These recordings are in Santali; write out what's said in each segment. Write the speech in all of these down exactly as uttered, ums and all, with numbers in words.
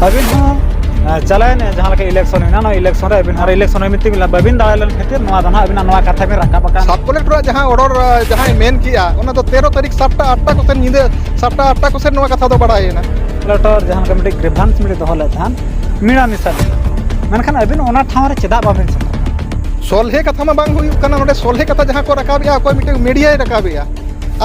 ᱟᱹᱵᱤᱱ ᱦᱚᱸ ᱪᱟᱞᱟᱣᱮᱱ ᱡᱟᱦᱟᱸ ᱞᱮᱠᱟ ᱤᱞᱮᱠᱥᱚᱱ ᱦᱩᱭᱱᱟ, ᱱᱚᱣᱟ ᱤᱞᱮᱠᱥᱚᱱ ᱨᱮ ᱟᱹᱵᱤᱱ ᱦᱚᱸ ᱤᱞᱮᱠᱥᱚᱱ ᱨᱮ ᱢᱤᱫᱴᱤᱱ ᱵᱟᱹᱵᱤᱱ ᱫᱟᱲᱮ ᱞᱮᱱ ᱠᱷᱟᱹᱛᱤᱨ ᱱᱚᱣᱟ ᱫᱚ ᱱᱟᱦᱟᱜ ᱟᱹᱵᱤᱱᱟᱜ ᱱᱚᱣᱟ ᱠᱟᱛᱷᱟ ᱵᱤᱱ ᱨᱟᱠᱟᱵ ᱟᱠᱟᱱ᱾ ᱥᱟᱵ ᱠᱚᱞᱮᱠᱴᱚᱨᱟᱜ ᱡᱟᱦᱟᱸ ᱚᱰᱟᱨ ᱡᱟᱦᱟᱸᱭ ᱢᱮᱱ ᱠᱮᱜᱼᱟ, ᱚᱱᱟ ᱫᱚ ᱛᱮᱨᱚ ᱛᱟᱹᱨᱤᱠᱷ ᱥᱟᱛᱴᱟ ᱟᱴᱴᱟ ᱠᱚᱥᱮᱱ, ᱧᱤᱫᱟᱹ ᱥᱟᱛᱴᱟ ᱟᱴᱴᱟ ᱠᱚᱥᱮᱱ ᱱᱚᱣᱟ ᱠᱟᱛᱷᱟ ᱫᱚ ᱵᱟᱲᱟᱭᱮᱱᱟ᱾ ᱠᱚᱞᱮᱠᱴᱚᱨ ᱡᱟᱦᱟᱸ ᱞᱮᱠᱟ ᱢᱤᱫᱴᱤᱡ ᱜᱨᱤᱵᱷᱟᱱᱥ ᱢᱤᱫᱴᱤᱡ ᱫᱚᱦᱚ ᱞᱮᱫ ᱛᱟᱦᱮᱸᱱ ᱢᱤᱲᱟ ᱢᱤᱥᱟ, ᱢᱮᱱᱠᱷᱟᱱ ᱟᱹᱵᱤᱱ ᱚᱱᱟ ᱴᱷᱟᱶ ᱨᱮ ᱪᱮᱫᱟᱜ ᱵᱟᱵᱤᱱ ᱥᱮᱴᱮᱨ? ᱥᱚᱞᱦᱮ ᱠᱟᱛᱷᱟ ᱢᱟ ᱵᱟᱝ ᱦᱩᱭᱩᱜ ᱠᱟᱱᱟ᱾ ᱱᱚᱰᱮ ᱥᱚᱞᱦᱮ ᱠᱟᱛᱷᱟ ᱡᱟᱦᱟᱸ ᱠᱚ ᱨᱟᱠᱟᱵᱮᱜᱼᱟ, ᱚᱠᱚᱭ ᱢᱤᱫᱴᱮᱱ ᱢᱤᱰᱤᱭᱟᱭ ᱨᱟᱠᱟᱵᱮᱜᱼᱟ,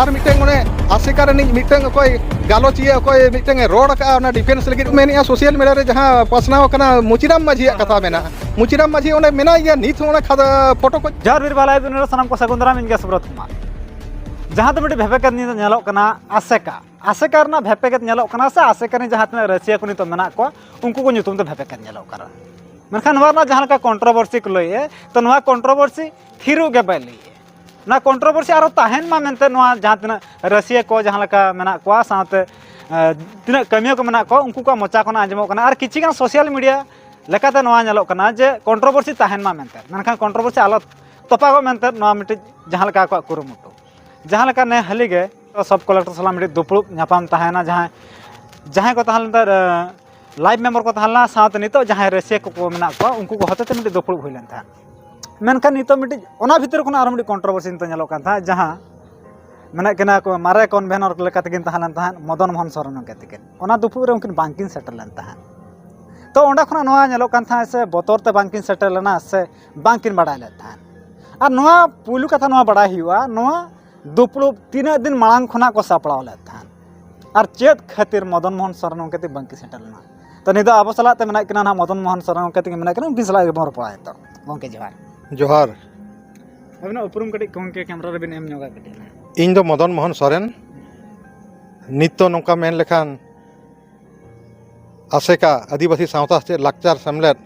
ᱟᱨ ᱢᱤᱫᱴᱮᱱ ᱚᱱᱮ ᱟᱥᱮᱠᱟ ᱨᱤᱱᱤᱡ ᱢᱤᱫᱴᱮᱱ ᱚᱠᱚᱭ ᱜᱟᱞᱚᱪᱤᱭᱟᱹ, ᱚᱠᱚᱭ ᱢᱤᱫᱴᱮᱱ ᱮ ᱨᱚᱲ ᱟᱠᱟᱜᱼᱟ, ᱚᱱᱟ ᱰᱤᱯᱷᱮᱱᱥ ᱞᱟᱹᱜᱤᱫ ᱢᱮᱱᱮᱜᱼᱟ᱾ ᱥᱳᱥᱟᱞ ᱢᱤᱰᱤᱭᱟ ᱨᱮ ᱡᱟᱦᱟᱸ ᱯᱟᱥᱱᱟᱣ ᱟᱠᱟᱱᱟ, ᱢᱩᱪᱤᱨᱟᱢ ᱢᱟᱹᱡᱷᱤᱭᱟᱜ ᱠᱟᱛᱷᱟ ᱢᱮᱱᱟᱜᱼᱟ᱾ ᱢᱩᱪᱤᱨᱟᱢ ᱢᱟᱹᱡᱷᱤ ᱚᱸᱰᱮ ᱢᱮᱱᱟᱭ ᱜᱮᱭᱟ, ᱱᱤᱛ ᱦᱚᱸ ᱚᱱᱟ ᱠᱷᱟᱫᱟ ᱯᱷᱳᱴᱳ ᱠᱚ᱾ ᱡᱚᱦᱟᱨ ᱵᱤᱨ ᱵᱟᱞᱟᱭ ᱵᱤᱱ ᱨᱮ ᱥᱟᱱᱟᱢ ᱠᱚ ᱥᱟᱹᱜᱩᱱ ᱫᱟᱨᱟᱢ, ᱤᱧ ᱜᱮ ᱥᱩᱵᱨᱚᱛ ᱠᱩᱢᱟᱨ᱾ ᱡᱟᱦᱟᱸ ᱫᱚ ᱢᱤᱫᱴᱤᱡ ᱵᱷᱮᱯᱮᱠᱮᱛ ᱱᱤᱛᱚᱜ ᱧᱮᱞᱚᱜ ᱠᱟᱱᱟ, ᱟᱥᱮᱠᱟ᱾ ᱟᱥᱮᱠᱟ ᱨᱮᱱᱟᱜ ᱵᱷᱮᱯᱮᱠᱮᱛ ᱧᱮᱞᱚᱜ ᱠᱟᱱᱟ ᱥᱮ ᱟᱥᱮᱠᱟ ᱨᱮᱱ ᱡᱟᱦᱟᱸ ᱛᱤᱱᱟᱹᱜ ᱨᱟᱹᱥᱤᱭᱟᱹ ᱠᱚ ᱱᱤᱛᱚᱜ ᱢᱮᱱᱟᱜ ᱠᱚᱣᱟ, ᱩᱱᱠᱩ ᱠᱚ ᱧᱩᱛᱩᱢ ᱛᱮ ᱵᱷᱮᱯᱮᱠᱮᱛ ᱧᱮᱞᱚᱜ ᱠᱟᱱᱟ᱾ ᱢᱮᱱᱠᱷᱟᱱ ᱱᱚᱣᱟ ᱨᱮᱱᱟᱜ ᱡᱟᱦᱟᱸ ᱞᱮᱠᱟ ᱠᱚᱱᱴᱨᱳᱵᱷᱟᱨᱥᱤ ᱠᱚ ᱞᱟᱹᱭᱮᱫᱼᱟ, ᱛᱚ ᱱᱚᱣᱟ ᱠᱚᱱᱴᱨᱳᱵᱷᱟᱨᱥᱤ ᱛᱷᱤᱨᱚᱜ ᱜᱮ ᱵᱟᱭ ᱞᱟᱹᱭᱮᱫᱼᱟ᱾ ᱱᱚᱣᱟ ᱠᱚᱱᱴᱨᱳᱵᱷᱟᱨᱥᱤ ᱟᱨᱚ ᱛᱟᱦᱮᱱ ᱢᱟ ᱢᱮᱱᱛᱮ ᱱᱚᱣᱟ ᱡᱟᱦᱟᱸ ᱛᱤᱱᱟᱹᱜ ᱨᱟᱹᱥᱤᱭᱟᱹ ᱠᱚ ᱡᱟᱦᱟᱸ ᱞᱮᱠᱟ ᱢᱮᱱᱟᱜ ᱠᱚᱣᱟ, ᱥᱟᱶᱛᱮ, ᱮ, ᱛᱤᱱᱟᱹᱜ ᱠᱟᱹᱢᱤᱭᱟᱹ ᱠᱚ ᱢᱮᱱᱟᱜ ᱠᱚᱣᱟ, ᱩᱱᱠᱩ ᱠᱚᱣᱟᱜ ᱢᱚᱪᱟ ᱠᱷᱚᱱᱟᱜ ᱟᱸᱡᱚᱢᱚᱜ ᱠᱟᱱᱟ᱾ ᱟᱨ ᱠᱤᱪᱷᱩ ᱜᱟᱱ ᱥᱳᱥᱟᱞ ᱢᱤᱰᱤᱭᱟ ᱞᱮᱠᱟᱛᱮ ᱱᱚᱣᱟ ᱧᱮᱞᱚᱜ ᱠᱟᱱᱟ ᱡᱮ ᱠᱚᱱᱴᱨᱳᱵᱷᱟᱨᱥᱤ ᱛᱟᱦᱮᱱ ᱢᱟ ᱢᱮᱱᱛᱮ, ᱢᱮᱱᱠᱷᱟᱱ ᱠᱚᱱᱴᱨᱳᱵᱷᱟᱨᱥᱤ ᱟᱞᱚ ᱛᱚᱯᱟᱜᱚᱜ ᱢᱮᱱᱛᱮ ᱱᱚᱣᱟ ᱢᱤᱫᱴᱤᱡ ᱡᱟᱦᱟᱸ ᱞᱮᱠᱟ ᱟᱠᱚᱣᱟᱜ ᱠᱩᱨᱩᱢᱩᱴᱩ᱾ ᱡᱟᱦᱟᱸ ᱞᱮᱠᱟ ᱱᱮ ᱦᱟᱹᱞᱤ ᱜᱮ ᱥᱟᱵ ᱠᱚᱞᱮᱠᱴᱚᱨ ᱥᱟᱞᱟᱜ ᱢᱤᱫᱴᱤᱡ ᱫᱩᱯᱲᱩᱵ ᱧᱟᱯᱟᱢ ᱛᱟᱦᱮᱱᱟ, ᱡᱟᱦᱟᱸᱭ, ᱡᱟᱦᱟᱸᱭ ᱠᱚ ᱛᱟᱦᱮᱸ ᱞᱮᱱ ᱛᱟᱦᱮᱸᱫ, ᱮ, ᱞᱟᱭᱤᱵᱷ ᱢᱮᱢᱵᱟᱨ ᱠᱚ ᱛᱟᱦᱮᱸ ᱞᱮᱱᱟ, ᱥᱟᱶᱛᱮ ᱱᱤᱛᱚᱜ ᱡᱟᱦᱟᱸᱭ ᱨᱟᱹᱥᱤᱭᱟᱹ ᱠᱚᱠᱚ ᱢᱮᱱᱟᱜ ᱠᱚᱣᱟ, ᱩᱱᱠᱩ ᱠᱚ ᱦᱚᱛᱮᱛᱮ ᱢᱤᱫᱴᱤᱡ ᱫᱩᱯᱲᱩᱵ ᱦᱩᱭ ᱞᱮᱱ ᱛᱟᱦᱮᱸᱫ᱾ ᱢᱮᱱᱠᱷᱟᱱ ᱱᱤᱛᱚᱜ ᱢᱤᱫᱴᱤᱡ ᱚᱱᱟ ᱵᱷᱤᱛᱨᱤ ᱠᱷᱚᱱᱟᱜ ᱟᱨᱚ ᱢᱤᱫᱴᱤᱡ ᱠᱚᱱᱴᱨᱳᱵᱷᱟᱨᱥᱤ ᱱᱤᱛᱚᱜ ᱧᱮᱞᱚᱜ ᱠᱟᱱ ᱛᱟᱦᱮᱸᱫ, ᱡᱟᱦᱟᱸ ᱢᱮᱱᱟᱜ ᱠᱤᱱᱟ ᱠᱚ ᱢᱟᱨᱮ ᱠᱚᱱᱵᱷᱮᱱᱚᱨ ᱞᱮᱠᱟ ᱛᱮᱠᱤᱱ ᱛᱟᱦᱮᱸ ᱞᱮᱱ ᱛᱟᱦᱮᱸᱫ, ᱢᱚᱫᱚᱱ ᱢᱳᱦᱚᱱ ᱥᱚᱨᱮᱱ ᱜᱚᱢᱠᱮ ᱛᱟᱹᱠᱤᱱ, ᱚᱱᱟ ᱫᱩᱯᱲᱩᱵ ᱨᱮ ᱩᱱᱠᱤᱱ ᱵᱟᱝᱠᱤᱱ ᱥᱮᱴᱮᱨ ᱞᱮᱱ ᱛᱟᱦᱮᱸᱫ᱾ ᱛᱚ ᱚᱸᱰᱮ ᱠᱷᱚᱱᱟᱜ ᱱᱚᱣᱟ ᱧᱮᱞᱚᱜ ᱠᱟᱱ ᱛᱟᱦᱮᱸᱫ ᱥᱮ ᱵᱚᱛᱚᱨ ᱛᱮ ᱵᱟᱝᱠᱤᱱ ᱥᱮᱴᱮᱨ ᱞᱮᱱᱟ ᱥᱮ ᱵᱟᱝᱠᱤᱱ ᱵᱟᱲᱟᱭ ᱞᱮᱫ ᱛᱟᱦᱮᱸᱫ᱾ ᱟᱨ ᱱᱚᱣᱟ ᱯᱩᱭᱞᱩ ᱠᱟᱛᱷᱟ ᱱᱚᱣᱟ ᱵᱟᱲᱟᱭ ᱦᱩᱭᱩᱜᱼᱟ, ᱱᱚᱣᱟ ᱫᱩᱯᱲᱩᱵ ᱛᱤᱱᱟᱹᱜ ᱫᱤᱱ ᱢᱟᱲᱟᱝ ᱠᱷᱚᱱᱟᱜ ᱠᱚ ᱥᱟᱯᱲᱟᱣ ᱞᱮᱫ ᱛᱟᱦᱮᱸᱫ ᱟᱨ ᱪᱮᱫ ᱠᱷᱟᱹᱛᱤᱨ ᱢᱚᱫᱚᱱ ᱢᱳᱦᱚᱱ ᱥᱚᱨᱮᱱ ᱜᱚᱢᱠᱮ ᱛᱟᱹᱠᱤᱱ ᱵᱟᱝᱠᱤᱱ ᱥᱮᱴᱮᱨ ᱞᱮᱱᱟ? ᱛᱚ ᱱᱤᱛ ᱫᱚ ᱟᱵᱚ ᱥᱟᱞᱟᱜ ᱛᱮ ᱢᱮᱱᱟᱜ ᱠᱤᱱᱟ ᱱᱟᱦᱟᱜ, ᱢᱚᱫᱚᱱ ᱢᱳᱦᱚᱱ ᱥᱚᱨᱮᱱ ᱜᱚᱢᱠᱮ ᱛᱟᱹᱠᱤᱱ ᱢᱮᱱᱟᱜ ᱠᱤᱱᱟ, ᱩᱱᱠᱤᱱ ᱥᱟᱞᱟᱜ ᱜᱮᱵᱚᱱ ᱨᱚᱯᱚᱲᱟ ᱱᱤᱛᱚᱜ᱾ ᱜᱚᱢᱠᱮ ᱡᱚᱦᱟᱨ᱾ ᱡᱚᱦᱟᱨ᱾ ᱟᱵᱤᱱᱟᱜ ᱩᱯᱨᱩᱢ ᱠᱟᱹᱴᱤᱡ ᱜᱚᱢᱠᱮ ᱠᱮᱢᱨᱟ ᱨᱮᱵᱤᱱ ᱮᱢ ᱧᱚᱜᱟ ᱠᱟᱹᱴᱤᱡ᱾ ᱤᱧ ᱫᱚ ᱢᱚᱫᱚᱱ ᱢᱳᱦᱚᱱ ᱥᱚᱨᱮᱱ᱾ ᱱᱤᱛ ᱫᱚ ᱱᱚᱝᱠᱟ ᱢᱮᱱ ᱞᱮᱠᱷᱟᱱ ᱟᱥᱮᱠᱟ ᱟᱹᱫᱤᱵᱟᱹᱥᱤ ᱥᱟᱶᱛᱟ ᱥᱮᱪᱮᱫ ᱞᱟᱠᱪᱟᱨ ᱥᱮᱢᱞᱮᱫ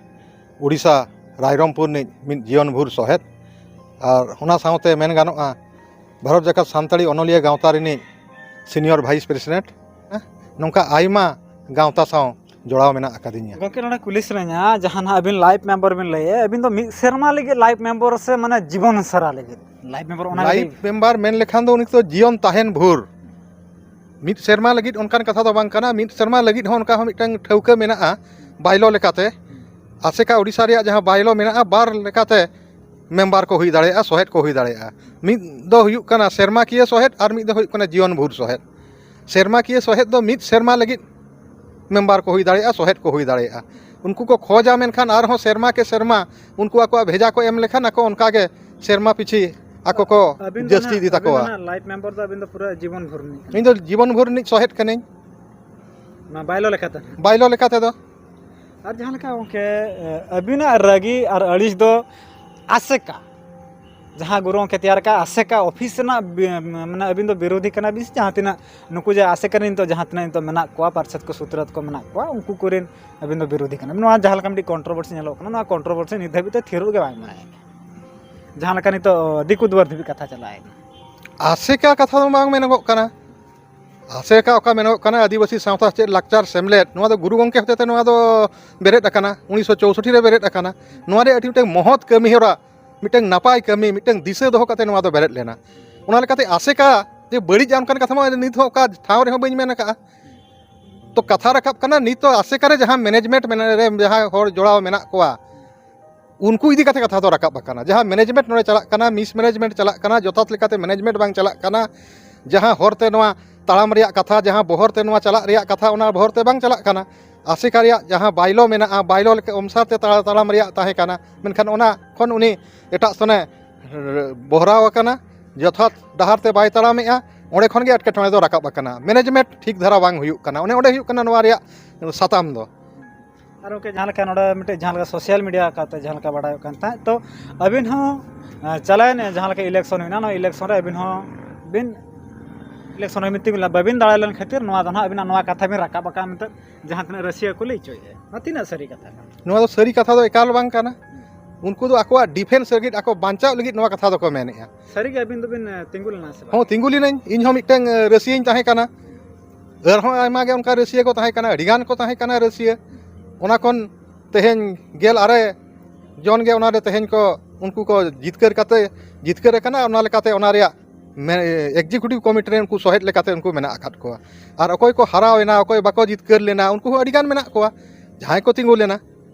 ᱩᱰᱤᱥᱟ ᱨᱟᱭᱨᱚᱝᱯᱩᱨ ᱨᱤᱱᱤᱡ ᱢᱤᱫ ᱡᱤᱭᱚᱱ ᱵᱷᱳᱨ ᱥᱚᱦᱮᱫ, ᱟᱨ ᱚᱱᱟ ᱥᱟᱶᱛᱮ ᱢᱮᱱ ᱜᱟᱱᱚᱜᱼᱟ ᱵᱷᱟᱨᱚᱛ ᱡᱟᱠᱟᱛ ᱥᱟᱱᱛᱟᱲᱤ ᱚᱱᱚᱞᱤᱭᱟᱹ ᱜᱟᱶᱛᱟ ᱨᱤᱱᱤᱡ ᱥᱤᱱᱤᱭᱚᱨ ᱵᱷᱟᱭᱤᱥ ᱯᱨᱮᱥᱤᱰᱮᱱᱴ᱾ ᱱᱚᱝᱠᱟ ᱟᱭᱢᱟ ᱜᱟᱶᱛᱟ ᱥᱟᱶ ᱡᱚᱲᱟᱣ ᱢᱮᱱᱟᱜ ᱟᱠᱟᱫᱤᱧᱟ᱾ ᱜᱚᱢᱠᱮ, ᱱᱚᱰᱮ ᱠᱩᱞᱤ ᱥᱟᱱᱟᱧᱟ, ᱡᱟᱦᱟᱸ ᱱᱟᱦᱟᱜ ᱟᱹᱵᱤᱱ ᱞᱟᱭᱤᱵᱷ ᱢᱮᱢᱵᱟᱨ ᱵᱤᱱ ᱞᱟᱹᱭᱮᱫ, ᱟᱹᱵᱤᱱ ᱫᱚ ᱢᱤᱫ ᱥᱮᱨᱢᱟ ᱞᱟᱹᱜᱤᱫ ᱞᱟᱭᱤᱵᱷ ᱢᱮᱢᱵᱟᱨ ᱥᱮ ᱢᱟᱱᱮ ᱡᱤᱵᱚᱱ ᱥᱟᱨᱟ ᱞᱟᱹᱜᱤᱫ ᱞᱟᱭᱤᱵᱷ ᱢᱮᱢᱵᱟᱨ? ᱚᱱᱟ ᱞᱟᱭᱤᱵᱷ ᱠᱟᱹᱴᱤᱡ ᱢᱮᱢᱵᱟᱨ ᱢᱮᱱ ᱞᱮᱠᱷᱟᱱ ᱫᱚ ᱩᱱᱤ ᱫᱚ ᱡᱤᱭᱚᱱ ᱛᱟᱦᱮᱱ ᱵᱷᱳᱨ᱾ ᱢᱤᱫ ᱥᱮᱨᱢᱟ ᱞᱟᱹᱜᱤᱫ ᱚᱱᱠᱟᱱ ᱠᱟᱛᱷᱟ ᱫᱚ ᱵᱟᱝ ᱠᱟᱱᱟ᱾ ᱢᱤᱫ ᱥᱮᱨᱢᱟ ᱞᱟᱹᱜᱤᱫ ᱦᱚᱸ ᱚᱱᱠᱟ ᱦᱚᱸ ᱢᱤᱫᱴᱟᱝ ᱴᱷᱟᱹᱣᱠᱟᱹ ᱢᱮᱱᱟᱜᱼᱟ ᱵᱟᱭᱞᱚ ᱞᱮᱠᱟᱛᱮ᱾ ᱟᱥᱮᱠᱟ ᱳᱰᱤᱥᱟ ᱨᱮᱭᱟᱜ ᱡᱟᱦᱟᱸ ᱵᱟᱭᱞᱚ ᱢᱮᱱᱟᱜᱼᱟ, ᱵᱟᱨ ᱞᱮᱠᱟᱛᱮ ᱢᱮᱢᱵᱟᱨ ᱠᱚ ᱦᱩᱭ ᱫᱟᱲᱮᱭᱟᱜᱼᱟ, ᱥᱚᱦᱮᱫ ᱠᱚ ᱦᱩᱭ ᱫᱟᱲᱮᱭᱟᱜᱼᱟ᱾ ᱢᱤᱫ ᱫᱚ ᱦᱩᱭᱩᱜ ᱠᱟᱱᱟ ᱥᱮᱨᱢᱟᱠᱤᱭᱟᱹ ᱥᱚᱦᱮᱫ ᱟᱨ ᱢᱤᱫ ᱫᱚ ᱦᱩᱭᱩᱜ ᱠᱟᱱᱟ ᱡᱤᱭᱚᱱ ᱵᱷᱳᱨ ᱥᱚᱦᱮᱫ᱾ ᱥᱮᱨᱢᱟᱠᱤᱭᱟᱹ ᱥᱚᱦᱮᱫ ᱫᱚ ᱢᱤᱫ ᱥᱮᱨᱢᱟ ᱞᱟᱹᱜᱤᱫ ᱢᱮᱢᱵᱟᱨ ᱠᱚ ᱦᱩᱭ ᱫᱟᱲᱮᱭᱟᱜᱼᱟ, ᱥᱚᱦᱮᱫ ᱠᱚ ᱦᱩᱭ ᱫᱟᱲᱮᱭᱟᱜᱼᱟ᱾ ᱩᱱᱠᱩ ᱠᱚ ᱠᱷᱚᱡᱟ, ᱢᱮᱱᱠᱷᱟᱱ ᱟᱨᱦᱚᱸ ᱥᱮᱨᱢᱟ ᱠᱮ ᱥᱮᱨᱢᱟ ᱩᱱᱠᱩ ᱟᱠᱚᱣᱟᱜ ᱵᱷᱮᱡᱟ ᱠᱚ ᱮᱢ ᱞᱮᱠᱷᱟᱱ ᱟᱠᱚ ᱚᱱᱠᱟ ᱜᱮ ᱥᱮᱨᱢᱟ ᱯᱤᱪᱷᱤ ᱟᱠᱚ ᱠᱚ ᱟᱹᱵᱤᱱ ᱫᱚ ᱡᱟᱹᱥᱛᱤ ᱱᱟᱦᱟᱜ, ᱤᱫᱤ ᱟᱹᱵᱤᱱ ᱫᱚ ᱛᱟᱠᱚᱣᱟ᱾ ᱱᱟᱦᱟᱜ ᱞᱟᱭᱤᱯᱷ ᱢᱮᱢᱵᱟᱨ ᱫᱚ ᱟᱹᱵᱤᱱ ᱫᱚ ᱯᱩᱨᱟᱹ ᱡᱤᱵᱚᱱ ᱵᱷᱳᱨ ᱨᱤᱱᱤᱡ ᱠᱟᱱᱟ᱾ ᱤᱧ ᱫᱚ ᱡᱤᱵᱚᱱ ᱵᱷᱳᱨ ᱨᱤᱱᱤᱡ ᱥᱚᱦᱮᱫ ᱠᱟᱹᱱᱟᱹᱧ᱾ ᱚᱱᱟ ᱵᱟᱭᱞᱚ ᱞᱮᱠᱟᱛᱮ ᱱᱟᱦᱟᱜ᱾ ᱵᱟᱭᱞᱚ ᱞᱮᱠᱟ ᱛᱮᱫᱚ᱾ ᱟᱨ ᱡᱟᱦᱟᱸ ᱞᱮᱠᱟ ᱜᱚᱢᱠᱮ, ᱮ, ᱟᱹᱵᱤᱱᱟᱜ ᱨᱟᱹᱜᱤ ᱟᱨ ᱟᱹᱲᱤᱥ ᱫᱚ ᱟᱥᱮᱠᱟ, ᱡᱟᱦᱟᱸ ᱜᱩᱨᱩ ᱜᱚᱢᱠᱮ ᱛᱮᱭᱟᱨ ᱟᱠᱟᱫ ᱟᱥᱮᱠᱟ ᱚᱯᱷᱤᱥ ᱨᱮᱱᱟᱜ ᱵᱤ-, ᱢᱟᱱᱮ ᱟᱹᱵᱤᱱ ᱫᱚ ᱵᱤᱨᱳᱫᱷᱤ ᱠᱟᱱᱟ ᱵᱤᱱ ᱥᱮ ᱡᱟᱦᱟᱸ ᱛᱤᱱᱟᱹᱜ ᱱᱩᱠᱩ ᱡᱮ ᱟᱥᱮᱠᱟ ᱨᱮᱱ ᱱᱤᱛᱚᱜ ᱡᱟᱦᱟᱸ ᱛᱤᱱᱟᱹᱜ ᱱᱤᱛᱚᱜ ᱢᱮᱱᱟᱜ ᱠᱚᱣᱟ, ᱯᱟᱨᱥᱮᱛ ᱠᱚ ᱥᱩᱛᱨᱮᱛ ᱠᱚ ᱢᱮᱱᱟᱜ ᱠᱚᱣᱟ, ᱩᱱᱠᱩ ᱠᱚᱨᱮᱱ ᱟᱹᱵᱤᱱ ᱫᱚ ᱵᱤᱨᱳᱫᱷᱤ ᱠᱟᱱᱟ ᱵᱤᱱ? ᱱᱚᱣᱟ ᱡᱟᱦᱟᱸ ᱞᱮᱠᱟ ᱢᱤᱫᱴᱤᱡ ᱠᱚᱱᱴᱨᱳᱵᱷᱟᱨᱥᱤ ᱧᱮᱞᱚᱜ ᱠᱟᱱᱟ, ᱱᱚᱣᱟ ᱠᱚᱱᱴᱨᱳᱵᱷᱟᱨᱥᱤ ᱱᱤᱛ ᱫᱷᱟᱹᱵᱤᱡ ᱛᱮ ᱛᱷᱤᱨᱚᱜ ᱜᱮ ᱵᱟᱝ ᱢᱮᱱᱟᱜᱼᱟ᱾ ᱡᱟᱦᱟᱸ ᱞᱮᱠᱟ ᱱᱤᱛᱚᱜ ᱫᱤᱠᱩ ᱫᱩᱣᱟᱨ ᱫᱷᱟᱹᱵᱤᱡ ᱠᱟᱛᱷᱟ ᱪᱟᱞᱟᱣ ᱮᱱᱟ᱾ ᱟᱥᱮᱠᱟ ᱠᱟᱛᱷᱟ ᱫᱚ ᱵᱟᱝ ᱢᱮᱱᱚᱜᱚᱜ ᱠᱟᱱᱟ᱾ ᱟᱥᱮᱠᱟ ᱚᱠᱟ ᱢᱮᱱᱚᱜ ᱠᱟᱱᱟ, ᱟᱹᱫᱤᱵᱟᱹᱥᱤ ᱥᱟᱶᱛᱟ ᱪᱮᱫ ᱞᱟᱠᱪᱟᱨ ᱥᱮᱢᱞᱮᱫ, ᱱᱚᱣᱟ ᱫᱚ ᱜᱩᱨᱩ ᱜᱚᱢᱠᱮ ᱦᱚᱛᱮᱛᱮ ᱱᱚᱣᱟ ᱫᱚ ᱵᱮᱨᱮᱫ ᱟᱠᱟᱱᱟ, ᱩᱱᱤᱥᱥᱚ ᱪᱳᱥᱳᱴᱴᱤ ᱨᱮ ᱵᱮᱨᱮᱫ ᱟᱠᱟᱱᱟ᱾ ᱱᱚᱣᱟ ᱨᱮ ᱟᱹᱰᱤ ᱢᱤᱫᱴᱟᱝ ᱢᱚᱦᱚᱛ ᱠᱟᱹᱢᱤ ᱦᱚᱨᱟ, ᱢᱤᱫᱴᱟᱝ ᱱᱟᱯᱟᱭ ᱠᱟᱹᱢᱤ, ᱢᱤᱫᱴᱟᱝ ᱫᱤᱥᱟᱹ ᱫᱚᱦᱚ ᱠᱟᱛᱮ ᱱᱚᱣᱟ ᱫᱚ ᱵᱮᱨᱮᱫ ᱞᱮᱱᱟ᱾ ᱚᱱᱟ ᱞᱮᱠᱟᱛᱮ ᱟᱥᱮᱠᱟ ᱡᱮ ᱵᱟᱹᱲᱤᱡ ᱚᱱᱠᱟᱱ ᱠᱟᱛᱷᱟ ᱢᱟ ᱱᱤᱛ ᱦᱚᱸ ᱚᱠᱟ ᱴᱷᱟᱶ ᱨᱮᱦᱚᱸ ᱵᱟᱹᱧ ᱢᱮᱱ ᱟᱠᱟᱫᱼᱟ᱾ ᱛᱚ ᱠᱟᱛᱷᱟ ᱨᱟᱠᱟᱵ ᱠᱟᱱᱟ, ᱱᱤᱛ ᱫᱚ ᱟᱥᱮᱠᱟ ᱨᱮ ᱡᱟᱦᱟᱸ ᱢᱮᱱᱮᱡᱽᱢᱮᱱᱴ ᱢᱮᱱᱟᱜ ᱨᱮ ᱡᱟᱦᱟᱸ ᱦᱚᱲ ᱡᱚᱲᱟᱣ ᱢᱮᱱᱟᱜ ᱠᱚᱣᱟ, ᱩᱱᱠᱩ ᱤᱫᱤ ᱠᱟᱛᱮ ᱠᱟᱛᱷᱟ ᱫᱚ ᱨᱟᱠᱟᱵ ᱟᱠᱟᱱᱟ᱾ ᱡᱟᱦᱟᱸ ᱢᱮᱱᱮᱡᱽᱢᱮᱱᱴ ᱱᱚᱰᱮ ᱪᱟᱞᱟᱜ ᱠᱟᱱᱟ, ᱢᱤᱥᱢᱮᱱᱮᱡᱽᱢᱮᱱᱴ ᱪᱟᱞᱟᱜ ᱠᱟᱱᱟ, ᱡᱚᱛᱷᱟᱛ ᱞᱮᱠᱟᱛᱮ ᱢᱮᱱᱮᱡᱽᱢᱮᱱᱴ ᱵᱟᱝ ᱪᱟᱞᱟᱜ ᱠᱟᱱᱟ, ᱡᱟᱦᱟᱸ ᱦᱚᱨᱛᱮ ᱱᱚᱣᱟ ᱛᱟᱲᱟᱢ ᱨᱮᱭᱟᱜ ᱠᱟᱛᱷᱟ, ᱡᱟᱦᱟᱸ ᱵᱚᱦᱚᱨ ᱛᱮ ᱱᱚᱣᱟ ᱪᱟᱞᱟᱜ ᱨᱮᱭᱟᱜ ᱠᱟᱛᱷᱟ, ᱚᱱᱟ ᱵᱚᱦᱚᱨ ᱛᱮ ᱵᱟᱝ ᱪᱟᱞᱟᱜ ᱠᱟᱱᱟ᱾ ᱟᱥᱮᱠᱟ ᱨᱮᱭᱟᱜ ᱡᱟᱦᱟᱸ ᱵᱟᱭᱞᱚ ᱢᱮᱱᱟᱜᱼᱟ, ᱵᱟᱭᱞᱚ ᱞᱮᱠᱟ ᱚᱱᱩᱥᱟᱨ ᱛᱮ ᱛᱟᱲᱟ-, ᱛᱟᱲᱟᱢ ᱨᱮᱭᱟᱜ ᱛᱟᱦᱮᱸ ᱠᱟᱱᱟ, ᱢᱮᱱᱠᱷᱟᱱ ᱚᱱᱟ ᱠᱷᱚᱱ ᱩᱱᱤ ᱮᱴᱟᱜ ᱥᱮᱱᱮ ᱵᱚᱦᱨᱟᱣ ᱟᱠᱟᱱᱟ, ᱡᱚᱛᱷᱟᱛ ᱰᱟᱦᱟᱨ ᱛᱮ ᱵᱟᱭ ᱛᱟᱲᱟᱢᱮᱜᱼᱟ᱾ ᱚᱸᱰᱮ ᱠᱷᱚᱱ ᱜᱮ ᱮᱴᱠᱮᱴᱚᱬᱮ ᱫᱚ ᱨᱟᱠᱟᱵ ᱟᱠᱟᱱᱟ, ᱢᱮᱱᱮᱡᱽᱢᱮᱱᱴ ᱴᱷᱤᱠ ᱫᱷᱟᱨᱟ ᱵᱟᱝ ᱦᱩᱭᱩᱜ ᱠᱟᱱᱟ᱾ ᱚᱱᱮ ᱚᱸᱰᱮ ᱦᱩᱭᱩᱜ ᱠᱟᱱᱟ ᱱᱚᱣᱟ ᱨᱮᱭᱟᱜ ᱥᱟᱛᱟᱢ ᱫᱚ᱾ ᱟᱨ ᱜᱚᱢᱠᱮ, ᱡᱟᱦᱟᱸ ᱞᱮᱠᱟ ᱱᱚᱰᱮ ᱢᱤᱫᱴᱮᱡ ᱡᱟᱦᱟᱸ ᱞᱮᱠᱟ ᱥᱳᱥᱟᱞ ᱢᱤᱰᱤᱭᱟ ᱠᱟᱛᱮ ᱡᱟᱦᱟᱸ ᱞᱮᱠᱟ ᱵᱟᱲᱟᱭᱚᱜ ᱠᱟᱱ ᱛᱟᱦᱮᱸᱫ, ᱛᱚ ᱟᱹᱵᱤᱱ ᱦᱚᱸ, ᱟᱸ, ᱪᱟᱞᱟᱣᱮᱱ ᱡᱟᱦᱟᱸ ᱞᱮᱠᱟ ᱤᱞᱮᱠᱥᱚᱱ ᱦᱩᱭᱱᱟ, ᱱᱚᱣᱟ ᱤᱞᱮᱠᱥᱚᱱ ᱨᱮ ᱟᱹᱵᱤᱱ ᱦᱚᱸ ᱵᱤᱱ ᱤᱞᱮᱠᱥᱚᱱ ᱨᱮ ᱢᱤᱫᱴᱤᱡ ᱵᱟᱹᱵᱤᱱ ᱫᱟᱲᱮ ᱞᱮᱱ ᱠᱷᱟᱹᱛᱤᱨ ᱱᱚᱣᱟ ᱫᱚ ᱱᱟᱦᱟᱜ ᱟᱹᱵᱤᱱᱟᱜ ᱱᱚᱣᱟ ᱠᱟᱛᱷᱟ ᱵᱤᱱ ᱨᱟᱠᱟᱵ ᱟᱠᱟᱫᱼᱟ ᱢᱮᱱᱛᱮ ᱡᱟᱦᱟᱸ ᱛᱤᱱᱟᱹᱜ ᱨᱟᱹᱥᱤᱭᱟᱹ ᱠᱚ ᱞᱟᱹᱭ ᱦᱚᱪᱚᱭᱮᱫᱼᱟ, ᱱᱚᱣᱟ ᱛᱤᱱᱟᱹᱜ ᱥᱟᱹᱨᱤ ᱠᱟᱛᱷᱟ ᱠᱟᱱᱟ? ᱱᱚᱣᱟ ᱫᱚ ᱥᱟᱹᱨᱤ ᱠᱟᱛᱷᱟ ᱫᱚ ᱮᱠᱟᱞ ᱵᱟᱝ ᱠᱟᱱᱟ᱾ ᱩᱱᱠᱩ ᱫᱚ ᱟᱠᱚᱣᱟᱜ ᱰᱤᱯᱷᱮᱱᱥ ᱞᱟᱹᱜᱤᱫ, ᱟᱠᱚ ᱵᱟᱧᱪᱟᱣ ᱞᱟᱹᱜᱤᱫ ᱱᱚᱣᱟ ᱠᱟᱛᱷᱟ ᱫᱚᱠᱚ ᱢᱮᱱᱮᱫᱼᱟ᱾ ᱥᱟᱹᱨᱤᱜᱮ ᱟᱹᱵᱤᱱ ᱫᱚᱵᱤᱱ, ᱮ, ᱛᱤᱸᱜᱩ ᱞᱮᱱᱟ ᱥᱮ ᱵᱟᱝ? ᱦᱚᱸ, ᱛᱤᱸᱜᱩ ᱞᱤᱱᱟᱹᱧ᱾ ᱤᱧ ᱦᱚᱸ ᱢᱤᱫᱴᱟᱝ, ᱮ, ᱨᱟᱹᱥᱤᱭᱟᱹᱧ ᱛᱟᱦᱮᱸ ᱠᱟᱱᱟ᱾ ᱟᱨᱦᱚᱸ ᱟᱭᱢᱟ ᱜᱮ ᱚᱱᱠᱟ ᱨᱟᱹᱥᱤᱭᱟᱹ ᱠᱚ ᱛᱟᱦᱮᱸ ᱠᱟᱱᱟ, ᱟᱹᱰᱤᱜᱟᱱ ᱠᱚ ᱛᱟᱦᱮᱸ ᱠᱟᱱᱟ ᱨᱟᱹᱥᱤᱭᱟᱹ᱾ ᱚᱱᱟ ᱠᱷᱚᱱ ᱛᱮᱦᱮᱧ ᱜᱮᱞ ᱟᱨᱮ ᱡᱚᱱ ᱜᱮ ᱚᱱᱟᱨᱮ ᱛᱮᱦᱮᱧ ᱠᱚ, ᱩᱱᱠᱩ ᱠᱚ ᱡᱤᱛᱠᱟᱹᱨ ᱠᱟᱛᱮ, ᱡᱤᱛᱠᱟᱹᱨ ᱟᱠᱟᱱᱟ᱾ ᱚᱱᱟ ᱞᱮᱠᱟᱛᱮ ᱚᱱᱟ ᱨᱮᱭᱟᱜ ᱮᱠᱡᱤᱠᱤᱭᱩᱴᱤᱵᱷ ᱠᱚᱢᱤᱴᱤ ᱨᱮ ᱩᱱᱠᱩ ᱥᱚᱦᱮᱫ ᱞᱮᱠᱟᱛᱮ ᱩᱱᱠᱩ ᱢᱮᱱᱟᱜ ᱟᱠᱟᱫ ᱠᱚᱣᱟ᱾ ᱟᱨ ᱚᱠᱚᱭ ᱠᱚ ᱦᱟᱨᱟᱣ ᱮᱱᱟ, ᱚᱠᱚᱭ ᱵᱟᱠᱚ ᱡᱤᱛᱠᱟᱹᱨ ᱞᱮᱱᱟ, ᱩᱱᱠᱩ ᱦᱚᱸ ᱟᱹᱰᱤ ᱜᱟᱱ ᱢᱮᱱᱟᱜ ᱠᱚᱣᱟ, ᱡᱟᱦᱟᱸᱭ ᱠᱚ ᱛᱤᱸᱜᱩ ᱞᱮᱱᱟ,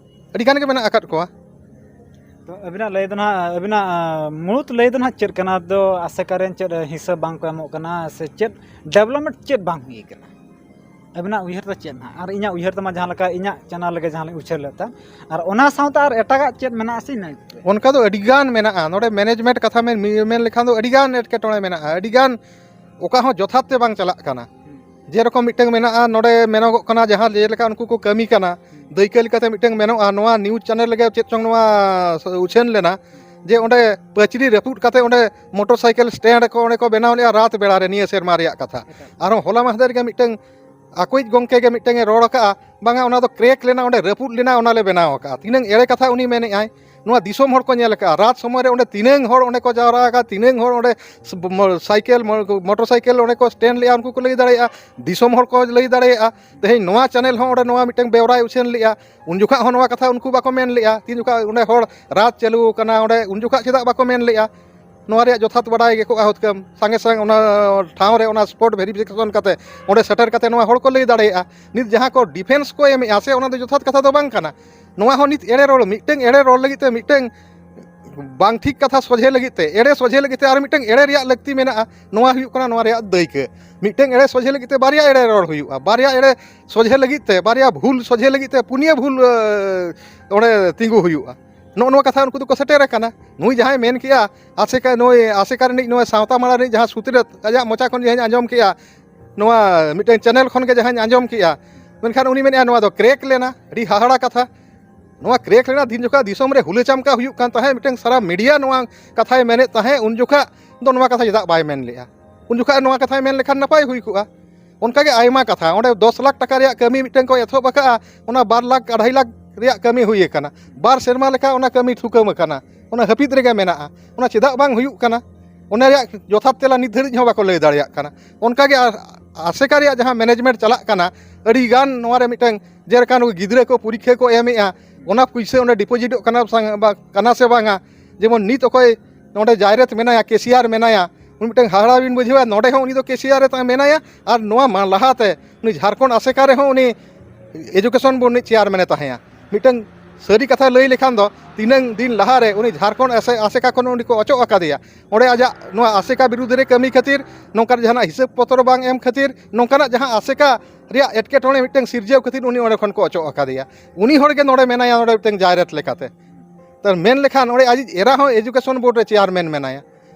ᱟᱹᱰᱤ ᱜᱟᱱ ᱜᱮ ᱢᱮᱱᱟᱜ ᱟᱠᱟᱫ ᱠᱚᱣᱟ᱾ ᱛᱚ ᱟᱹᱵᱤᱱᱟᱜ ᱞᱟᱹᱭ ᱫᱚ ᱱᱟᱦᱟᱜ, ᱟᱹᱵᱤᱱᱟᱜ ᱢᱩᱲᱩᱫ ᱞᱟᱹᱭ ᱫᱚ ᱱᱟᱦᱟᱜ ᱪᱮᱫ ᱠᱟᱱᱟ? ᱫᱚ ᱟᱥᱮᱠᱟ ᱨᱮᱱ ᱪᱮᱫ ᱦᱤᱥᱟᱹ ᱵᱟᱝ ᱠᱚ ᱮᱢᱚᱜ ᱠᱟᱱᱟ ᱥᱮ ᱪᱮᱫ ᱰᱮᱵᱷᱞᱚᱯᱢᱮᱱᱴ ᱪᱮᱫ ᱵᱟᱝ ᱦᱩᱭ ᱠᱟᱱᱟ? ᱟᱹᱵᱤᱱᱟᱜ ᱩᱭᱦᱟᱹᱨ ᱫᱚ ᱪᱮᱫ ᱱᱟᱦᱟᱜ? ᱟᱨ ᱤᱧᱟᱹᱜ ᱩᱭᱦᱟᱹᱨ ᱛᱮᱢᱟ ᱡᱟᱦᱟᱸ ᱞᱮᱠᱟ ᱤᱧᱟᱹᱜ ᱪᱮᱱᱮᱞ ᱨᱮᱜᱮ ᱡᱟᱦᱟᱸ ᱞᱤᱧ ᱩᱪᱷᱟᱹᱱ ᱞᱮᱫ ᱛᱟᱦᱮᱸᱫ, ᱟᱨ ᱚᱱᱟ ᱥᱟᱶᱛᱮ ᱟᱨ ᱮᱴᱟᱜᱟᱜ ᱪᱮᱫ ᱢᱮᱱᱟᱜᱼᱟ ᱥᱮ ᱤᱱᱟᱹ ᱜᱮ? ᱚᱱᱠᱟ ᱫᱚ ᱟᱹᱰᱤ ᱜᱟᱱ ᱢᱮᱱᱟᱜᱼᱟ᱾ ᱱᱚᱰᱮ ᱢᱮᱱᱮᱡᱽᱢᱮᱱᱴ ᱠᱟᱛᱷᱟ ᱢᱮᱱ, ᱢᱮᱱ ᱞᱮᱠᱷᱟᱱ ᱫᱚ ᱟᱹᱰᱤ ᱜᱟᱱ ᱮᱴᱠᱮᱴᱚᱬᱮ ᱢᱮᱱᱟᱜᱼᱟ, ᱟᱹᱰᱤ ᱜᱟᱱ ᱚᱠᱟ ᱦᱚᱸ ᱡᱚᱛᱷᱟᱛ ᱛᱮ ᱵᱟᱝ ᱪᱟᱞᱟᱜ ᱠᱟᱱᱟ᱾ ᱡᱮᱨᱚᱠᱚᱢ ᱢᱤᱫᱴᱟᱝ ᱢᱮᱱᱟᱜᱼᱟ, ᱱᱚᱰᱮ ᱢᱮᱱᱚᱜᱚᱜ ᱠᱟᱱᱟ, ᱡᱟᱦᱟᱸ ᱡᱮᱞᱮᱠᱟ ᱩᱱᱠᱩ ᱠᱚ ᱠᱟᱹᱢᱤ ᱠᱟᱱᱟ, ᱫᱟᱹᱭᱠᱟᱹ ᱞᱮᱠᱟᱛᱮ ᱢᱤᱫᱴᱟᱝ ᱢᱮᱱᱚᱜᱼᱟ, ᱱᱚᱣᱟ ᱱᱤᱭᱩᱡᱽ ᱪᱮᱱᱮᱞ ᱨᱮᱜᱮ ᱪᱮᱫ ᱪᱚᱝ ᱱᱚᱣᱟ ᱩᱪᱷᱟᱹᱱ ᱞᱮᱱᱟ, ᱡᱮ ᱚᱸᱰᱮ ᱯᱟᱹᱪᱨᱤ ᱨᱟᱹᱯᱩᱫ ᱠᱟᱛᱮ ᱚᱸᱰᱮ ᱢᱚᱴᱚᱨ ᱥᱟᱭᱠᱮᱞ ᱥᱴᱮᱱᱰ ᱠᱚ ᱚᱸᱰᱮ ᱠᱚ ᱵᱮᱱᱟᱣ ᱞᱮᱜᱼᱟ ᱨᱟᱛ ᱵᱮᱲᱟ ᱨᱮ, ᱱᱤᱭᱟᱹ ᱥᱮᱨᱢᱟ ᱨᱮᱭᱟᱜ ᱠᱟᱛᱷᱟ᱾ ᱟᱨᱦᱚᱸ ᱦᱚᱞᱟ ᱢᱟᱦᱫᱮᱨ ᱜᱮ ᱢᱤᱫᱴᱟᱝ ᱟᱠᱚᱭᱤᱡ ᱜᱚᱢᱠᱮ ᱜᱮ ᱢᱤᱫᱴᱟᱝ ᱮ ᱨᱚᱲ ᱟᱠᱟᱜᱼᱟ, ᱵᱟᱝᱟ, ᱚᱱᱟ ᱫᱚ ᱠᱨᱮᱠ ᱞᱮᱱᱟ, ᱚᱸᱰᱮ ᱨᱟᱹᱯᱩᱫ ᱞᱮᱱᱟ, ᱚᱱᱟ ᱞᱮ ᱵᱮᱱᱟᱣ ᱟᱠᱟᱜᱼᱟ᱾ ᱛᱤᱱᱟᱹᱝ ᱮᱲᱮ ᱠᱟᱛᱷᱟ ᱩᱱᱤ ᱢᱮᱱᱮᱜᱼᱟᱭ, ᱱᱚᱣᱟ ᱫᱤᱥᱚᱢ ᱦᱚᱲ ᱠᱚ ᱧᱮᱞ ᱟᱠᱟᱜᱼᱟ᱾ ᱨᱟᱛ ᱥᱚᱢᱚᱭ ᱨᱮ ᱚᱸᱰᱮ ᱛᱤᱱᱟᱹᱝ ᱦᱚᱲ ᱚᱸᱰᱮ ᱠᱚ ᱡᱟᱣᱨᱟ ᱟᱠᱟᱱᱟ, ᱛᱤᱱᱟᱹᱝ ᱦᱚᱲ ᱚᱸᱰᱮ ᱥ-, ᱢᱚ-, ᱥᱟᱭᱠᱮᱞ, ᱢᱚ-, ᱢᱚᱴᱚᱨ ᱥᱟᱭᱠᱮᱞ ᱚᱸᱰᱮ ᱠᱚ ᱥᱴᱮᱱᱰ ᱞᱮᱜᱼᱟ, ᱩᱱᱠᱩ ᱠᱚ ᱞᱟᱹᱭ ᱫᱟᱲᱮᱭᱟᱜᱼᱟ, ᱫᱤᱥᱚᱢ ᱦᱚᱲ ᱠᱚ ᱞᱟᱹᱭ ᱫᱟᱲᱮᱭᱟᱜᱼᱟ᱾ ᱛᱮᱦᱮᱧ ᱱᱚᱣᱟ ᱪᱮᱱᱮᱞ ᱦᱚᱸ ᱚᱸᱰᱮ ᱱᱚᱣᱟ ᱢᱤᱫᱴᱟᱝ ᱵᱮᱣᱨᱟᱭ ᱩᱪᱷᱟᱹᱱ ᱞᱮᱜᱼᱟ, ᱩᱱ ᱡᱚᱠᱷᱟᱜ ᱦᱚᱸ ᱱᱚᱣᱟ ᱠᱟᱛᱷᱟ ᱩᱱᱠᱩ ᱵᱟᱠᱚ ᱢᱮᱱ ᱞᱮᱜᱼᱟ᱾ ᱛᱤᱱ ᱡᱚᱠᱷᱟᱜ ᱚᱸᱰᱮ ᱦᱚᱲ ᱨᱟᱛ ᱪᱟᱹᱞᱩ ᱟᱠᱟᱱᱟ, ᱚᱸᱰᱮ ᱩᱱ ᱡᱚᱠᱷᱟᱜ ᱪᱮᱫᱟᱜ ᱵᱟᱠᱚ ᱢᱮᱱ ᱞᱮᱜᱼᱟ? ᱱᱚᱣᱟ ᱨᱮᱭᱟᱜ ᱡᱚᱛᱷᱟᱛ ᱵᱟᱰᱟᱭ ᱜᱮ ᱠᱚᱜᱼᱟ ᱦᱩᱛᱠᱟᱹᱢ᱾ ᱥᱟᱸᱜᱮ ᱥᱟᱝ ᱚᱱᱟ ᱴᱷᱟᱶ ᱨᱮ ᱚᱱᱟ ᱥᱯᱚᱴ ᱵᱷᱮᱨᱤᱯᱷᱤᱠᱮᱥᱚᱱ ᱠᱟᱛᱮ ᱚᱸᱰᱮ ᱥᱮᱴᱮᱨ ᱠᱟᱛᱮ ᱱᱚᱣᱟ ᱦᱚᱲ ᱠᱚ ᱞᱟᱹᱭ ᱫᱟᱲᱮᱭᱟᱜᱼᱟ᱾ ᱱᱤᱛ ᱡᱟᱦᱟᱸ ᱠᱚ ᱰᱤᱯᱷᱮᱱᱥ ᱠᱚ ᱮᱢᱮᱜᱼᱟ ᱥᱮ, ᱚᱱᱟ ᱫᱚ ᱡᱚᱛᱷᱟᱛ ᱠᱟᱛᱷᱟ ᱫᱚ ᱵᱟᱝ ᱠᱟᱱᱟ᱾ ᱱᱚᱣᱟ ᱦᱚᱸ ᱱᱤᱛ ᱮᱲᱮ ᱨᱚᱲ, ᱢᱤᱫᱴᱟᱝ ᱮᱲᱮ ᱨᱚᱲ ᱞᱟᱹᱜᱤᱫ ᱛᱮ, ᱢᱤᱫᱴᱟᱝ ᱵᱟᱝ ᱴᱷᱤᱠ ᱠᱟᱛᱷᱟ ᱥᱚᱡᱷᱮ ᱞᱟᱹᱜᱤᱫ ᱛᱮ, ᱮᱲᱮ ᱥᱚᱡᱷᱮ ᱞᱟᱹᱜᱤᱫ ᱛᱮ ᱟᱨ ᱢᱤᱫᱴᱟᱝ ᱮᱲᱮ ᱨᱮᱭᱟᱜ ᱞᱟᱹᱠᱛᱤ ᱢᱮᱱᱟᱜᱼᱟ᱾ ᱱᱚᱣᱟ ᱦᱩᱭᱩᱜ ᱠᱟᱱᱟ ᱱᱚᱣᱟ ᱨᱮᱭᱟᱜ ᱫᱟᱹᱭᱠᱟᱹ᱾ ᱢᱤᱫᱴᱟᱝ ᱮᱲᱮ ᱥᱚᱡᱷᱮ ᱞᱟᱹᱜᱤᱫ ᱛᱮ ᱵᱟᱨᱭᱟ ᱮᱲᱮ ᱨᱚᱲ ᱦᱩᱭᱩᱜᱼᱟ, ᱵᱟᱨᱭᱟ ᱮᱲᱮ ᱥᱚᱡᱷᱮ ᱞᱟᱹᱜᱤᱫ ᱛᱮ, ᱵᱟᱨᱭᱟ ᱵᱷᱩᱞ ᱥᱚᱡᱷᱮ ᱞᱟᱹᱜᱤᱫ ᱛᱮ ᱯᱩᱱᱭᱟᱹ ᱵᱷᱩᱞ, ᱮ, ᱚᱸᱰᱮ ᱛᱤᱸᱜᱩ ᱦᱩᱭᱩᱜᱼᱟ᱾ ᱱᱚᱜᱼᱚ ᱱᱚᱣᱟ ᱠᱟᱛᱷᱟ ᱩᱱᱠᱩ ᱫᱚᱠᱚ ᱥᱮᱴᱮᱨ ᱟᱠᱟᱱᱟ᱾ ᱱᱩᱭ ᱡᱟᱦᱟᱸᱭ ᱢᱮᱱ ᱠᱮᱜᱼᱟ, ᱟᱥᱮᱠᱟ, ᱱᱩᱭ ᱟᱥᱮᱠᱟ ᱨᱤᱱᱤᱡ ᱱᱚᱣᱟ ᱥᱟᱶᱛᱟ ᱢᱟᱲᱟᱝ ᱨᱤᱱᱤᱡ ᱡᱟᱦᱟᱸ ᱥᱩᱛᱨᱮᱛ ᱟᱡᱟᱜ ᱢᱚᱪᱟ ᱠᱷᱚᱱ ᱡᱟᱦᱟᱸᱧ ᱟᱸᱡᱚᱢ ᱠᱮᱜᱼᱟ, ᱱᱚᱣᱟ ᱢᱤᱫᱴᱟᱝ ᱪᱮᱱᱮᱞ ᱠᱷᱚᱱ ᱜᱮ ᱡᱟᱦᱟᱸᱧ ᱟᱸᱡᱚᱢ ᱠᱮᱜᱼᱟ, ᱢᱮᱱᱠᱷᱟᱱ ᱩᱱᱤ ᱢᱮᱱᱮᱜᱼᱟ ᱱᱚᱣᱟ ᱫᱚ ᱠᱨᱮᱠ ᱞᱮᱱᱟ᱾ ᱟᱹᱰᱤ ᱦᱟᱦᱟᱲᱟ ᱠᱟᱛᱷᱟ᱾ ᱱᱚᱣᱟ ᱠᱨᱮᱠ ᱞᱮᱱᱟ ᱫᱤᱱ ᱡᱚᱠᱷᱟ ᱫᱤᱥᱚᱢ ᱨᱮ ᱦᱩᱞᱟᱹ ᱪᱟᱢᱠᱟ ᱦᱩᱭᱩᱜ ᱠᱟᱱ ᱛᱟᱦᱮᱸᱫ, ᱢᱤᱫᱴᱟᱝ ᱥᱟᱨᱟ ᱢᱤᱰᱤᱭᱟ ᱱᱚᱣᱟ ᱠᱟᱛᱷᱟᱭ ᱢᱮᱱᱮᱫ ᱛᱟᱦᱮᱸᱫ, ᱩᱱ ᱡᱚᱠᱷᱟ ᱫᱚ ᱱᱚᱣᱟ ᱠᱟᱛᱷᱟ ᱪᱮᱫᱟᱜ ᱵᱟᱭ ᱢᱮᱱ ᱞᱮᱜᱼᱟ? ᱩᱱ ᱡᱚᱠᱷᱟ ᱱᱚᱣᱟ ᱠᱟᱛᱷᱟᱭ ᱢᱮᱱ ᱞᱮᱠᱷᱟᱱ ᱱᱟᱯᱟᱭ ᱦᱩᱭ ᱠᱚᱜᱼᱟ᱾ ᱚᱱᱠᱟᱜᱮ ᱟᱭᱢᱟ ᱠᱟᱛᱷᱟ, ᱚᱸᱰᱮ ᱫᱚᱥ ᱞᱟᱠᱷ ᱴᱟᱠᱟ ᱨᱮᱭᱟᱜ ᱠᱟᱹᱢᱤ ᱢᱤᱫᱴᱟᱝ ᱠᱚ ᱮᱛᱚᱦᱚᱵ ᱟᱠᱟᱫᱼᱟ, ᱚᱱᱟ ᱵᱟᱨ ᱞᱟᱠᱷ ᱟᱲᱟᱭ ᱞᱟᱠᱷ ᱨᱮᱭᱟᱜ ᱠᱟᱹᱢᱤ ᱦᱩᱭ ᱟᱠᱟᱱᱟ᱾ ᱵᱟᱨ ᱥᱮᱨᱢᱟ ᱞᱮᱠᱟ ᱚᱱᱟ ᱠᱟᱹᱢᱤ ᱛᱷᱩᱠᱟᱹᱢ ᱟᱠᱟᱱᱟ, ᱚᱱᱟ ᱦᱟᱹᱯᱤᱫ ᱨᱮᱜᱮ ᱢᱮᱱᱟᱜᱼᱟ᱾ ᱚᱱᱟ ᱪᱮᱫᱟᱜ ᱵᱟᱝ ᱦᱩᱭᱩᱜ ᱠᱟᱱᱟ, ᱚᱱᱟ ᱨᱮᱭᱟᱜ ᱡᱚᱛᱷᱟᱛ ᱛᱮᱞᱟ ᱱᱤᱛ ᱫᱷᱟᱹᱨᱤᱡ ᱦᱚᱸ ᱵᱟᱠᱚ ᱞᱟᱹᱭ ᱫᱟᱲᱮᱭᱟᱜ ᱠᱟᱱᱟ᱾ ᱚᱱᱠᱟᱜᱮ ᱟ-, ᱟᱥᱮᱠᱟ ᱨᱮᱭᱟᱜ ᱡᱟᱦᱟᱸ ᱢᱮᱱᱮᱡᱽᱢᱮᱱᱴ ᱪᱟᱞᱟᱜ ᱠᱟᱱᱟ, ᱟᱹᱰᱤ ᱜᱟᱱ ᱱᱚᱣᱟ ᱨᱮ ᱢᱤᱫᱴᱟᱝ, ᱡᱮᱞᱮᱠᱟ ᱱᱩᱠᱩ ᱜᱤᱫᱽᱨᱟᱹ ᱠᱚ ᱯᱚᱨᱤᱠᱠᱷᱟ ᱠᱚ ᱮᱢᱮᱜᱼᱟ, ᱚᱱᱟ ᱯᱩᱭᱥᱟᱹ ᱚᱸᱰᱮ ᱰᱤᱯᱚᱡᱤᱴᱚᱜ ᱠᱟᱱᱟ ᱥᱟᱝ-, ᱵᱟ-, ᱠᱟᱱᱟ ᱥᱮ ᱵᱟᱝᱟ? ᱡᱮᱢᱚᱱ ᱱᱤᱛ ᱚᱠᱚᱭ ᱱᱚᱰᱮ ᱡᱟᱭᱨᱮᱛ ᱢᱮᱱᱟᱭᱟ, ᱠᱮᱥᱤᱭᱟᱨ ᱢᱮᱱᱟᱭᱟ, ᱩᱱᱤ ᱢᱤᱫᱴᱟᱝ ᱦᱟᱦᱟᱲᱟ ᱵᱤᱱ ᱵᱩᱡᱷᱟᱹᱣᱟ᱾ ᱱᱚᱰᱮ ᱦᱚᱸ ᱩᱱᱤ ᱫᱚ ᱠᱮᱥᱤᱭᱟᱨ ᱨᱮ ᱛᱟᱦᱮᱸ ᱢᱮᱱᱟᱭᱟ, ᱟᱨ ᱱᱚᱣᱟ ᱢᱟ-, ᱞᱟᱦᱟᱛᱮ ᱩᱱᱤ ᱡᱷᱟᱲᱠᱷᱚᱸᱰ ᱟᱥᱮᱠᱟ ᱨᱮᱦᱚᱸ ᱩᱱᱤ ᱮᱡᱩᱠᱮᱥᱚᱱ ᱵᱳᱨᱰ ᱨᱤᱱᱤᱡ ᱪᱮᱭᱟᱨᱢᱮᱱᱮ ᱛᱟᱦᱮᱸᱭᱟ᱾ ᱢᱤᱫᱴᱟᱝ ᱥᱟᱹᱨᱤ ᱠᱟᱛᱷᱟ ᱞᱟᱹᱭ ᱞᱮᱠᱷᱟᱱ ᱫᱚ, ᱛᱤᱱᱟᱹᱝ ᱫᱤᱱ ᱞᱟᱦᱟᱨᱮ ᱩᱱᱤ ᱡᱷᱟᱲᱠᱷᱚᱸᱰ ᱟᱥᱮ-, ᱟᱥᱮᱠᱟ ᱠᱷᱚᱱ ᱩᱱᱤ ᱠᱚ ᱚᱪᱚᱜ ᱟᱠᱟᱫᱮᱭᱟ᱾ ᱚᱸᱰᱮ ᱟᱡᱟᱜ ᱱᱚᱣᱟ ᱟᱥᱮᱠᱟ ᱵᱤᱨᱩᱫᱷ ᱨᱮ ᱠᱟᱹᱢᱤ ᱠᱷᱟᱹᱛᱤᱨ, ᱱᱚᱝᱠᱟᱱ ᱡᱟᱦᱟᱱᱟᱜ ᱦᱤᱥᱟᱹᱵ ᱯᱚᱛᱨᱚ ᱵᱟᱝ ᱮᱢ ᱠᱷᱟᱹᱛᱤᱨ, ᱱᱚᱝᱠᱟᱱᱟᱜ ᱡᱟᱦᱟᱸ ᱟᱥᱮᱠᱟ ᱨᱮᱭᱟᱜ ᱮᱴᱠᱮᱴᱚᱬᱮ ᱢᱤᱫᱴᱟᱝ ᱥᱤᱨᱡᱟᱹᱣ ᱠᱷᱟᱹᱛᱤᱨ ᱩᱱᱤ ᱚᱸᱰᱮ ᱠᱷᱚᱱ ᱠᱚ ᱚᱪᱚᱜ ᱟᱠᱟᱫᱮᱭᱟ᱾ ᱩᱱᱤ ᱦᱚᱲ ᱜᱮ ᱱᱚᱰᱮ ᱢᱮᱱᱟᱭᱟ, ᱱᱚᱰᱮ ᱢᱤᱫᱴᱟᱝ ᱡᱟᱭᱨᱮᱛ ᱞᱮᱠᱟᱛᱮ᱾ ᱛᱟᱨ ᱢᱮᱱ ᱞᱮᱠᱷᱟᱱ ᱚᱸᱰᱮ ᱟᱡᱤᱡ ᱮᱨᱟ ᱦᱚᱸ ᱮᱡᱩᱠᱮᱥᱚᱱ ᱵᱳᱨᱰ ᱨᱮ ᱪᱮᱭᱟᱨᱢᱮᱱ ᱢᱮᱱᱟᱭᱟ᱾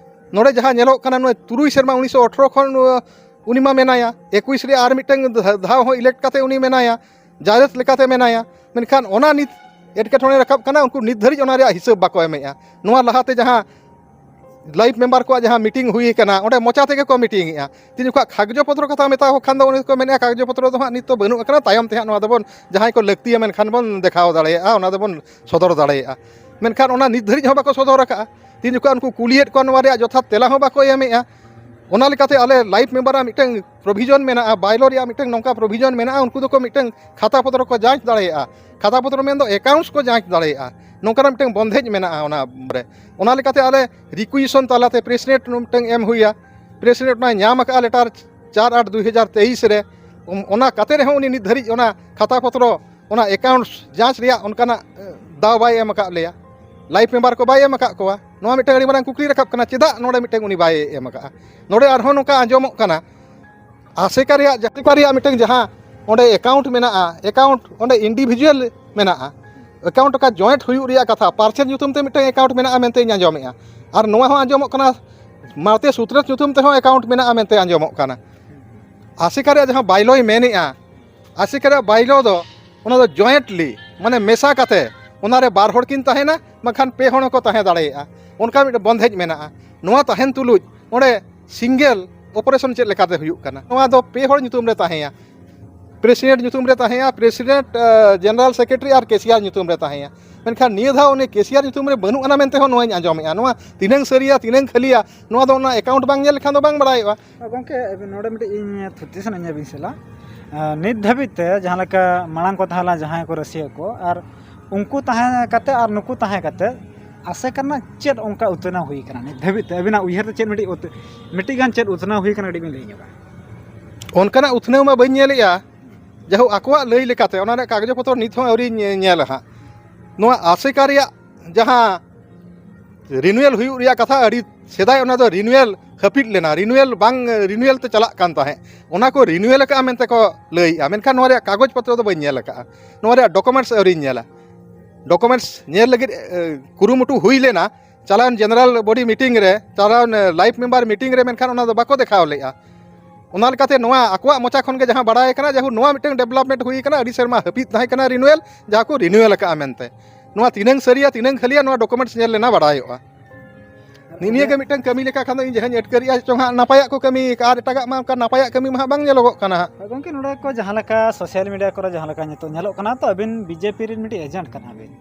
ᱱᱚᱰᱮ ᱡᱟᱦᱟᱸ ᱧᱮᱞᱚᱜ ᱠᱟᱱᱟ, ᱱᱚᱣᱟ ᱛᱩᱨᱩᱭ ᱥᱮᱨᱢᱟ ᱩᱱᱤᱥᱥᱚ ᱟᱴᱷᱨᱚ ᱠᱷᱚᱱ, ᱩᱱᱤ ᱢᱟ ᱢᱮᱱᱟᱭᱟ, ᱮᱠᱩᱥ ᱨᱮ ᱟᱨ ᱢᱤᱫᱴᱟᱝ ᱫᱷᱟ-, ᱫᱷᱟᱣ ᱦᱚᱸ ᱤᱞᱮᱠᱴ ᱠᱟᱛᱮ ᱩᱱᱤ ᱢᱮᱱᱟᱭᱟ, ᱡᱟᱭᱨᱮᱛ ᱞᱮᱠᱟᱛᱮ ᱢᱮᱱᱟᱭᱟ᱾ ᱢᱮᱱᱠᱷᱟᱱ ᱚᱱᱟ ᱱᱤᱛ ᱮᱴᱠᱮᱴᱚᱬᱮ ᱨᱟᱠᱟᱵ ᱠᱟᱱᱟ, ᱩᱱᱠᱩ ᱱᱤᱛ ᱫᱷᱟᱹᱨᱤᱡ ᱚᱱᱟ ᱨᱮᱭᱟᱜ ᱦᱤᱥᱟᱹᱵ ᱵᱟᱠᱚ ᱮᱢᱮᱜᱼᱟ᱾ ᱱᱚᱣᱟ ᱞᱟᱦᱟᱛᱮ ᱡᱟᱦᱟᱸ ᱞᱟᱭᱤᱯ ᱢᱮᱢᱵᱟᱨ ᱠᱚᱣᱟᱜ ᱡᱟᱦᱟᱸ ᱢᱤᱴᱤᱝ ᱦᱩᱭ ᱠᱟᱱᱟ, ᱚᱸᱰᱮ ᱢᱚᱪᱟ ᱛᱮᱜᱮ ᱠᱚ ᱢᱤᱴᱤᱝ ᱮᱜᱼᱟ᱾ ᱛᱤᱱ ᱡᱚᱠᱷᱚᱱ ᱠᱟᱜᱽᱡᱚ ᱯᱚᱛᱨᱚ ᱠᱟᱛᱷᱟ ᱢᱮᱛᱟ ᱠᱚ ᱠᱷᱟᱱ ᱫᱚ, ᱩᱱᱤ ᱠᱚ ᱢᱮᱱᱮᱜᱼᱟ, "ᱠᱟᱜᱽᱡᱚ ᱯᱚᱛᱨᱚ ᱫᱚ ᱦᱟᱸᱜ ᱱᱤᱛ ᱫᱚ ᱵᱟᱹᱱᱩᱜ ᱟᱠᱟᱱᱟ, ᱛᱟᱭᱚᱢ ᱛᱮ ᱦᱟᱸᱜ ᱱᱚᱣᱟ ᱫᱚᱵᱚᱱ, ᱡᱟᱦᱟᱸᱭ ᱠᱚ ᱞᱟᱹᱠᱛᱤᱭᱟ ᱢᱮᱱᱠᱷᱟᱱ ᱵᱚᱱ ᱫᱮᱠᱷᱟᱣ ᱫᱟᱲᱮᱭᱟᱜᱼᱟ, ᱚᱱᱟ ᱫᱚᱵᱚᱱ ᱥᱚᱫᱚᱨ ᱫᱟᱲᱮᱭᱟᱜᱼᱟ᱾" ᱢᱮᱱᱠᱷᱟᱱ ᱚᱱᱟ ᱱᱤᱛ ᱫᱷᱟᱹᱨᱤᱡ ᱦᱚᱸ ᱵᱟᱠᱚ ᱥᱚᱫᱚᱨ ᱟᱠᱟᱜᱼᱟ᱾ ᱛᱤᱱ ᱡᱚᱠᱷᱚᱱ ᱩᱱᱠᱩ ᱠᱩᱞᱤᱭᱮᱫ ᱠᱚᱣᱟ, ᱱᱚᱣᱟ ᱨᱮᱭᱟᱜ ᱡᱚᱛᱷᱟᱛ ᱛᱮᱞᱟ ᱦᱚᱸ ᱵᱟᱠᱚ ᱮᱢᱮᱜᱼᱟ᱾ ᱚᱱᱟ ᱞᱮᱠᱟᱛᱮ ᱟᱞᱮ ᱞᱟᱭᱤᱯ ᱢᱮᱢᱵᱟᱨᱟᱜ ᱢᱤᱫᱴᱟᱝ ᱯᱨᱚᱵᱷᱤᱡᱚᱱ ᱢᱮᱱᱟᱜᱼᱟ, ᱵᱟᱭᱞᱚ ᱨᱮᱭᱟᱜ ᱢᱤᱫᱴᱟᱝ ᱱᱚᱝᱠᱟ ᱯᱨᱚᱵᱷᱤᱡᱚᱱ ᱢᱮᱱᱟᱜᱼᱟ, ᱩᱱᱠᱩ ᱫᱚᱠᱚ ᱢᱤᱫᱴᱟᱝ ᱠᱷᱟᱛᱟ ᱯᱚᱛᱨᱚ ᱠᱚ ᱡᱟᱸᱪ ᱫᱟᱲᱮᱭᱟᱜᱼᱟ, ᱠᱷᱟᱛᱟ ᱯᱚᱛᱨᱚ ᱢᱮᱱᱫᱚ ᱮᱠᱟᱣᱩᱱᱴᱥ ᱠᱚ ᱡᱟᱸᱪ ᱫᱟᱲᱮᱭᱟᱜᱼᱟ, ᱱᱚᱝᱠᱟᱱᱟᱜ ᱢᱤᱫᱴᱟᱝ ᱵᱚᱱᱫᱷᱮᱡᱽ ᱢᱮᱱᱟᱜᱼᱟ ᱚᱱᱟ ᱨᱮ᱾ ᱚᱱᱟ ᱞᱮᱠᱟᱛᱮ ᱟᱞᱮ ᱨᱤᱠᱩᱭᱤᱥᱚᱱ ᱛᱟᱞᱟᱛᱮ ᱯᱨᱮᱥ ᱱᱳᱴ ᱢᱤᱫᱴᱟᱝ ᱮᱢ ᱦᱩᱭᱟ, ᱯᱨᱮᱥ ᱱᱳᱴ ᱚᱱᱟ ᱧᱟᱢ ᱟᱠᱟᱫᱼᱟ ᱞᱮᱴᱟᱨ ᱪᱟᱨ ᱟᱴ ᱫᱩᱭ ᱦᱟᱡᱟᱨ ᱛᱮᱭᱤᱥ ᱨᱮ᱾ ᱚᱱ-, ᱚᱱᱟ ᱠᱟᱛᱮ ᱨᱮᱦᱚᱸ ᱩᱱᱤ ᱱᱤᱛ ᱫᱷᱟᱹᱨᱤᱡ ᱚᱱᱟ ᱠᱷᱟᱛᱟ ᱯᱚᱛᱨᱚ, ᱚᱱᱟ ᱮᱠᱟᱣᱩᱱᱴᱥ ᱡᱟᱸᱪ ᱨᱮᱭᱟᱜ ᱚᱱᱠᱟᱱᱟᱜ, ᱮ, ᱫᱟᱣ ᱵᱟᱭ ᱮᱢ ᱟᱠᱟᱫ ᱞᱮᱭᱟ᱾ ᱞᱟᱭᱤᱯ ᱢᱮᱢᱵᱟᱨ ᱠᱚ ᱵᱟᱭ ᱮᱢ ᱟᱠᱟᱫ ᱠᱚᱣᱟ᱾ ᱱᱚᱣᱟ ᱢᱤᱫᱴᱟᱝ ᱟᱹᱰᱤ ᱢᱟᱨᱟᱝ ᱠᱩᱠᱞᱤ ᱨᱟᱠᱟᱵ ᱠᱟᱱᱟ, ᱪᱮᱫᱟᱜ ᱱᱚᱰᱮ ᱢᱤᱫᱴᱟᱝ ᱩᱱᱤ ᱵᱟᱭ ᱮᱢ ᱟᱠᱟᱫᱼᱟ? ᱱᱚᱰᱮ ᱟᱨᱦᱚᱸ ᱱᱚᱝᱠᱟ ᱟᱸᱡᱚᱢᱚᱜ ᱠᱟᱱᱟ, ᱟᱥᱮᱠᱟ ᱨᱮᱭᱟᱜ, ᱡᱟᱥᱮᱠᱟ ᱨᱮᱭᱟᱜ ᱢᱤᱫᱴᱟᱝ ᱡᱟᱦᱟᱸ ᱚᱸᱰᱮ ᱮᱠᱟᱣᱩᱱᱴ ᱢᱮᱱᱟᱜᱼᱟ, ᱮᱠᱟᱣᱩᱱᱴ ᱚᱸᱰᱮ ᱤᱱᱰᱤᱵᱷᱤᱡᱩᱣᱟᱞ ᱢᱮᱱᱟᱜᱼᱟ, ᱮᱠᱟᱣᱩᱱᱴ ᱚᱠᱟ ᱡᱚᱭᱮᱱᱴ ᱦᱩᱭᱩᱜ ᱨᱮᱭᱟᱜ ᱠᱟᱛᱷᱟ, ᱯᱟᱨᱥᱮᱞ ᱧᱩᱛᱩᱢ ᱛᱮ ᱢᱤᱫᱴᱟᱝ ᱮᱠᱟᱣᱩᱱᱴ ᱢᱮᱱᱟᱜᱼᱟ ᱢᱮᱱᱛᱮᱧ ᱟᱸᱡᱚᱢᱮᱜᱼᱟ᱾ ᱟᱨ ᱱᱚᱣᱟ ᱦᱚᱸ ᱟᱸᱡᱚᱢᱚᱜ ᱠᱟᱱᱟ, ᱢᱟᱨᱛᱮ ᱥᱩᱛᱨᱮᱛ ᱧᱩᱛᱩᱢ ᱛᱮᱦᱚᱸ ᱮᱠᱟᱣᱩᱱᱴ ᱢᱮᱱᱟᱜᱼᱟ ᱢᱮᱱᱛᱮ ᱟᱸᱡᱚᱢᱚᱜ ᱠᱟᱱᱟ᱾ ᱟᱥᱮᱠᱟ ᱨᱮᱭᱟᱜ ᱡᱟᱦᱟᱸ ᱵᱟᱭᱞᱚᱭ ᱢᱮᱱᱮᱜᱼᱟ, ᱟᱥᱮᱠᱟ ᱨᱮᱭᱟᱜ ᱵᱟᱭᱞᱚ ᱫᱚ, ᱚᱱᱟ ᱫᱚ ᱡᱚᱭᱮᱱᱴᱞᱤ, ᱢᱟᱱᱮ ᱢᱮᱥᱟ ᱠᱟᱛᱮ, ᱚᱱᱟ ᱨᱮ ᱵᱟᱨ ᱦᱚᱲ ᱠᱤᱱ ᱛᱟᱦᱮᱱᱟ, ᱵᱟᱝᱠᱷᱟᱱ ᱯᱮ ᱦᱚᱲ ᱦᱚᱸᱠᱚ ᱛᱟᱦᱮᱸ ᱫᱟᱲᱮᱭᱟᱜᱼᱟ, ᱚᱱᱠᱟ ᱢᱤᱫᱴᱮᱱ ᱵᱚᱱᱫᱷᱮᱡᱽ ᱢᱮᱱᱟᱜᱼᱟ᱾ ᱱᱚᱣᱟ ᱛᱟᱦᱮᱱ ᱛᱩᱞᱩᱡ ᱚᱸᱰᱮ ᱥᱤᱝᱜᱮᱞ ᱚᱯᱟᱨᱮᱥᱚᱱ ᱪᱮᱫ ᱞᱮᱠᱟᱛᱮ ᱦᱩᱭᱩᱜ ᱠᱟᱱᱟ? ᱱᱚᱣᱟ ᱫᱚ ᱯᱮ ᱦᱚᱲ ᱧᱩᱛᱩᱢ ᱨᱮ ᱛᱟᱦᱮᱸᱭᱟ, ᱯᱨᱮᱥᱤᱰᱮᱱᱴ ᱧᱩᱛᱩᱢ ᱨᱮ ᱛᱟᱦᱮᱸᱭᱟ, ᱯᱨᱮᱥᱤᱰᱮᱱᱴ, ᱮ, ᱡᱮᱱᱟᱨᱮᱞ ᱥᱮᱠᱨᱮᱴᱟᱨᱤ ᱟᱨ ᱠᱮᱥᱤᱭᱟᱨ ᱧᱩᱛᱩᱢ ᱨᱮ ᱛᱟᱦᱮᱸᱭᱟ᱾ ᱢᱮᱱᱠᱷᱟᱱ ᱱᱤᱭᱟᱹ ᱫᱷᱟᱣ ᱩᱱᱤ ᱠᱮᱥᱤᱭᱟᱨ ᱧᱩᱛᱩᱢ ᱨᱮ ᱵᱟᱹᱱᱩᱜ ᱟᱱᱟ ᱢᱮᱱᱛᱮ ᱦᱚᱸ ᱱᱚᱣᱟᱧ ᱟᱸᱡᱚᱢᱮᱜᱼᱟ᱾ ᱱᱚᱣᱟ ᱛᱤᱱᱟᱹᱝ ᱥᱟᱹᱨᱤᱭᱟ, ᱛᱤᱱᱟᱹᱝ ᱠᱷᱟᱹᱞᱤᱭᱟ, ᱱᱚᱣᱟ ᱫᱚ ᱚᱱᱟ ᱮᱠᱟᱣᱩᱱᱴ ᱵᱟᱝ ᱧᱮᱞ ᱞᱮᱠᱷᱟᱱ ᱫᱚ ᱵᱟᱝ ᱵᱟᱲᱟᱭᱚᱜᱼᱟ᱾ ᱜᱚᱢᱠᱮ, ᱱᱚᱰᱮ ᱢᱤᱫᱴᱤᱡ ᱤᱧ ᱛᱷᱩᱛᱤ ᱥᱟᱱᱟᱧᱟ ᱟᱹᱵᱤᱱ ᱥᱟᱞᱟᱜ᱾ ᱮᱸ, ᱱᱤᱛ ᱫᱷᱟᱹᱵᱤᱡ ᱛᱮ ᱡᱟᱦᱟᱸ ᱞᱮᱠᱟ ᱢᱟᱲᱟᱝ ᱠᱚ ᱛᱟᱦᱮᱸ ᱞᱮᱱᱟ ᱡᱟᱦᱟᱸᱭ ᱠᱚ ᱨᱟᱹᱥᱤᱭᱟᱹ ᱠᱚ, ᱟᱨ ᱩᱱᱠᱩ ᱛᱟᱦᱮᱸ ᱠᱟᱛᱮ ᱟᱨ ᱱᱩᱠᱩ ᱛᱟᱦᱮᱸ ᱠᱟᱛᱮ, ᱟᱥᱮᱠᱟ ᱨᱮᱱᱟᱜ ᱪᱮᱫ ᱚᱱᱠᱟ ᱩᱛᱱᱟᱹᱣ ᱦᱩᱭ ᱠᱟᱱᱟ ᱱᱤᱛ ᱫᱷᱟᱹᱵᱤᱡ ᱛᱮ? ᱟᱹᱵᱤᱱᱟᱜ ᱩᱭᱦᱟᱹᱨ ᱛᱮ ᱪᱮᱫ ᱢᱤᱫᱴᱤᱡ ᱩᱛ-, ᱢᱤᱫᱴᱤᱡ ᱜᱟᱱ ᱪᱮᱫ ᱩᱛᱱᱟᱹᱣ ᱦᱩᱭ ᱠᱟᱱᱟ, ᱠᱟᱹᱴᱤᱡ ᱵᱤᱱ ᱞᱟᱹᱭ ᱧᱚᱜᱟ? ᱚᱱᱠᱟᱱᱟᱜ ᱩᱛᱱᱟᱹᱣ ᱢᱟ ᱵᱟᱹᱧ ᱧᱮᱞᱮᱜᱼᱟ᱾ ᱡᱟᱭᱦᱳᱠ, ᱟᱠᱚᱣᱟᱜ ᱞᱟᱹᱭ ᱞᱮᱠᱟᱛᱮ ᱚᱱᱟ ᱨᱮᱭᱟᱜ ᱠᱟᱜᱚᱡᱽ ᱯᱚᱛᱚᱨ ᱱᱤᱛ ᱦᱚᱸ ᱟᱹᱣᱨᱤᱧ ᱧᱮ-, ᱧᱮᱞᱟ ᱦᱟᱸᱜ᱾ ᱱᱚᱣᱟ ᱟᱥᱮᱠᱟ ᱨᱮᱭᱟᱜ ᱡᱟᱦᱟᱸ ᱨᱤᱱᱩᱣᱮᱞ ᱦᱩᱭᱩᱜ ᱨᱮᱭᱟᱜ ᱠᱟᱛᱷᱟ, ᱟᱹᱰᱤ ᱥᱮᱫᱟᱭ ᱚᱱᱟ ᱫᱚ ᱨᱤᱱᱩᱣᱮᱞ ᱦᱟᱹᱯᱤᱫ ᱞᱮᱱᱟ, ᱨᱤᱱᱩᱣᱮᱞ ᱵᱟᱝ ᱨᱤᱱᱩᱣᱮᱞ ᱛᱮ ᱪᱟᱞᱟᱜ ᱠᱟᱱ ᱛᱟᱦᱮᱸᱫ, ᱚᱱᱟ ᱠᱚ ᱨᱤᱱᱩᱣᱮᱞ ᱟᱠᱟᱫᱼᱟ ᱢᱮᱱᱛᱮ ᱠᱚ ᱞᱟᱹᱭᱮᱜᱼᱟ, ᱢᱮᱱᱠᱷᱟᱱ ᱱᱚᱣᱟ ᱨᱮᱭᱟᱜ ᱠᱟᱜᱚᱡᱽ ᱯᱚᱛᱨᱚ ᱫᱚ ᱵᱟᱹᱧ ᱧᱮᱞ ᱟᱠᱟᱫᱼᱟ᱾ ᱱᱚᱣᱟ ᱨᱮᱭᱟᱜ ᱰᱚᱠᱩᱢᱮᱱᱴᱥ ᱟᱹᱣᱨᱤᱧ ᱧᱮᱞᱟ᱾ ᱰᱚᱠᱩᱢᱮᱱᱴᱥ ᱧᱮᱞ ᱞᱟᱹᱜᱤᱫ, ᱮ, ᱠᱩᱨᱩᱢᱩᱴᱩ ᱦᱩᱭ ᱞᱮᱱᱟ ᱪᱟᱞᱟᱣᱮᱱ ᱡᱮᱱᱟᱨᱟᱞ ᱵᱚᱰᱤ ᱢᱤᱴᱤᱝ ᱨᱮ, ᱪᱟᱞᱟᱣᱮᱱ, ᱮ, ᱞᱟᱭᱤᱵᱷ ᱢᱮᱢᱵᱟᱨ ᱢᱤᱴᱤᱝ ᱨᱮ, ᱢᱮᱱᱠᱷᱟᱱ ᱚᱱᱟ ᱫᱚ ᱵᱟᱠᱚ ᱫᱮᱠᱷᱟᱣ ᱞᱮᱫᱼᱟ᱾ ᱚᱱᱟ ᱞᱮᱠᱟᱛᱮ ᱱᱚᱣᱟ ᱟᱠᱚᱣᱟᱜ ᱢᱚᱪᱟ ᱠᱷᱚᱱ ᱜᱮ ᱡᱟᱦᱟᱸ ᱵᱟᱲᱟᱭ ᱠᱟᱱᱟ, ᱡᱟᱭᱦᱳᱠ, ᱱᱚᱣᱟ ᱢᱤᱫᱴᱟᱝ ᱰᱮᱵᱷᱞᱚᱯᱢᱮᱱᱴ ᱦᱩᱭ ᱠᱟᱱᱟ, ᱟᱹᱰᱤ ᱥᱮᱨᱢᱟ ᱦᱟᱹᱯᱤᱫ ᱛᱟᱦᱮᱸ ᱠᱟᱱᱟ ᱨᱤᱱᱩᱣᱮᱞ, ᱡᱟᱦᱟᱸ ᱠᱚ ᱨᱤᱱᱩᱣᱮᱞ ᱟᱠᱟᱫᱼᱟ ᱢᱮᱱᱛᱮ᱾ ᱱᱚᱣᱟ ᱛᱤᱱᱟᱹᱝ ᱥᱟᱹᱨᱤᱭᱟ, ᱛᱤᱱᱟᱹᱝ ᱠᱷᱟᱹᱞᱤᱭᱟ, ᱱᱚᱣᱟ ᱰᱚᱠᱩᱢᱮᱱᱴᱥ ᱧᱮᱞ ᱞᱮᱱᱟ, ᱵᱟᱲᱟᱭᱚᱜᱼᱟ᱾ ᱱᱤᱭᱟᱹ ᱜᱮ ᱢᱤᱫᱴᱟᱝ ᱠᱟᱹᱢᱤ ᱞᱮᱠᱟ ᱠᱷᱟᱱ ᱫᱚ ᱤᱧ ᱡᱟᱦᱟᱸᱧ ᱟᱴᱠᱟᱹᱨᱮᱜᱼᱟ ᱪᱚᱝ ᱦᱟᱸᱜ, ᱱᱟᱯᱟᱭᱟᱜ ᱠᱚ ᱠᱟᱹᱢᱤ ᱟᱠᱟᱫᱼᱟ, ᱟᱨ ᱮᱴᱟᱜᱟᱜ ᱢᱟ ᱚᱱᱠᱟ ᱱᱟᱯᱟᱭᱟᱜ ᱠᱟᱹᱢᱤ ᱢᱟ ᱦᱟᱸᱜ ᱵᱟᱝ ᱧᱮᱞᱚᱜᱚᱜ ᱠᱟᱱᱟ ᱦᱟᱸᱜ᱾ ᱦᱳᱭ ᱜᱚᱢᱠᱮ, ᱱᱚᱰᱮ ᱠᱚ ᱡᱟᱦᱟᱸ ᱞᱮᱠᱟ ᱥᱳᱥᱟᱞ ᱢᱤᱰᱤᱭᱟ ᱠᱚᱨᱮ ᱡᱟᱦᱟᱸ ᱞᱮᱠᱟ ᱱᱤᱛᱚᱜ ᱧᱮᱞᱚᱜ ᱠᱟᱱᱟ, ᱛᱚ ᱟᱹᱵᱤᱱ ᱵᱤᱡᱮᱯᱤ ᱨᱮᱱ ᱢᱤᱫᱴᱤᱡ ᱮᱡᱮᱱᱴ ᱠᱟᱱᱟ ᱵᱤᱱ,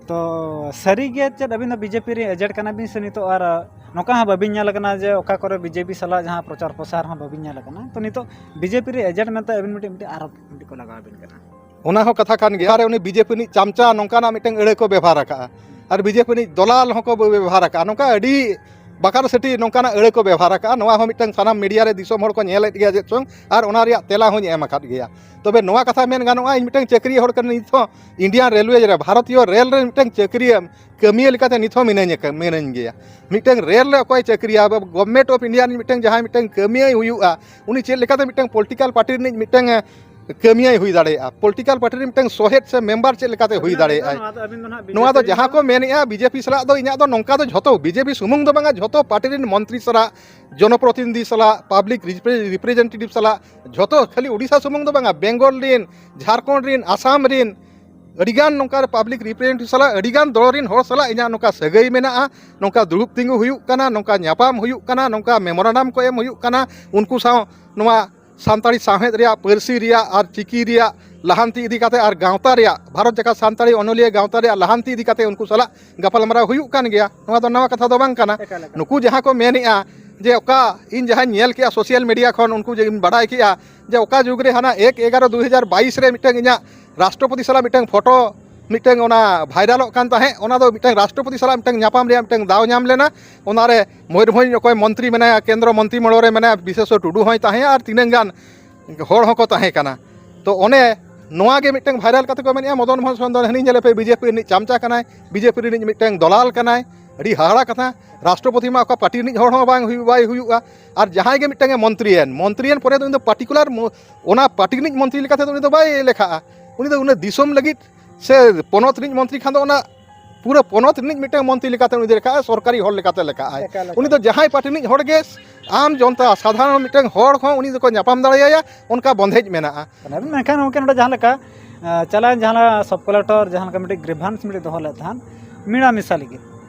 ᱛᱚ ᱥᱟᱹᱨᱤ ᱜᱮ ᱪᱮᱫ ᱟᱹᱵᱤᱱ ᱫᱚ ᱵᱤᱡᱮᱯᱤ ᱨᱮᱱ ᱮᱡᱮᱱᱴ ᱠᱟᱱᱟ ᱵᱤᱱ ᱥᱮ ᱱᱤᱛᱚᱜ ᱟᱨ ᱱᱚᱝᱠᱟ ᱦᱚᱸ ᱵᱟᱹᱵᱤᱱ ᱧᱮᱞ ᱟᱠᱟᱱᱟ ᱡᱮ ᱚᱠᱟ ᱠᱚᱨᱮ ᱵᱤᱡᱮᱯᱤ ᱥᱟᱞᱟᱜ ᱡᱟᱦᱟᱸ ᱯᱨᱚᱪᱟᱨ ᱯᱨᱚᱥᱟᱨ ᱦᱚᱸ ᱵᱟᱹᱵᱤᱱ ᱧᱮᱞ ᱟᱠᱟᱱᱟ, ᱛᱚ ᱱᱤᱛᱚᱜ ᱵᱤᱡᱮᱯᱤ ᱨᱮᱱ ᱮᱡᱮᱱᱴ ᱢᱮᱱᱛᱮ ᱟᱹᱵᱤᱱ ᱢᱤᱫᱴᱤᱡ, ᱢᱤᱫᱴᱤᱡ ᱟᱨᱚᱯ ᱢᱤᱫᱴᱤᱡ ᱠᱚ ᱞᱟᱜᱟᱣ ᱟᱹᱵᱤᱱ ᱠᱟᱱᱟ? ᱚᱱᱟ ᱦᱚᱸ ᱠᱟᱛᱷᱟ ᱠᱟᱱ ᱜᱮᱭᱟ᱾ ᱚᱠᱟᱨᱮ ᱩᱱᱤ ᱵᱤᱡᱮᱯᱤ ᱨᱤᱱᱤᱡ ᱪᱟᱢᱪᱟ ᱱᱚᱝᱠᱟᱱᱟᱜ ᱢᱤᱫᱴᱟᱝ ᱟᱹᱲᱟᱹ ᱠᱚ ᱵᱮᱵᱷᱟᱨ ᱟᱠᱟᱜᱼᱟ, ᱟᱨ ᱵᱤᱡᱮᱯᱤ ᱨᱤᱱᱤᱡ ᱫᱚᱞᱟᱞ ᱦᱚᱸᱠᱚ ᱵᱮᱵᱷᱟᱨ ᱟᱠᱟᱜᱼᱟ, ᱱᱚᱝᱠᱟ ᱟᱹᱰᱤ ᱵᱟᱠᱟᱨ ᱥᱮᱴᱤ ᱱᱚᱝᱠᱟᱱᱟᱜ ᱟᱹᱲᱟᱹ ᱠᱚ ᱵᱮᱵᱷᱟᱨ ᱟᱠᱟᱜᱼᱟ᱾ ᱱᱚᱣᱟ ᱦᱚᱸ ᱢᱤᱫᱴᱟᱝ ᱥᱟᱱᱟᱢ ᱢᱤᱰᱤᱭᱟ ᱨᱮ ᱫᱤᱥᱚᱢ ᱦᱚᱲ ᱠᱚ ᱧᱮᱞᱮᱫ ᱜᱮᱭᱟ ᱪᱮᱫ ᱪᱚᱝ, ᱟᱨ ᱚᱱᱟ ᱨᱮᱭᱟᱜ ᱛᱮᱞᱟ ᱦᱚᱸᱧ ᱮᱢ ᱟᱠᱟᱫ ᱜᱮᱭᱟ᱾ ᱛᱚᱵᱮ ᱱᱚᱣᱟ ᱠᱟᱛᱷᱟ ᱢᱮᱱ ᱜᱟᱱᱚᱜᱼᱟ, ᱤᱧ ᱢᱤᱫᱴᱟᱝ ᱪᱟᱹᱠᱨᱤᱭᱟᱹ ᱦᱚᱲ ᱠᱟᱹᱱᱟᱹᱧ, ᱱᱤᱛ ᱦᱚᱸ ᱤᱱᱰᱤᱭᱟᱱ ᱨᱮᱞᱣᱮ ᱨᱮ ᱵᱷᱟᱨᱚᱛᱤᱭᱚ ᱨᱮᱞ ᱨᱮ ᱢᱤᱫᱴᱟᱝ ᱪᱟᱹᱠᱨᱤᱭᱟᱹ ᱠᱟᱹᱢᱤᱭᱟᱹ ᱞᱮᱠᱟᱛᱮ ᱱᱤᱛ ᱦᱚᱸ ᱢᱤᱱᱟᱹᱧᱟ, ᱢᱤᱱᱟᱹᱧ ᱜᱮᱭᱟ᱾ ᱢᱤᱫᱴᱟᱝ ᱨᱮᱞ ᱨᱮ ᱚᱠᱚᱭ ᱪᱟᱹᱠᱨᱤᱭᱟ, ᱟᱵᱚ ᱜᱚᱵᱷᱢᱮᱱᱴ ᱚᱯᱷ ᱤᱱᱰᱤᱭᱟ ᱨᱤᱱᱤᱡ ᱢᱤᱫᱴᱟᱝ ᱡᱟᱦᱟᱸᱭ ᱢᱤᱫᱴᱟᱝ ᱠᱟᱹᱢᱤᱭᱟᱹᱭ ᱦᱩᱭᱩᱜᱼᱟ, ᱩᱱᱤ ᱪᱮᱫ ᱞᱮᱠᱟᱛᱮ ᱢᱤᱫᱴᱟᱝ ᱯᱚᱞᱤᱴᱤᱠᱟᱞ ᱯᱟᱨᱴᱤ ᱨᱤᱱᱤᱡ ᱢᱤᱫᱴᱟᱝ, ᱮ, ᱠᱟᱹᱢᱤᱭᱟᱹᱭ ᱦᱩᱭ ᱫᱟᱲᱮᱭᱟᱜᱼᱟ? ᱯᱚᱞᱤᱴᱤᱠᱟᱞ ᱯᱟᱨᱴᱤ ᱨᱤᱱᱤᱡ ᱢᱤᱫᱴᱟᱝ ᱥᱚᱦᱮᱫ ᱥᱮ ᱢᱮᱢᱵᱟᱨ ᱪᱮᱫ ᱞᱮᱠᱟᱛᱮ ᱦᱩᱭ ᱫᱟᱲᱮᱭᱟᱜᱼᱟᱭ? ᱱᱚᱣᱟ ᱫᱚ ᱟᱹᱵᱤᱱ ᱫᱚ ᱱᱟᱦᱟᱜ ᱱᱚᱣᱟ ᱫᱚ ᱵᱤᱡᱮᱯᱤ ᱡᱟᱦᱟᱸ ᱨᱤᱱᱤᱡ ᱠᱚ ᱢᱮᱱᱮᱜᱼᱟ, ᱵᱤᱡᱮᱯᱤ ᱥᱟᱞᱟᱜ ᱫᱚ ᱤᱧᱟᱹᱜ ᱫᱚ ᱱᱚᱝᱠᱟ ᱫᱚ ᱡᱷᱚᱛᱚ, ᱵᱤᱡᱮᱯᱤ ᱥᱩᱢᱩᱝ ᱫᱚ ᱵᱟᱝᱟ, ᱡᱷᱚᱛᱚ ᱯᱟᱨᱴᱤ ᱨᱤᱱ ᱢᱚᱱᱛᱨᱤ ᱥᱟᱞᱟᱜ, ᱡᱚᱱᱚᱯᱨᱚᱛᱤᱱᱤᱫᱷᱤ ᱥᱟᱞᱟᱜ, ᱯᱟᱵᱽᱞᱤᱠ ᱨᱤᱯᱨᱮ-, ᱨᱤᱯᱨᱮᱡᱮᱱᱴᱮᱴᱤᱵᱷ ᱥᱟᱞᱟᱜ, ᱡᱷᱚᱛᱚ, ᱠᱷᱟᱹᱞᱤ ᱳᱰᱤᱥᱟ ᱥᱩᱢᱩᱝ ᱫᱚ ᱵᱟᱝᱟ, ᱵᱮᱝᱜᱚᱞ ᱨᱤᱱ, ᱡᱷᱟᱲᱠᱷᱚᱸᱰ ᱨᱤᱱ, ᱟᱥᱟᱢ ᱨᱤᱱ, ᱟᱹᱰᱤᱜᱟᱱ ᱱᱚᱝᱠᱟ ᱯᱟᱵᱽᱞᱤᱠ ᱨᱤᱯᱨᱮᱡᱮᱱᱴᱮᱴᱤᱵᱷ ᱥᱟᱞᱟᱜ, ᱟᱹᱰᱤᱜᱟᱱ ᱫᱚᱞ ᱨᱤᱱ ᱦᱚᱲ ᱥᱟᱞᱟᱜ ᱤᱧᱟᱹᱜ ᱱᱚᱝᱠᱟ ᱥᱟᱹᱜᱟᱹᱭ ᱢᱮᱱᱟᱜᱼᱟ, ᱱᱚᱝᱠᱟ ᱫᱩᱲᱩᱵ ᱛᱤᱸᱜᱩ ᱦᱩᱭᱩᱜ ᱠᱟᱱᱟ, ᱱᱚᱝᱠᱟ ᱧᱟᱯᱟᱢ ᱦᱩᱭᱩᱜ ᱠᱟᱱᱟ, ᱱᱚᱝᱠᱟ ᱢᱮᱢᱳᱨᱟᱱᱰᱟᱢ ᱠᱚ ᱮᱢ ᱦᱩᱭᱩᱜ ᱠᱟᱱᱟ, ᱩᱱᱠᱩ ᱥᱟᱶ ᱱᱚᱣᱟ ᱥᱟᱱᱛᱟᱲᱤ ᱥᱟᱶᱦᱮᱫ ᱨᱮᱭᱟᱜ, ᱯᱟᱹᱨᱥᱤ ᱨᱮᱭᱟᱜ ᱟᱨ ᱪᱤᱠᱤ ᱨᱮᱭᱟᱜ ᱞᱟᱦᱟᱱᱛᱤ ᱤᱫᱤ ᱠᱟᱛᱮ ᱟᱨ ᱜᱟᱶᱛᱟ ᱨᱮᱭᱟᱜ, ᱵᱷᱟᱨᱚᱛ ᱡᱟᱠᱟᱛ ᱥᱟᱱᱛᱟᱲᱤ ᱚᱱᱚᱞᱤᱭᱟᱹ ᱜᱟᱶᱛᱟ ᱨᱮᱭᱟᱜ ᱞᱟᱦᱟᱱᱛᱤ ᱤᱫᱤ ᱠᱟᱛᱮ ᱩᱱᱠᱩ ᱥᱟᱞᱟᱜ ᱜᱟᱯᱟᱞᱢᱟᱨᱟᱣ ᱦᱩᱭᱩᱜ ᱠᱟᱱ ᱜᱮᱭᱟ᱾ ᱱᱚᱣᱟ ᱫᱚ ᱱᱟᱣᱟ ᱠᱟᱛᱷᱟ ᱫᱚ ᱵᱟᱝ ᱠᱟᱱᱟ᱾ ᱮᱠᱟᱞ, ᱮᱠᱟᱞ᱾ ᱱᱩᱠᱩ ᱡᱟᱦᱟᱸ ᱠᱚ ᱢᱮᱱᱮᱜᱼᱟ ᱡᱮ ᱚᱠᱟ ᱤᱧ ᱡᱟᱦᱟᱸᱧ ᱧᱮᱞ ᱠᱮᱜᱼᱟ ᱥᱳᱥᱟᱞ ᱢᱤᱰᱤᱭᱟ ᱠᱷᱚᱱ, ᱩᱱᱠᱩ ᱡᱮ ᱤᱧ ᱵᱟᱰᱟᱭ ᱠᱮᱜᱼᱟ ᱡᱮ ᱚᱠᱟ ᱡᱩᱜᱽ ᱨᱮ ᱦᱟᱱᱟ ᱮᱠ ᱮᱜᱟᱨᱚ ᱫᱩ ᱦᱟᱡᱟᱨ ᱵᱟᱭᱤᱥ ᱨᱮ ᱢᱤᱫᱴᱟᱝ ᱤᱧᱟᱹᱜ ᱨᱟᱥᱴᱨᱚᱯᱚᱛᱤ ᱥᱟᱞᱟᱜ ᱢᱤᱫᱴᱟᱝ ᱯᱷᱳᱴᱳ ᱢᱤᱫᱴᱟᱝ ᱚᱱᱟ ᱵᱷᱟᱭᱨᱟᱞᱚᱜ ᱠᱟᱱ ᱛᱟᱦᱮᱸᱫ, ᱚᱱᱟ ᱫᱚ ᱢᱤᱫᱴᱟᱝ ᱨᱟᱥᱴᱨᱚᱯᱚᱛᱤ ᱥᱟᱞᱟᱜ ᱢᱤᱫᱴᱟᱝ ᱧᱟᱯᱟᱢ ᱨᱮᱭᱟᱜ ᱢᱤᱫᱴᱟᱝ ᱫᱟᱣ ᱧᱟᱢ ᱞᱮᱱᱟ᱾ ᱚᱱᱟᱨᱮ ᱢᱚᱭᱩᱨᱵᱷᱚᱸᱡᱽ ᱚᱠᱚᱭ ᱢᱚᱱᱛᱨᱤ ᱢᱮᱱᱟᱭᱟ, ᱠᱮᱱᱫᱨᱚ ᱢᱚᱱᱛᱨᱤ ᱢᱚᱲᱚᱞ ᱨᱮ ᱢᱮᱱᱟᱭᱟ, ᱵᱤᱥᱮᱥᱚᱨ ᱴᱩᱰᱩ ᱦᱚᱸᱭ ᱛᱟᱦᱮᱸᱭᱟ ᱟᱨ ᱛᱤᱱᱟᱹᱝ ᱜᱟᱱ ᱦᱚᱲ ᱦᱚᱸᱠᱚ ᱛᱟᱦᱮᱸ ᱠᱟᱱᱟ᱾ ᱛᱚ ᱚᱱᱮ ᱱᱚᱣᱟ ᱜᱮ ᱢᱤᱫᱴᱟᱝ ᱵᱷᱟᱭᱨᱟᱞ ᱠᱟᱛᱮ ᱠᱚ ᱢᱮᱱᱮᱫᱼᱟ, ᱢᱚᱫᱚᱱ ᱢᱳᱦᱚᱱ ᱥᱚᱨᱮᱱ ᱫᱚ ᱦᱟᱹᱱᱤ ᱧᱮᱞᱮ ᱯᱮ, ᱵᱤᱡᱮᱯᱤ ᱨᱤᱱᱤᱡ ᱪᱟᱢᱪᱟ ᱠᱟᱱᱟᱭ, ᱵᱤᱡᱮᱯᱤ ᱨᱤᱱᱤᱡ ᱢᱤᱫᱴᱟᱝ ᱫᱚᱞᱟᱞ ᱠᱟᱱᱟᱭ᱾ ᱟᱹᱰᱤ ᱦᱟᱦᱟᱲᱟ ᱠᱟᱛᱷᱟ᱾ ᱨᱟᱥᱴᱨᱚᱯᱚᱛᱤ ᱢᱟ ᱚᱠᱟ ᱯᱟᱨᱴᱤ ᱨᱤᱱᱤᱡ ᱦᱚᱲ ᱦᱚᱸ ᱵᱟᱝ ᱦᱩᱭᱩᱜ, ᱵᱟᱭ ᱦᱩᱭᱩᱜᱼᱟ᱾ ᱟᱨ ᱡᱟᱦᱟᱸᱭ ᱜᱮ ᱢᱤᱫᱴᱟᱝ ᱮ ᱢᱚᱱᱛᱨᱤᱭᱮᱱ, ᱢᱚᱱᱛᱨᱤᱭᱮᱱ ᱯᱚᱨᱮ ᱫᱚ ᱩᱱᱤ ᱫᱚ ᱯᱟᱨᱴᱤᱠᱩᱞᱟᱨ ᱢᱚ-, ᱚᱱᱟ ᱯᱟᱨᱴᱤ ᱨᱤᱱᱤᱡ ᱢᱚᱱᱛᱨᱤ ᱞᱮᱠᱟᱛᱮ ᱫᱚ ᱩᱱᱤ ᱫᱚ ᱵᱟᱭ ᱞᱮᱠᱷᱟᱜᱼᱟ᱾ ᱩᱱᱤ ᱫᱚ ᱩᱱᱟᱹᱜ ᱫᱤᱥᱚᱢ ᱞᱟᱹᱜᱤᱫ ᱥᱮ ᱯᱚᱱᱚᱛ ᱨᱤᱱᱤᱡ ᱢᱚᱱᱛᱨᱤ ᱠᱷᱟᱱ ᱫᱚ ᱚᱱᱟ ᱯᱩᱨᱟᱹ ᱯᱚᱱᱚᱛ ᱨᱤᱱᱤᱡ ᱢᱤᱫᱴᱟᱝ ᱢᱚᱱᱛᱨᱤ ᱞᱮᱠᱟᱛᱮ ᱩᱱᱤ ᱫᱚ ᱞᱮᱠᱷᱟᱜᱼᱟ, ᱥᱚᱨᱠᱟᱨᱤ ᱦᱚᱲ ᱞᱮᱠᱟᱛᱮ ᱞᱮᱠᱷᱟᱜᱼᱟᱭ᱾ ᱮᱠᱟᱞ, ᱮᱠᱟᱞ᱾ ᱩᱱᱤ ᱫᱚ ᱡᱟᱦᱟᱸᱭ ᱯᱟᱨᱴᱤ ᱨᱤᱱᱤᱡ ᱦᱚᱲ ᱜᱮ, ᱟᱢ ᱡᱚᱱᱛᱟ ᱥᱟᱫᱷᱟᱨᱚᱱ ᱢᱤᱫᱴᱟᱝ ᱦᱚᱲ ᱦᱚᱸ ᱩᱱᱤ ᱫᱚᱠᱚ ᱧᱟᱯᱟᱢ ᱫᱟᱲᱮᱭᱟᱭᱟ, ᱚᱱᱠᱟ ᱵᱚᱱᱫᱷᱮᱡᱽ ᱢᱮᱱᱟᱜᱼᱟ᱾ ᱢᱮᱱᱠᱷᱟᱱ ᱜᱚᱢᱠᱮ ᱱᱚᱰᱮ ᱡᱟᱦᱟᱸ ᱞᱮᱠᱟ, ᱟᱸ, ᱪᱟᱞᱟᱣᱮᱱ ᱡᱟᱦᱟᱸ ᱞᱮᱠᱟ ᱥᱟᱵ ᱠᱟᱞᱮᱠᱴᱚᱨ ᱡᱟᱦᱟᱸ ᱞᱮᱠᱟ ᱢᱤᱫᱴᱤᱡ ᱜᱨᱤᱵᱷᱟᱱᱥ ᱢᱤᱫᱴᱤᱡ ᱫᱚᱦᱚ ᱞᱮᱫ ᱛᱟᱦᱮᱸᱫ ᱢᱮᱞᱟ ᱢᱮᱥᱟ ᱞᱟᱹᱜᱤᱫ,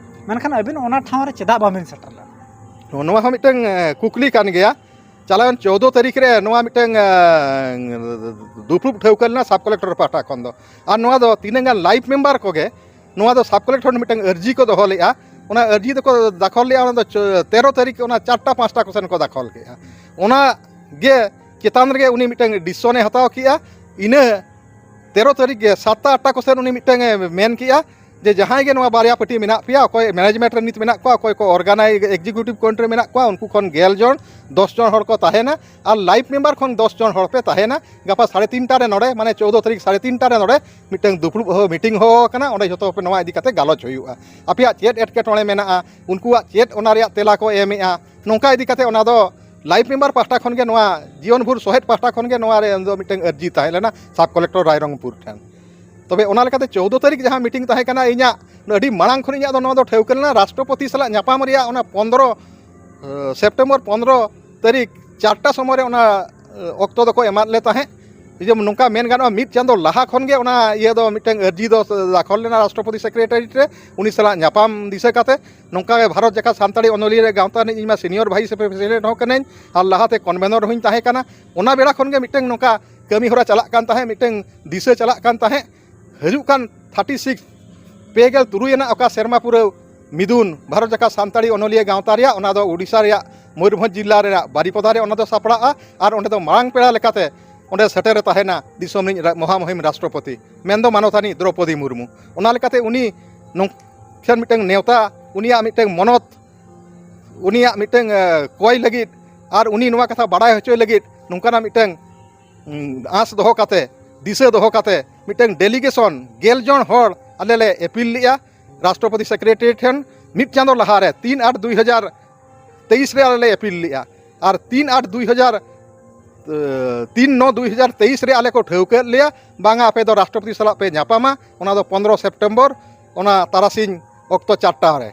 ᱢᱮᱱᱠᱷᱟᱱ ᱟᱹᱵᱤᱱ ᱚᱱᱟ ᱴᱷᱟᱶ ᱨᱮ ᱪᱮᱫᱟᱜ ᱵᱟᱵᱤᱱ ᱥᱮᱴᱮᱨ ᱞᱮᱱᱟ? ᱱᱚᱣᱟ ᱦᱚᱸ ᱢᱤᱫᱴᱟᱝ, ᱮ, ᱠᱩᱠᱞᱤ ᱠᱟᱱ ᱜᱮᱭᱟ᱾ ᱪᱟᱞᱟᱣᱮᱱ ᱪᱳᱫᱽᱫᱳ ᱛᱟᱹᱨᱤᱠᱷ ᱨᱮ ᱱᱚᱣᱟ ᱢᱤᱫᱴᱟᱝ, ᱮ, ᱫᱩᱯᱲᱩᱵ ᱴᱷᱟᱹᱣᱠᱟᱹ ᱞᱮᱱᱟ ᱥᱟᱵ ᱠᱟᱞᱮᱠᱴᱚᱨ ᱯᱟᱦᱴᱟ ᱠᱷᱚᱱ ᱫᱚ᱾ ᱟᱨ ᱱᱚᱣᱟ ᱫᱚ ᱛᱤᱱᱟᱹᱜ ᱜᱟᱱ ᱞᱟᱭᱤᱯᱷ ᱢᱮᱢᱵᱟᱨ ᱠᱚᱜᱮ ᱱᱚᱣᱟ ᱫᱚ ᱥᱟᱵ ᱠᱟᱞᱮᱠᱴᱚᱨ ᱢᱤᱫᱴᱟᱝ ᱟᱹᱨᱡᱤ ᱠᱚ ᱫᱚᱦᱚ ᱞᱮᱫᱼᱟ᱾ ᱚᱱᱟ ᱟᱹᱨᱡᱤ ᱫᱚᱠᱚ ᱫᱟᱠᱷᱚᱞ ᱞᱮᱫᱼᱟ, ᱚᱱᱟ ᱫᱚ ᱪᱚ-, ᱛᱮᱨᱚ ᱛᱟᱹᱨᱤᱠᱷ ᱚᱱᱟ ᱪᱟᱨᱴᱟ ᱯᱟᱸᱪᱴᱟ ᱠᱚᱥᱮᱱ ᱠᱚ ᱫᱟᱠᱷᱚᱞ ᱠᱮᱫᱼᱟ᱾ ᱚᱱᱟ ᱜᱮ ᱪᱮᱛᱟᱱ ᱨᱮᱜᱮ ᱩᱱᱤ ᱢᱤᱫᱴᱟᱝ ᱰᱤᱥᱤᱥᱚᱱᱮ ᱦᱟᱛᱟᱣ ᱠᱮᱫᱼᱟ᱾ ᱤᱱᱟᱹ ᱛᱮᱨᱚ ᱛᱟᱹᱨᱤᱠᱷ ᱜᱮ ᱥᱟᱛᱴᱟ ᱟᱴᱴᱟ ᱠᱚᱥᱮᱱ ᱩᱱᱤ ᱢᱤᱫᱴᱟᱝ ᱮ ᱢᱮᱱ ᱠᱮᱫᱼᱟ ᱡᱮ ᱡᱟᱦᱟᱸᱭ ᱜᱮ ᱱᱚᱣᱟ ᱵᱟᱨᱭᱟ ᱯᱟᱹᱴᱤ ᱢᱮᱱᱟᱜ ᱯᱮᱭᱟ, ᱚᱠᱚᱭ ᱢᱮᱱᱮᱡᱽᱢᱮᱱᱴ ᱨᱮ ᱱᱤᱛ ᱢᱮᱱᱟᱜ ᱠᱚᱣᱟ, ᱚᱠᱚᱭ ᱠᱚ ᱚᱨᱜᱟᱱᱟᱭᱤᱡᱽ ᱮᱠᱡᱤᱠᱤᱭᱩᱴᱤᱵᱷ ᱠᱚᱢᱤᱴᱤ ᱨᱮ ᱢᱮᱱᱟᱜ ᱠᱚᱣᱟ, ᱩᱱᱠᱩ ᱠᱷᱚᱱ ᱜᱮᱞ ᱡᱚᱱ, ᱫᱚᱥ ᱡᱚᱱ ᱦᱚᱲ ᱠᱚ ᱛᱟᱦᱮᱱᱟ ᱟᱨ ᱞᱟᱭᱤᱯᱷ ᱢᱮᱢᱵᱟᱨ ᱠᱷᱚᱱ ᱫᱚᱥ ᱡᱚᱱ ᱦᱚᱲ ᱯᱮ ᱛᱟᱦᱮᱱᱟ᱾ ᱜᱟᱯᱟ ᱥᱟᱲᱮ ᱛᱤᱱᱴᱟ ᱨᱮ ᱱᱚᱰᱮ, ᱢᱟᱱᱮ ᱪᱳᱫᱽᱫᱳ ᱛᱟᱹᱨᱤᱠᱷ ᱥᱟᱲᱮ ᱛᱤᱱᱴᱟ ᱨᱮ ᱱᱚᱰᱮ ᱢᱤᱫᱴᱟᱝ ᱫᱩᱯᱲᱩᱵ ᱦᱚ-, ᱢᱤᱴᱤᱝ ᱦᱚᱦᱚ ᱟᱠᱟᱱᱟ, ᱚᱸᱰᱮ ᱡᱷᱚᱛᱚ ᱦᱚᱲ ᱯᱮ ᱱᱚᱣᱟ ᱤᱫᱤ ᱠᱟᱛᱮ ᱜᱟᱞᱚᱪ ᱦᱩᱭᱩᱜᱼᱟ᱾ ᱟᱯᱮᱭᱟᱜ ᱪᱮᱫ ᱮᱴᱠᱮᱴᱚᱬᱮ ᱢᱮᱱᱟᱜᱼᱟ, ᱩᱱᱠᱩᱣᱟᱜ ᱪᱮᱫ ᱚᱱᱟ ᱨᱮᱭᱟᱜ ᱛᱮᱞᱟ ᱠᱚ ᱮᱢᱮᱜᱼᱟ, ᱱᱚᱝᱠᱟ ᱤᱫᱤ ᱠᱟᱛᱮ ᱚᱱᱟ ᱫᱚ ᱞᱟᱭᱤᱯᱷ ᱢᱮᱢᱵᱟᱨ ᱯᱟᱦᱴᱟ ᱠᱷᱚᱱ ᱜᱮ, ᱱᱚᱣᱟ ᱡᱤᱭᱚᱱ ᱵᱷᱳᱨ ᱥᱚᱦᱮᱫ ᱯᱟᱦᱴᱟ ᱠᱷᱚᱱ ᱜᱮ ᱱᱚᱣᱟ ᱨᱮ ᱫᱚ ᱢᱤᱫᱴᱟᱝ ᱟᱹᱨᱡᱤ ᱛᱟᱦᱮᱸ ᱞᱮᱱᱟ ᱥᱟᱵ ᱠᱟᱞᱮᱠᱴᱚᱨ ᱨᱟᱭᱨᱚᱝᱯᱩᱨ ᱴᱷᱮᱱ᱾ ᱛᱚᱵᱮ ᱚᱱᱟ ᱞᱮᱠᱟᱛᱮ ᱪᱳᱫᱽᱫᱳ ᱛᱟᱹᱨᱤᱠᱷ ᱡᱟᱦᱟᱸ ᱢᱤᱴᱤᱝ ᱛᱟᱦᱮᱸ ᱠᱟᱱᱟ, ᱤᱧᱟᱹᱜ ᱟᱹᱰᱤ ᱢᱟᱲᱟᱝ ᱠᱷᱚᱱ ᱤᱧᱟᱹᱜ ᱫᱚ ᱱᱚᱣᱟ ᱫᱚ ᱴᱷᱟᱹᱣᱠᱟᱹ ᱞᱮᱱᱟ, ᱨᱟᱥᱴᱨᱚᱯᱚᱛᱤ ᱥᱟᱞᱟᱜ ᱧᱟᱯᱟᱢ ᱨᱮᱭᱟᱜ ᱚᱱᱟ ᱯᱚᱱᱫᱽᱨᱚ, ᱮ, ᱥᱮᱯᱴᱮᱢᱵᱚᱨ ᱯᱚᱱᱫᱽᱨᱚ ᱛᱟᱹᱨᱤᱠᱷ ᱪᱟᱨᱴᱟ ᱥᱚᱢᱚᱭ ᱨᱮ ᱚᱱᱟ, ᱮ, ᱚᱠᱛᱚ ᱫᱚᱠᱚ ᱮᱢᱟᱫ ᱞᱮ ᱛᱟᱦᱮᱸᱫ᱾ ᱡᱮ ᱱᱚᱝᱠᱟ ᱢᱮᱱ ᱜᱟᱱᱚᱜᱼᱟ, ᱢᱤᱫ ᱪᱟᱸᱫᱚ ᱞᱟᱦᱟ ᱠᱷᱚᱱ ᱜᱮ ᱚᱱᱟ ᱤᱭᱟᱹ ᱫᱚ ᱢᱤᱫᱴᱟᱝ ᱟᱹᱨᱡᱤ ᱫᱚ ᱫᱟᱠᱷᱚᱞ ᱞᱮᱱᱟ ᱨᱟᱥᱴᱨᱚᱯᱚᱛᱤ ᱥᱮᱠᱨᱮᱴᱟᱨᱤ ᱨᱮ, ᱩᱱᱤ ᱥᱟᱞᱟᱜ ᱧᱟᱯᱟᱢ ᱫᱤᱥᱟᱹ ᱠᱟᱛᱮ᱾ ᱱᱚᱝᱠᱟ ᱜᱮ ᱵᱷᱟᱨᱚᱛ ᱡᱟᱠᱟᱛ ᱥᱟᱱᱛᱟᱲᱤ ᱚᱱᱚᱞᱤᱭᱟᱹ ᱜᱟᱶᱛᱟ ᱨᱤᱱᱤᱡ ᱤᱧ ᱢᱟ ᱥᱤᱱᱤᱭᱚᱨ ᱵᱷᱟᱭᱤᱥ ᱯᱨᱮᱥᱤᱰᱮᱱᱴ ᱦᱚᱸ ᱠᱟᱹᱱᱟᱹᱧ ᱟᱨ ᱞᱟᱦᱟᱛᱮ ᱠᱚᱱᱵᱷᱮᱱᱚᱨ ᱦᱚᱸᱧ ᱛᱟᱦᱮᱸ ᱠᱟᱱᱟ᱾ ᱚᱱᱟ ᱵᱮᱲᱟ ᱠᱷᱚᱱ ᱜᱮ ᱢᱤᱫᱴᱟᱝ ᱱᱚᱝᱠᱟ ᱠᱟᱹᱢᱤ ᱦᱚᱨᱟ ᱪᱟᱞᱟᱜ ᱠᱟᱱ ᱛᱟᱦᱮᱸᱫ, ᱢᱤᱫᱴᱟᱝ ᱫᱤᱥᱟᱹ ᱪᱟᱞᱟᱜ ᱠᱟᱱ ᱛᱟᱦᱮᱸᱫ᱾ ᱦᱤᱡᱩᱜ ᱠᱟᱱ ᱛᱷᱟᱨᱴᱤ ᱥᱤᱠᱥ, ᱯᱮ ᱜᱮᱞ ᱛᱩᱨᱩᱭ ᱟᱱᱟᱜ ᱚᱠᱟ ᱥᱮᱨᱢᱟ ᱯᱩᱨᱟᱹᱣ ᱢᱤᱫᱩᱱ ᱵᱷᱟᱨᱚᱛ ᱡᱟᱠᱟᱛ ᱥᱟᱱᱛᱟᱲᱤ ᱚᱱᱚᱞᱤᱭᱟᱹ ᱜᱟᱶᱛᱟ ᱨᱮᱭᱟᱜ, ᱚᱱᱟ ᱫᱚ ᱳᱰᱤᱥᱟ ᱨᱮᱭᱟᱜ ᱢᱚᱭᱩᱨᱵᱷᱚᱸᱡᱽ ᱡᱤᱞᱟ ᱨᱮᱭᱟᱜ ᱵᱟᱨᱤᱯᱚᱫᱟ ᱨᱮ ᱚᱱᱟ ᱫᱚ ᱥᱟᱯᱲᱟᱜᱼᱟ᱾ ᱟᱨ ᱚᱸᱰᱮ ᱫᱚ ᱢᱟᱲᱟᱝ ᱯᱮᱲᱟ ᱞᱮᱠᱟᱛᱮ ᱚᱸᱰᱮ ᱥᱮᱴᱮᱨᱮ ᱛᱟᱦᱮᱱᱟ ᱫᱤᱥᱚᱢ ᱨᱤᱱᱤᱡ ᱨᱟ- ᱢᱚᱦᱟᱢᱚᱦᱤᱢ ᱨᱟᱥᱴᱨᱚᱯᱚᱛᱤ, ᱢᱮᱱᱫᱚ ᱢᱟᱱᱚᱛᱟᱱᱤ ᱫᱨᱚᱯᱚᱫᱤ ᱢᱩᱨᱢᱩ᱾ ᱚᱱᱟ ᱞᱮᱠᱟᱛᱮ ᱩᱱᱤ ᱱᱚᱝᱠᱟᱱ ᱢᱤᱫᱴᱟᱝ ᱱᱮᱣᱛᱟ, ᱩᱱᱤᱭᱟᱜ ᱢᱤᱫᱴᱟᱝ ᱢᱚᱱᱚᱛ, ᱩᱱᱤᱭᱟᱜ ᱢᱤᱫᱴᱟᱝ ᱮ, ᱠᱚᱭ ᱞᱟᱹᱜᱤᱫ ᱟᱨ ᱩᱱᱤ ᱱᱚᱣᱟ ᱠᱟᱛᱷᱟ ᱵᱟᱲᱟᱭ ᱦᱚᱪᱚᱭ ᱞᱟᱹᱜᱤᱫ ᱱᱚᱝᱠᱟᱱᱟᱜ ᱢᱤᱫᱴᱟᱝ ᱩᱸ, ᱟᱸᱥ ᱫᱚᱦᱚ ᱠᱟᱛᱮ, ᱫᱤᱥᱟᱹ ᱫᱚᱦᱚ ᱠᱟᱛᱮ ᱢᱤᱫᱴᱟᱝ ᱰᱮᱞᱤᱜᱮᱥᱚᱱ ᱜᱮᱞ ᱡᱚᱱ ᱦᱚᱲ ᱟᱞᱮ ᱞᱮ ᱮᱯᱤᱞ ᱞᱮᱜᱼᱟ ᱨᱟᱥᱴᱨᱚᱯᱚᱛᱤ ᱥᱮᱠᱨᱮᱴᱟᱨᱤ ᱴᱷᱮᱱ᱾ ᱢᱤᱫ ᱪᱟᱸᱫᱚ ᱞᱟᱦᱟᱨᱮ ᱛᱤᱱ ᱟᱴ ᱫᱩᱭ ᱦᱟᱡᱟᱨ ᱛᱮᱭᱤᱥ ᱨᱮ ᱟᱞᱮ ᱞᱮ ᱮᱯᱤᱞ ᱞᱮᱜᱼᱟ᱾ ᱟᱨ ᱛᱤᱱ ᱟᱴ ᱫᱩᱭ ᱦᱟᱡᱟᱨ, ᱮ, ᱛᱤᱱ ᱱᱚ ᱫᱩᱭ ᱦᱟᱡᱟᱨ ᱛᱮᱭᱤᱥ ᱨᱮ ᱟᱞᱮ ᱠᱚ ᱴᱷᱟᱹᱣᱠᱟᱹ ᱮᱫ ᱞᱮᱭᱟ, ᱵᱟᱝᱟ, ᱟᱯᱮ ᱫᱚ ᱨᱟᱥᱴᱨᱚᱯᱚᱛᱤ ᱥᱟᱞᱟᱜ ᱯᱮ ᱧᱟᱯᱟᱢᱟ᱾ ᱚᱱᱟ ᱫᱚ ᱯᱚᱱᱨᱚ ᱥᱮᱯᱴᱮᱢᱵᱚᱨ, ᱚᱱᱟ ᱛᱟᱨᱟᱥᱤᱧ ᱚᱠᱛᱚ ᱪᱟᱨᱴᱟ ᱨᱮ᱾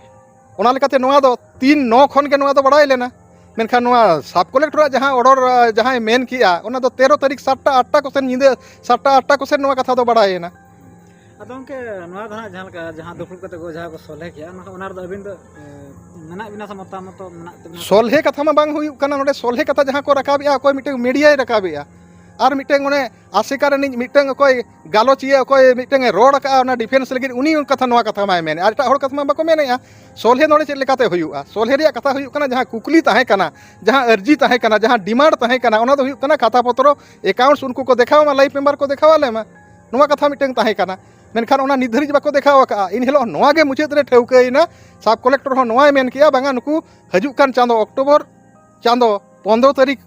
ᱚᱱᱟ ᱞᱮᱠᱟᱛᱮ ᱱᱚᱣᱟ ᱫᱚ ᱛᱤᱱ ᱱᱚ ᱠᱷᱚᱱ ᱜᱮ ᱱᱚᱣᱟ ᱫᱚ ᱵᱟᱲᱟᱭ ᱞᱮᱱᱟ᱾ ᱢᱮᱱᱠᱷᱟᱱ ᱱᱚᱣᱟ ᱥᱟᱵ ᱠᱚᱞᱮᱠᱴᱚᱨᱟᱜ ᱡᱟᱦᱟᱸ ᱚᱰᱟᱨ, ᱟ, ᱡᱟᱦᱟᱸᱭ ᱢᱮᱱ ᱠᱮᱜᱼᱟ, ᱚᱱᱟ ᱫᱚ ᱛᱮᱨᱚ ᱛᱟᱹᱨᱤᱠᱷ ᱥᱟᱛᱴᱟ ᱟᱴᱴᱟ ᱠᱚᱥᱮᱱ, ᱧᱤᱫᱟᱹ ᱥᱟᱛᱴᱟ ᱟᱴᱴᱟ ᱠᱚᱥᱮᱱ ᱱᱚᱣᱟ ᱠᱟᱛᱷᱟ ᱫᱚ ᱵᱟᱲᱟᱭᱮᱱᱟ᱾ ᱟᱫᱚ ᱜᱚᱢᱠᱮ, ᱱᱚᱣᱟ ᱫᱚ ᱦᱟᱸᱜ ᱡᱟᱦᱟᱸ ᱞᱮᱠᱟ, ᱡᱟᱦᱟᱸ ᱫᱩᱯᱲᱩᱵ ᱠᱟᱛᱮ ᱠᱚ ᱡᱟᱦᱟᱸ ᱠᱚ ᱥᱚᱞᱦᱮ ᱠᱮᱜᱼᱟ, ᱚᱱᱟ, ᱚᱱᱟ ᱨᱮᱫᱚ ᱟᱹᱵᱤᱱ ᱫᱚ, ᱮ, ᱢᱮᱱᱟᱜ ᱵᱤᱱᱟ ᱥᱮ ᱢᱚᱛᱟᱢᱚᱛ ᱢᱮᱱᱟᱜ ᱛᱟᱹᱵᱤᱱᱟ? ᱥᱚᱞᱦᱮ ᱠᱟᱛᱷᱟ ᱢᱟ ᱵᱟᱝ ᱦᱩᱭᱩᱜ ᱠᱟᱱᱟ᱾ ᱱᱚᱰᱮ ᱥᱚᱞᱦᱮ ᱠᱟᱛᱷᱟ ᱡᱟᱦᱟᱸ ᱠᱚ ᱨᱟᱠᱟᱵᱮᱜᱼᱟ, ᱚᱠᱚᱭ ᱢᱤᱫᱴᱟᱝ ᱢᱤᱰᱤᱭᱟᱭ ᱨᱟᱠᱟᱵᱮᱜᱼᱟ, ᱟᱨ ᱢᱤᱫᱴᱟᱝ ᱚᱱᱮ ᱟᱥᱮᱠᱟ ᱨᱤᱱᱤᱡ ᱢᱤᱫᱴᱟᱝ ᱚᱠᱚᱭ ᱜᱟᱞᱚᱪᱤᱭᱟᱹ, ᱚᱠᱚᱭ ᱢᱤᱫᱴᱟᱝ ᱮ ᱨᱚᱲ ᱟᱠᱟᱜᱼᱟ ᱚᱱᱟ ᱰᱤᱯᱷᱮᱱᱥ ᱞᱟᱹᱜᱤᱫ, ᱩᱱᱤ ᱠᱟᱛᱷᱟ, ᱱᱚᱣᱟ ᱠᱟᱛᱷᱟ ᱢᱟᱭ ᱢᱮᱱᱮᱫ, ᱟᱨ ᱮᱴᱟᱜ ᱦᱚᱲ ᱠᱟᱛᱷᱟ ᱢᱟ ᱵᱟᱠᱚ ᱢᱮᱱᱮᱫᱼᱟ᱾ ᱥᱚᱞᱦᱮ ᱱᱚᱰᱮ ᱪᱮᱫ ᱞᱮᱠᱟᱛᱮ ᱦᱩᱭᱩᱜᱼᱟ? ᱥᱚᱞᱦᱮ ᱨᱮᱭᱟᱜ ᱠᱟᱛᱷᱟ ᱦᱩᱭᱩᱜ ᱠᱟᱱᱟ, ᱡᱟᱦᱟᱸ ᱠᱩᱠᱞᱤ ᱛᱟᱦᱮᱸ ᱠᱟᱱᱟ, ᱡᱟᱦᱟᱸ ᱟᱹᱨᱡᱤ ᱛᱟᱦᱮᱸ ᱠᱟᱱᱟ, ᱡᱟᱦᱟᱸ ᱰᱤᱢᱟᱱᱰ ᱛᱟᱦᱮᱸ ᱠᱟᱱᱟ, ᱚᱱᱟ ᱫᱚ ᱦᱩᱭᱩᱜ ᱠᱟᱱᱟ ᱠᱷᱟᱛᱟ ᱯᱚᱛᱨᱚ, ᱮᱠᱟᱣᱩᱱᱴᱥ ᱩᱱᱠᱩ ᱠᱚ ᱫᱮᱠᱷᱟᱣ ᱢᱟ, ᱞᱟᱭᱤᱵᱷ ᱢᱮᱢᱵᱟᱨ ᱠᱚ ᱫᱮᱠᱷᱟᱣ ᱟᱞᱮ ᱢᱟ᱾ ᱱᱚᱣᱟ ᱠᱟᱛᱷᱟ ᱢᱤᱫᱴᱟᱝ ᱛᱟᱦᱮᱸ ᱠᱟᱱᱟ, ᱢᱮᱱᱠᱷᱟᱱ ᱚᱱᱟ ᱱᱤᱛ ᱫᱷᱟᱹᱨᱤᱡ ᱵᱟᱠᱚ ᱫᱮᱠᱷᱟᱣ ᱟᱠᱟᱫᱼᱟ᱾ ᱤᱱ ᱦᱤᱞᱳᱜ ᱱᱚᱣᱟ ᱜᱮ ᱢᱩᱪᱟᱹᱫ ᱨᱮ ᱴᱷᱟᱹᱣᱠᱟᱹᱭᱮᱱᱟ, ᱥᱟᱵ ᱠᱚᱞᱮᱠᱴᱚᱨ ᱦᱚᱸ ᱱᱚᱣᱟᱭ ᱢᱮᱱ ᱠᱮᱜᱼᱟ, ᱵᱟᱝᱟ, ᱱᱩᱠᱩ ᱦᱤᱡᱩᱜ ᱠᱟᱱ ᱪᱟᱸᱫᱚ ᱚᱠᱴᱳᱵᱚᱨ ᱪᱟᱸᱫᱚ ᱯᱚᱱᱨᱚ ᱛᱟᱹᱨᱤᱠᱷ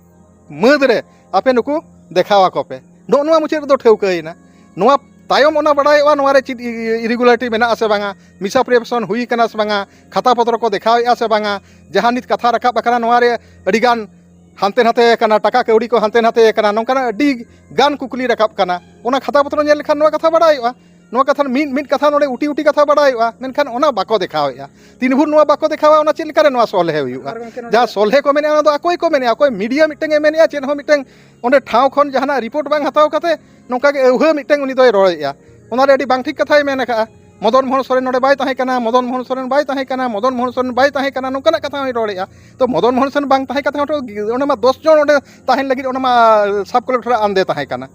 ᱢᱟᱹᱫᱽ ᱨᱮ ᱟᱯᱮ ᱱᱩᱠᱩ ᱫᱮᱠᱷᱟᱣ ᱟᱠᱚ ᱯᱮ᱾ ᱱᱚᱜᱼᱚ ᱱᱚᱣᱟ ᱢᱩᱪᱟᱹᱫ ᱨᱮᱫᱚ ᱴᱷᱟᱹᱣᱠᱟᱹᱭᱮᱱᱟ᱾ ᱱᱚᱣᱟ ᱛᱟᱭᱚᱢ ᱚᱱᱟ ᱵᱟᱲᱟᱭᱚᱜᱼᱟ, ᱱᱚᱣᱟ ᱨᱮ ᱪᱮᱫ ᱤᱨᱤᱜᱩᱞᱟᱨᱤᱴᱤ ᱢᱮᱱᱟᱜᱼᱟ ᱥᱮ ᱵᱟᱝᱟ, ᱢᱤᱥᱟᱯᱨᱤᱭᱮᱯᱥᱚᱱ ᱦᱩᱭ ᱠᱟᱱᱟ ᱥᱮ ᱵᱟᱝᱟ, ᱠᱷᱟᱛᱟ ᱯᱚᱛᱨᱚ ᱠᱚ ᱫᱮᱠᱷᱟᱣᱮᱫᱼᱟ ᱥᱮ ᱵᱟᱝᱟ, ᱡᱟᱦᱟᱸ ᱱᱤᱛ ᱠᱟᱛᱷᱟ ᱨᱟᱠᱟᱵ ᱟᱠᱟᱱᱟ, ᱱᱚᱣᱟ ᱨᱮ ᱟᱹᱰᱤᱜᱟᱱ ᱦᱟᱱᱛᱮ ᱱᱟᱛᱮ ᱟᱠᱟᱱᱟ, ᱴᱟᱠᱟ ᱠᱟᱹᱣᱰᱤ ᱠᱚ ᱦᱟᱱᱛᱮ ᱱᱟᱛᱮ ᱟᱠᱟᱱᱟ, ᱱᱚᱝᱠᱟᱱᱟᱜ ᱟᱹᱰᱤ ᱜᱟᱱ ᱠᱩᱠᱞᱤ ᱨᱟᱠᱟᱵ ᱠᱟᱱᱟ᱾ ᱚᱱᱟ ᱠᱷᱟᱛᱟ ᱯᱚᱛᱨᱚ ᱧᱮᱞ ᱞᱮᱠᱷᱟᱱ ᱱᱚᱣᱟ ᱠᱟᱛᱷᱟ ᱵᱟᱲᱟᱭᱚᱜᱼᱟ᱾ ᱱᱚᱣᱟ ᱠᱟᱛᱷᱟ ᱢᱤᱫ, ᱢᱤᱫ ᱠᱟᱛᱷᱟ ᱱᱚᱰᱮ ᱩᱴᱤ ᱩᱴᱤ ᱠᱟᱛᱷᱟ ᱵᱟᱲᱟᱭᱚᱜᱼᱟ, ᱢᱮᱱᱠᱷᱟᱱ ᱚᱱᱟ ᱵᱟᱠᱚ ᱫᱮᱠᱷᱟᱣᱮᱫᱼᱟ᱾ ᱛᱤᱱ ᱵᱷᱳᱨ ᱱᱚᱣᱟ ᱵᱟᱠᱚ ᱫᱮᱠᱷᱟᱣᱟ, ᱚᱱᱟ ᱪᱮᱫ ᱞᱮᱠᱟᱨᱮ ᱱᱚᱣᱟ ᱥᱚᱞᱦᱮ ᱦᱩᱭᱩᱜᱼᱟ? ᱟᱨ ᱜᱚᱢᱠᱮ, ᱱᱚᱰᱮ ᱡᱟᱦᱟᱸ ᱥᱚᱞᱦᱮ ᱠᱚ ᱢᱮᱱᱮᱫᱼᱟ, ᱚᱱᱟ ᱫᱚ ᱟᱠᱚ ᱜᱮᱠᱚ ᱢᱮᱱᱮᱫᱼᱟ, ᱚᱠᱚᱭ ᱢᱤᱰᱤᱭᱟ ᱢᱤᱫᱴᱟᱝ ᱮ ᱢᱮᱱᱮᱫᱼᱟ, ᱪᱮᱫ ᱦᱚᱸ ᱢᱤᱫᱴᱟᱝ ᱚᱸᱰᱮ ᱴᱷᱟᱶ ᱠᱷᱚᱱ ᱡᱟᱦᱟᱱᱟᱜ ᱨᱤᱯᱳᱨᱴ ᱵᱟᱝ ᱦᱟᱛᱟᱣ ᱠᱟᱛᱮ ᱱᱚᱝᱠᱟ ᱜᱮ ᱟᱹᱣᱦᱟᱹ ᱢᱤᱫᱴᱟᱝ ᱩᱱᱤ ᱫᱚᱭ ᱨᱚᱲᱮᱫᱼᱟ᱾ ᱚᱱᱟ ᱨᱮ ᱟᱹᱰᱤ ᱵᱟᱝ ᱴᱷᱤᱠ ᱠᱟᱛᱷᱟᱭ ᱢᱮᱱ ᱟᱠᱟᱫᱼᱟ᱾ ᱢᱚᱫᱚᱱ ᱢᱳᱦᱚᱱ ᱥᱚᱨᱮᱱ ᱱᱚᱰᱮ ᱵᱟᱭ ᱛᱟᱦᱮᱸ ᱠᱟᱱᱟ, ᱢᱚᱫᱚᱱ ᱢᱳᱦᱚᱱ ᱥᱚᱨᱮᱱ ᱵᱟᱭ ᱛᱟᱦᱮᱸ ᱠᱟᱱᱟ, ᱢᱚᱫᱚᱱ ᱢᱳᱦᱚᱱ ᱥᱚᱨᱮᱱ ᱵᱟᱭ ᱛᱟᱦᱮᱸ ᱠᱟᱱᱟ, ᱱᱚᱝᱠᱟᱱᱟᱜ ᱠᱟᱛᱷᱟ ᱦᱚᱸᱭ ᱨᱚᱲᱮᱫᱼᱟ᱾ ᱛᱚ, ᱢᱚᱫᱚᱱ ᱢᱳᱦᱚᱱ ᱥᱚᱨᱮᱱ ᱵᱟᱝ ᱛᱟᱦᱮᱸ ᱠᱟᱛᱮ ᱦᱚᱸ ᱚᱸᱰᱮ ᱢᱟ ᱫᱚᱥ ᱡᱚᱱ ᱚᱸᱰᱮ ᱛᱟᱦᱮᱱ ᱞᱟᱹᱜᱤᱫ ᱚᱸᱰᱮ ᱢᱟ ᱥᱟᱵ ᱠᱚᱞᱮᱠᱴᱚᱨᱟᱜ ᱟᱱᱫᱮ ᱛᱟᱦᱮᱸ ᱠᱟᱱᱟ᱾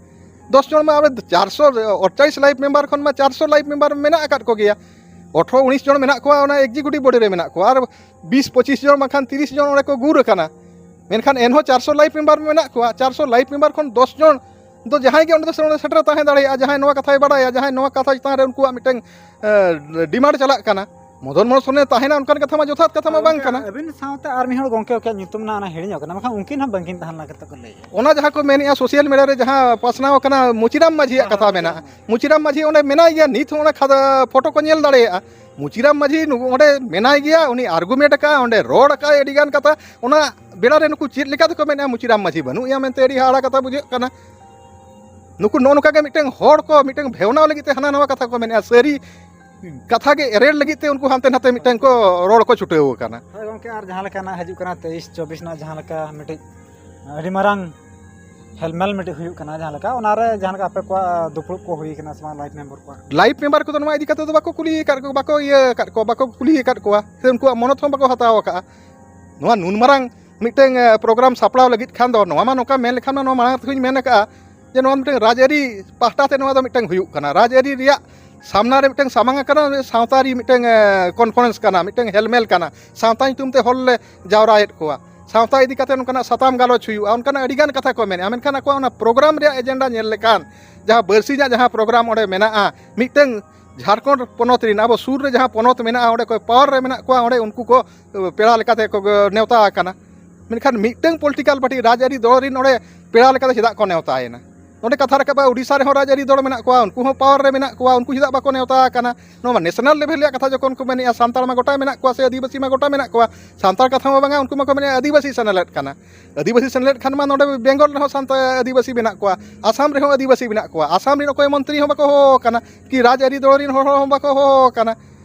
ᱫᱚᱥ ᱡᱚᱱ ᱢᱟ ᱟᱵᱚ ᱪᱟᱨᱥᱚ ᱟᱴᱪᱟᱞᱤᱥ ᱞᱟᱭᱤᱵᱷ ᱢᱮᱢᱵᱟᱨ ᱠᱷᱚᱱ ᱢᱟ ᱪᱟᱨᱥᱚ ᱞᱟᱭᱤᱵᱷ ᱢᱮᱢᱵᱟᱨ ᱢᱮᱱᱟᱜ ᱟᱠᱟᱫ ᱠᱚᱜᱮᱭᱟ᱾ ᱟᱴᱷᱨᱚ ᱩᱱᱤᱥ ᱡᱚᱱ ᱢᱮᱱᱟᱜ ᱠᱚᱣᱟ ᱚᱱᱟ ᱮᱠᱡᱤᱠᱤᱭᱩᱴᱤᱵᱷ ᱵᱚᱰᱤ ᱨᱮ ᱢᱮᱱᱟᱜ ᱠᱚᱣᱟ, ᱟᱨ ᱵᱤᱥ ᱯᱚᱸᱪᱤᱥ ᱡᱚᱱ ᱵᱟᱝᱠᱷᱟᱱ ᱛᱤᱨᱤᱥ ᱡᱚᱱ ᱚᱸᱰᱮ ᱠᱚ ᱜᱩᱨ ᱟᱠᱟᱱᱟ᱾ ᱢᱮᱱᱠᱷᱟᱱ ᱮᱱᱦᱚᱸ ᱪᱟᱨᱥᱚ ᱞᱟᱭᱤᱯᱷ ᱢᱮᱢᱵᱟᱨ ᱢᱮᱱᱟᱜ ᱠᱚᱣᱟ᱾ ᱪᱟᱨᱥᱚ ᱞᱟᱭᱤᱯᱷ ᱢᱮᱢᱵᱟᱨ ᱠᱷᱚᱱ ᱫᱚᱥ ᱡᱚᱱ ᱫᱚ ᱡᱟᱦᱟᱸᱭ ᱜᱮ ᱚᱸᱰᱮ ᱫᱚ ᱥᱮᱴᱮᱨ ᱛᱟᱦᱮᱸ ᱫᱟᱲᱮᱭᱟᱜᱼᱟ, ᱡᱟᱦᱟᱸᱭ ᱱᱚᱣᱟ ᱠᱟᱛᱷᱟᱭ ᱵᱟᱲᱟᱭᱟ, ᱡᱟᱦᱟᱸᱭ ᱱᱚᱣᱟ ᱠᱟᱛᱷᱟ ᱪᱮᱛᱟᱱ ᱨᱮ ᱩᱱᱠᱩᱣᱟᱜ ᱢᱤᱫᱴᱟᱝ ᱰᱤᱢᱟᱱᱰ ᱪᱟᱞᱟᱜ ᱠᱟᱱᱟ᱾ ᱢᱚᱫᱚᱱ ᱢᱳᱦᱚᱱ ᱥᱚᱨᱮᱱᱮ ᱛᱟᱦᱮᱱᱟ ᱚᱱᱠᱟᱱ ᱠᱟᱛᱷᱟ ᱢᱟ ᱡᱚᱛᱷᱟᱛ ᱠᱟᱛᱷᱟ ᱢᱟ ᱵᱟᱝ ᱠᱟᱱᱟ᱾ ᱟᱹᱵᱤᱱ ᱥᱟᱶᱛᱮ ᱟᱨ ᱢᱤᱫ ᱦᱚᱲ ᱜᱚᱢᱠᱮ, ᱩᱱᱠᱤᱱᱟᱜ ᱧᱩᱛᱩᱢ ᱱᱟᱜ ᱚᱱᱟ ᱦᱤᱲᱤᱧᱚᱜ ᱠᱟᱱᱟ, ᱢᱮᱱᱠᱷᱟᱱ ᱩᱱᱠᱤᱱ ᱦᱚᱸ ᱵᱟᱝᱠᱤᱱ ᱛᱟᱦᱮᱸ ᱞᱮᱱᱟ ᱠᱟᱛᱮ ᱠᱚ ᱞᱟᱹᱭᱮᱫᱼᱟ᱾ ᱚᱱᱟ ᱡᱟᱦᱟᱸ ᱠᱚ ᱢᱮᱱᱮᱫᱼᱟ ᱥᱳᱥᱟᱞ ᱢᱤᱰᱤᱭᱟ ᱨᱮ ᱡᱟᱦᱟᱸ ᱯᱟᱥᱱᱟᱣ ᱟᱠᱟᱱᱟ ᱢᱩᱪᱤᱨᱟᱢ ᱢᱟᱹᱡᱷᱤᱭᱟᱜ ᱠᱟᱛᱷᱟ ᱢᱮᱱᱟᱜᱼᱟ, ᱢᱩᱪᱤᱨᱟᱢ ᱢᱟᱹᱡᱷᱤ ᱚᱸᱰᱮ ᱢᱮᱱᱟᱭ ᱜᱮᱭᱟ, ᱱᱤᱛ ᱦᱚᱸ ᱚᱱᱟ ᱠᱷᱟᱫᱟ ᱯᱷᱳᱴᱳ ᱠᱚ ᱧᱮᱞ ᱫᱟᱲᱮᱭᱟᱜᱼᱟ᱾ ᱢᱩᱪᱤᱨᱟᱢ ᱢᱟᱹᱡᱷᱤ ᱱᱩ-, ᱚᱸᱰᱮ ᱢᱮᱱᱟᱭ ᱜᱮᱭᱟ, ᱩᱱᱤ ᱟᱨᱜᱩᱢᱮᱱᱴ ᱟᱠᱟᱫᱼᱟ, ᱚᱸᱰᱮ ᱨᱚᱲ ᱟᱠᱟᱫᱼᱟᱭ ᱟᱹᱰᱤᱜᱟᱱ ᱠᱟᱛᱷᱟ᱾ ᱚᱱᱟ ᱵᱮᱲᱟ ᱨᱮ ᱱᱩᱠᱩ ᱪᱮᱫ ᱞᱮᱠᱟ ᱛᱮᱠᱚ ᱢᱮᱱᱮᱫᱼᱟ ᱢᱩᱪᱤᱨᱟᱢ ᱢᱟᱹᱡᱷᱤ ᱵᱟᱹᱱᱩᱜ ᱮᱭᱟ ᱢᱮᱱᱛᱮ ᱟᱹᱰᱤ ᱦᱟᱦᱟᱲᱟ ᱠᱟᱛᱷᱟ ᱵᱩᱡᱷᱟᱹᱜ ᱠᱟᱱᱟ᱾ ᱱᱩᱠᱩ ᱱᱚᱜᱼᱚ ᱱᱚᱝᱠᱟ ᱜᱮ ᱢᱤᱫᱴᱟᱝ ᱦᱚᱲ ᱠᱚ ᱢᱤᱫᱴᱟᱝ ᱵᱷᱮᱣᱱᱟᱣ ᱞᱟᱹᱜᱤᱫ ᱛᱮ ᱦᱟᱱᱟ ᱱᱟᱣᱟ ᱠᱟᱛᱷᱟ ᱠᱚ ᱢᱮᱱᱮᱫᱼᱟ, ᱥᱟᱹᱨᱤ ᱠᱟᱛᱷᱟ ᱜᱮ ᱮᱨᱮᱲ ᱞᱟᱹᱜᱤᱫ ᱛᱮ ᱩᱱᱠᱩ ᱦᱟᱱᱛᱮ ᱱᱟᱛᱮ ᱢᱤᱫᱴᱟᱝ ᱠᱚ ᱨᱚᱲ ᱠᱚ ᱪᱷᱩᱴᱟᱹᱣ ᱟᱠᱟᱱᱟ᱾ ᱦᱳᱭ ᱜᱚᱢᱠᱮ, ᱟᱨ ᱡᱟᱦᱟᱸ ᱞᱮᱠᱟ ᱱᱟᱜ ᱦᱤᱡᱩᱜ ᱠᱟᱱᱟ ᱛᱮᱭᱤᱥ ᱪᱚᱵᱵᱤᱥ ᱨᱮᱱᱟᱜ ᱡᱟᱦᱟᱸ ᱞᱮᱠᱟ ᱢᱤᱫᱴᱤᱡ ᱟᱹᱰᱤ ᱢᱟᱨᱟᱝ ᱦᱮᱞᱢᱮᱞ ᱢᱤᱫᱴᱤᱡ ᱦᱩᱭᱩᱜ ᱠᱟᱱᱟ, ᱡᱟᱦᱟᱸ ᱞᱮᱠᱟ ᱚᱱᱟᱨᱮ ᱡᱟᱦᱟᱸ ᱞᱮᱠᱟ ᱟᱯᱮ ᱠᱚᱣᱟᱜ ᱫᱩᱯᱲᱩᱵ ᱠᱚ ᱦᱩᱭ ᱠᱟᱱᱟ ᱥᱮ ᱵᱟᱝ ᱞᱟᱭᱤᱯᱷ ᱢᱮᱢᱵᱟᱨ ᱠᱚᱣᱟᱜ? ᱞᱟᱭᱤᱯᱷ ᱢᱮᱢᱵᱟᱨ ᱠᱚᱫᱚ ᱱᱚᱣᱟ ᱤᱫᱤ ᱠᱟᱛᱮ ᱫᱚ ᱵᱟᱠᱚ ᱠᱩᱞᱤ ᱟᱠᱟᱫ ᱠᱚ, ᱵᱟᱠᱚ ᱤᱭᱟᱹ ᱟᱠᱟᱫ ᱠᱚᱣᱟ, ᱵᱟᱠᱚ ᱠᱩᱞᱤ ᱟᱠᱟᱫ ᱠᱚᱣᱟ, ᱥᱮ ᱩᱱᱠᱩᱣᱟᱜ ᱢᱚᱱᱚᱛ ᱦᱚᱸ ᱵᱟᱠᱚ ᱦᱟᱛᱟᱣ ᱟᱠᱟᱫᱼᱟ᱾ ᱱᱚᱣᱟ ᱱᱩᱱ ᱢᱟᱨᱟᱝ ᱢᱤᱫᱴᱟᱝ, ᱮ, ᱯᱨᱳᱜᱨᱟᱢ ᱥᱟᱯᱲᱟᱣ ᱞᱟᱹᱜᱤᱫ ᱠᱷᱟᱱ ᱫᱚ, ᱱᱚᱣᱟ ᱢᱟ ᱱᱚᱝᱠᱟ ᱢᱮᱱ ᱞᱮᱠᱷᱟᱱ ᱢᱟ ᱱᱚᱣᱟ ᱢᱟᱲᱟᱝ ᱛᱮᱦᱚᱧ ᱢᱮᱱ ᱟᱠᱟᱫᱼᱟ ᱡᱮ ᱱᱚᱣᱟ ᱢᱤᱫᱴᱟᱝ ᱨᱟᱡᱽᱟᱹᱨᱤ ᱯᱟᱦᱴᱟ ᱛᱮ ᱱᱚᱣᱟ ᱫᱚ ᱢᱤᱫᱴᱟᱝ ᱦᱩᱭᱩᱜ ᱠᱟᱱᱟ, ᱨᱟᱡᱽᱟᱹᱨᱤ ᱨᱮᱭᱟᱜ ᱥᱟᱢᱱᱟ ᱨᱮ ᱢᱤᱫᱴᱟᱝ ᱥᱟᱢᱟᱝ ᱟᱠᱟᱱᱟ, ᱥᱟᱶᱛᱟ ᱨᱮ ᱢᱤᱫᱴᱟᱝ, ᱮ, ᱠᱚᱱᱯᱷᱟᱨᱮᱱᱥ ᱠᱟᱱᱟ, ᱢᱤᱫᱴᱟᱝ ᱦᱮᱞᱢᱮᱞ ᱠᱟᱱᱟ, ᱥᱟᱶᱛᱟ ᱧᱩᱛᱩᱢ ᱛᱮ ᱦᱚᱲ ᱞᱮ ᱡᱟᱣᱨᱟᱭᱮᱫ ᱠᱚᱣᱟ, ᱥᱟᱶᱛᱟ ᱤᱫᱤ ᱠᱟᱛᱮ ᱱᱚᱝᱠᱟᱱᱟᱜ ᱥᱟᱛᱟᱢ ᱜᱟᱞᱚᱪ ᱦᱩᱭᱩᱜᱼᱟ, ᱚᱱᱠᱟᱱᱟᱜ ᱟᱹᱰᱤᱜᱟᱱ ᱠᱟᱛᱷᱟ ᱠᱚ ᱢᱮᱱᱮᱫᱼᱟ᱾ ᱢᱮᱱᱠᱷᱟᱱ ᱟᱠᱚᱣᱟᱜ ᱚᱱᱟ ᱯᱨᱳᱜᱨᱟᱢ ᱨᱮᱭᱟᱜ ᱮᱡᱮᱱᱰᱟ ᱧᱮᱞ ᱞᱮᱠᱷᱟᱱ ᱡᱟᱦᱟᱸ ᱵᱟᱹᱨᱥᱤᱧᱟᱜ ᱡᱟᱦᱟᱸ ᱯᱨᱳᱜᱨᱟᱢ ᱚᱸᱰᱮ ᱢᱮᱱᱟᱜᱼᱟ, ᱢᱤᱫᱴᱟᱝ ᱡᱷᱟᱲᱠᱷᱚᱸᱰ ᱯᱚᱱᱚᱛ ᱨᱮᱱ ᱟᱵᱚ ᱥᱩᱨ ᱨᱮ ᱡᱟᱦᱟᱸ ᱯᱚᱱᱚᱛ ᱢᱮᱱᱟᱜᱼᱟ, ᱚᱸᱰᱮ ᱚᱠᱚᱭ ᱯᱟᱣᱟᱨ ᱨᱮ ᱢᱮᱱᱟᱜ ᱠᱚᱣᱟ, ᱚᱸᱰᱮ ᱩᱱᱠᱩ ᱠᱚ ᱯᱮᱲᱟ ᱞᱮᱠᱟᱛᱮ ᱠᱚ ᱱᱮᱣᱛᱟ ᱟᱠᱟᱱᱟ᱾ ᱢᱮᱱᱠᱷᱟᱱ ᱢᱤᱫᱴᱟᱝ ᱯᱚᱞᱤᱴᱤᱠᱟᱞ ᱯᱟᱨᱴᱤ ᱨᱟᱡᱽᱟᱹᱨᱤ ᱫᱚᱞ ᱨᱮᱱ ᱚᱸᱰᱮ ᱯᱮᱲᱟ ᱞᱮᱠᱟᱛᱮ ᱪᱮᱫᱟᱜ ᱠᱚ ᱱᱮᱣᱛᱟᱭᱮᱱᱟ? ᱱᱚᱸᱰᱮ ᱠᱟᱛᱷᱟ ᱨᱟᱠᱟᱵᱼᱟ, ᱳᱰᱤᱥᱟ ᱨᱮᱦᱚᱸ ᱨᱟᱡᱽᱟᱹᱨᱤ ᱫᱚᱞ ᱢᱮᱱᱟᱜ ᱠᱚᱣᱟ, ᱩᱱᱠᱩ ᱦᱚᱸ ᱯᱟᱣᱟᱨ ᱨᱮ ᱢᱮᱱᱟᱜ ᱠᱚᱣᱟ, ᱩᱱᱠᱩ ᱪᱮᱫᱟᱜ ᱵᱟᱠᱚ ᱱᱮᱣᱛᱟ ᱟᱠᱟᱱᱟ? ᱱᱚᱣᱟ ᱢᱟ ᱱᱮᱥᱱᱟᱞ ᱞᱮᱵᱷᱮᱞ ᱨᱮᱭᱟᱜ ᱠᱟᱛᱷᱟ ᱡᱚᱠᱷᱚᱱ ᱠᱚ ᱢᱮᱱᱮᱫᱼᱟ, ᱥᱟᱱᱛᱟᱲ ᱢᱟ ᱜᱚᱴᱟ ᱢᱮᱱᱟᱜ ᱠᱚᱣᱟ ᱥᱮ ᱟᱹᱫᱤᱵᱟᱹᱥᱤ ᱢᱟ ᱜᱚᱴᱟ ᱢᱮᱱᱟᱜ ᱠᱚᱣᱟ, ᱥᱟᱱᱛᱟᱲ ᱠᱟᱛᱷᱟ ᱢᱟ ᱵᱟᱝᱟ, ᱩᱱᱠᱩ ᱢᱟᱠᱚ ᱢᱮᱱᱮᱫᱼᱟ ᱟᱹᱫᱤᱵᱟᱹᱥᱤ ᱥᱮᱱᱮᱞᱮᱫ ᱠᱟᱱᱟ᱾ ᱟᱹᱫᱤᱵᱟᱹᱥᱤ ᱥᱮᱱᱮᱞᱮᱫ ᱠᱷᱟᱱ ᱢᱟ ᱱᱚᱸᱰᱮ ᱵᱮᱝᱜᱚᱞ ᱨᱮᱦᱚᱸ ᱥᱟᱱᱛᱟᱲ ᱟᱹᱫᱤᱵᱟᱹᱥᱤ ᱢᱮᱱᱟᱜ ᱠᱚᱣᱟ, ᱟᱥᱟᱢ ᱨᱮᱦᱚᱸ ᱟᱹᱫᱤᱵᱟᱹᱥᱤ ᱢᱮᱱᱟᱜ ᱠᱚᱣᱟ, ᱟᱥᱟᱢ ᱨᱮᱱ ᱚᱠᱚᱭ ᱢᱚᱱᱛᱨᱤ ᱦᱚᱸ ᱵᱟᱠᱚ ᱦᱚᱦᱚ ᱟᱠᱟᱱᱟ, ᱠᱤ ᱨᱟᱡᱽᱟᱹᱨᱤ ᱫᱚᱞ ᱨᱮᱱ ᱦᱚᱲ ᱦᱚᱸ ᱵᱟᱠᱚ ᱦᱚᱦᱚ ᱟᱠᱟᱱᱟ᱾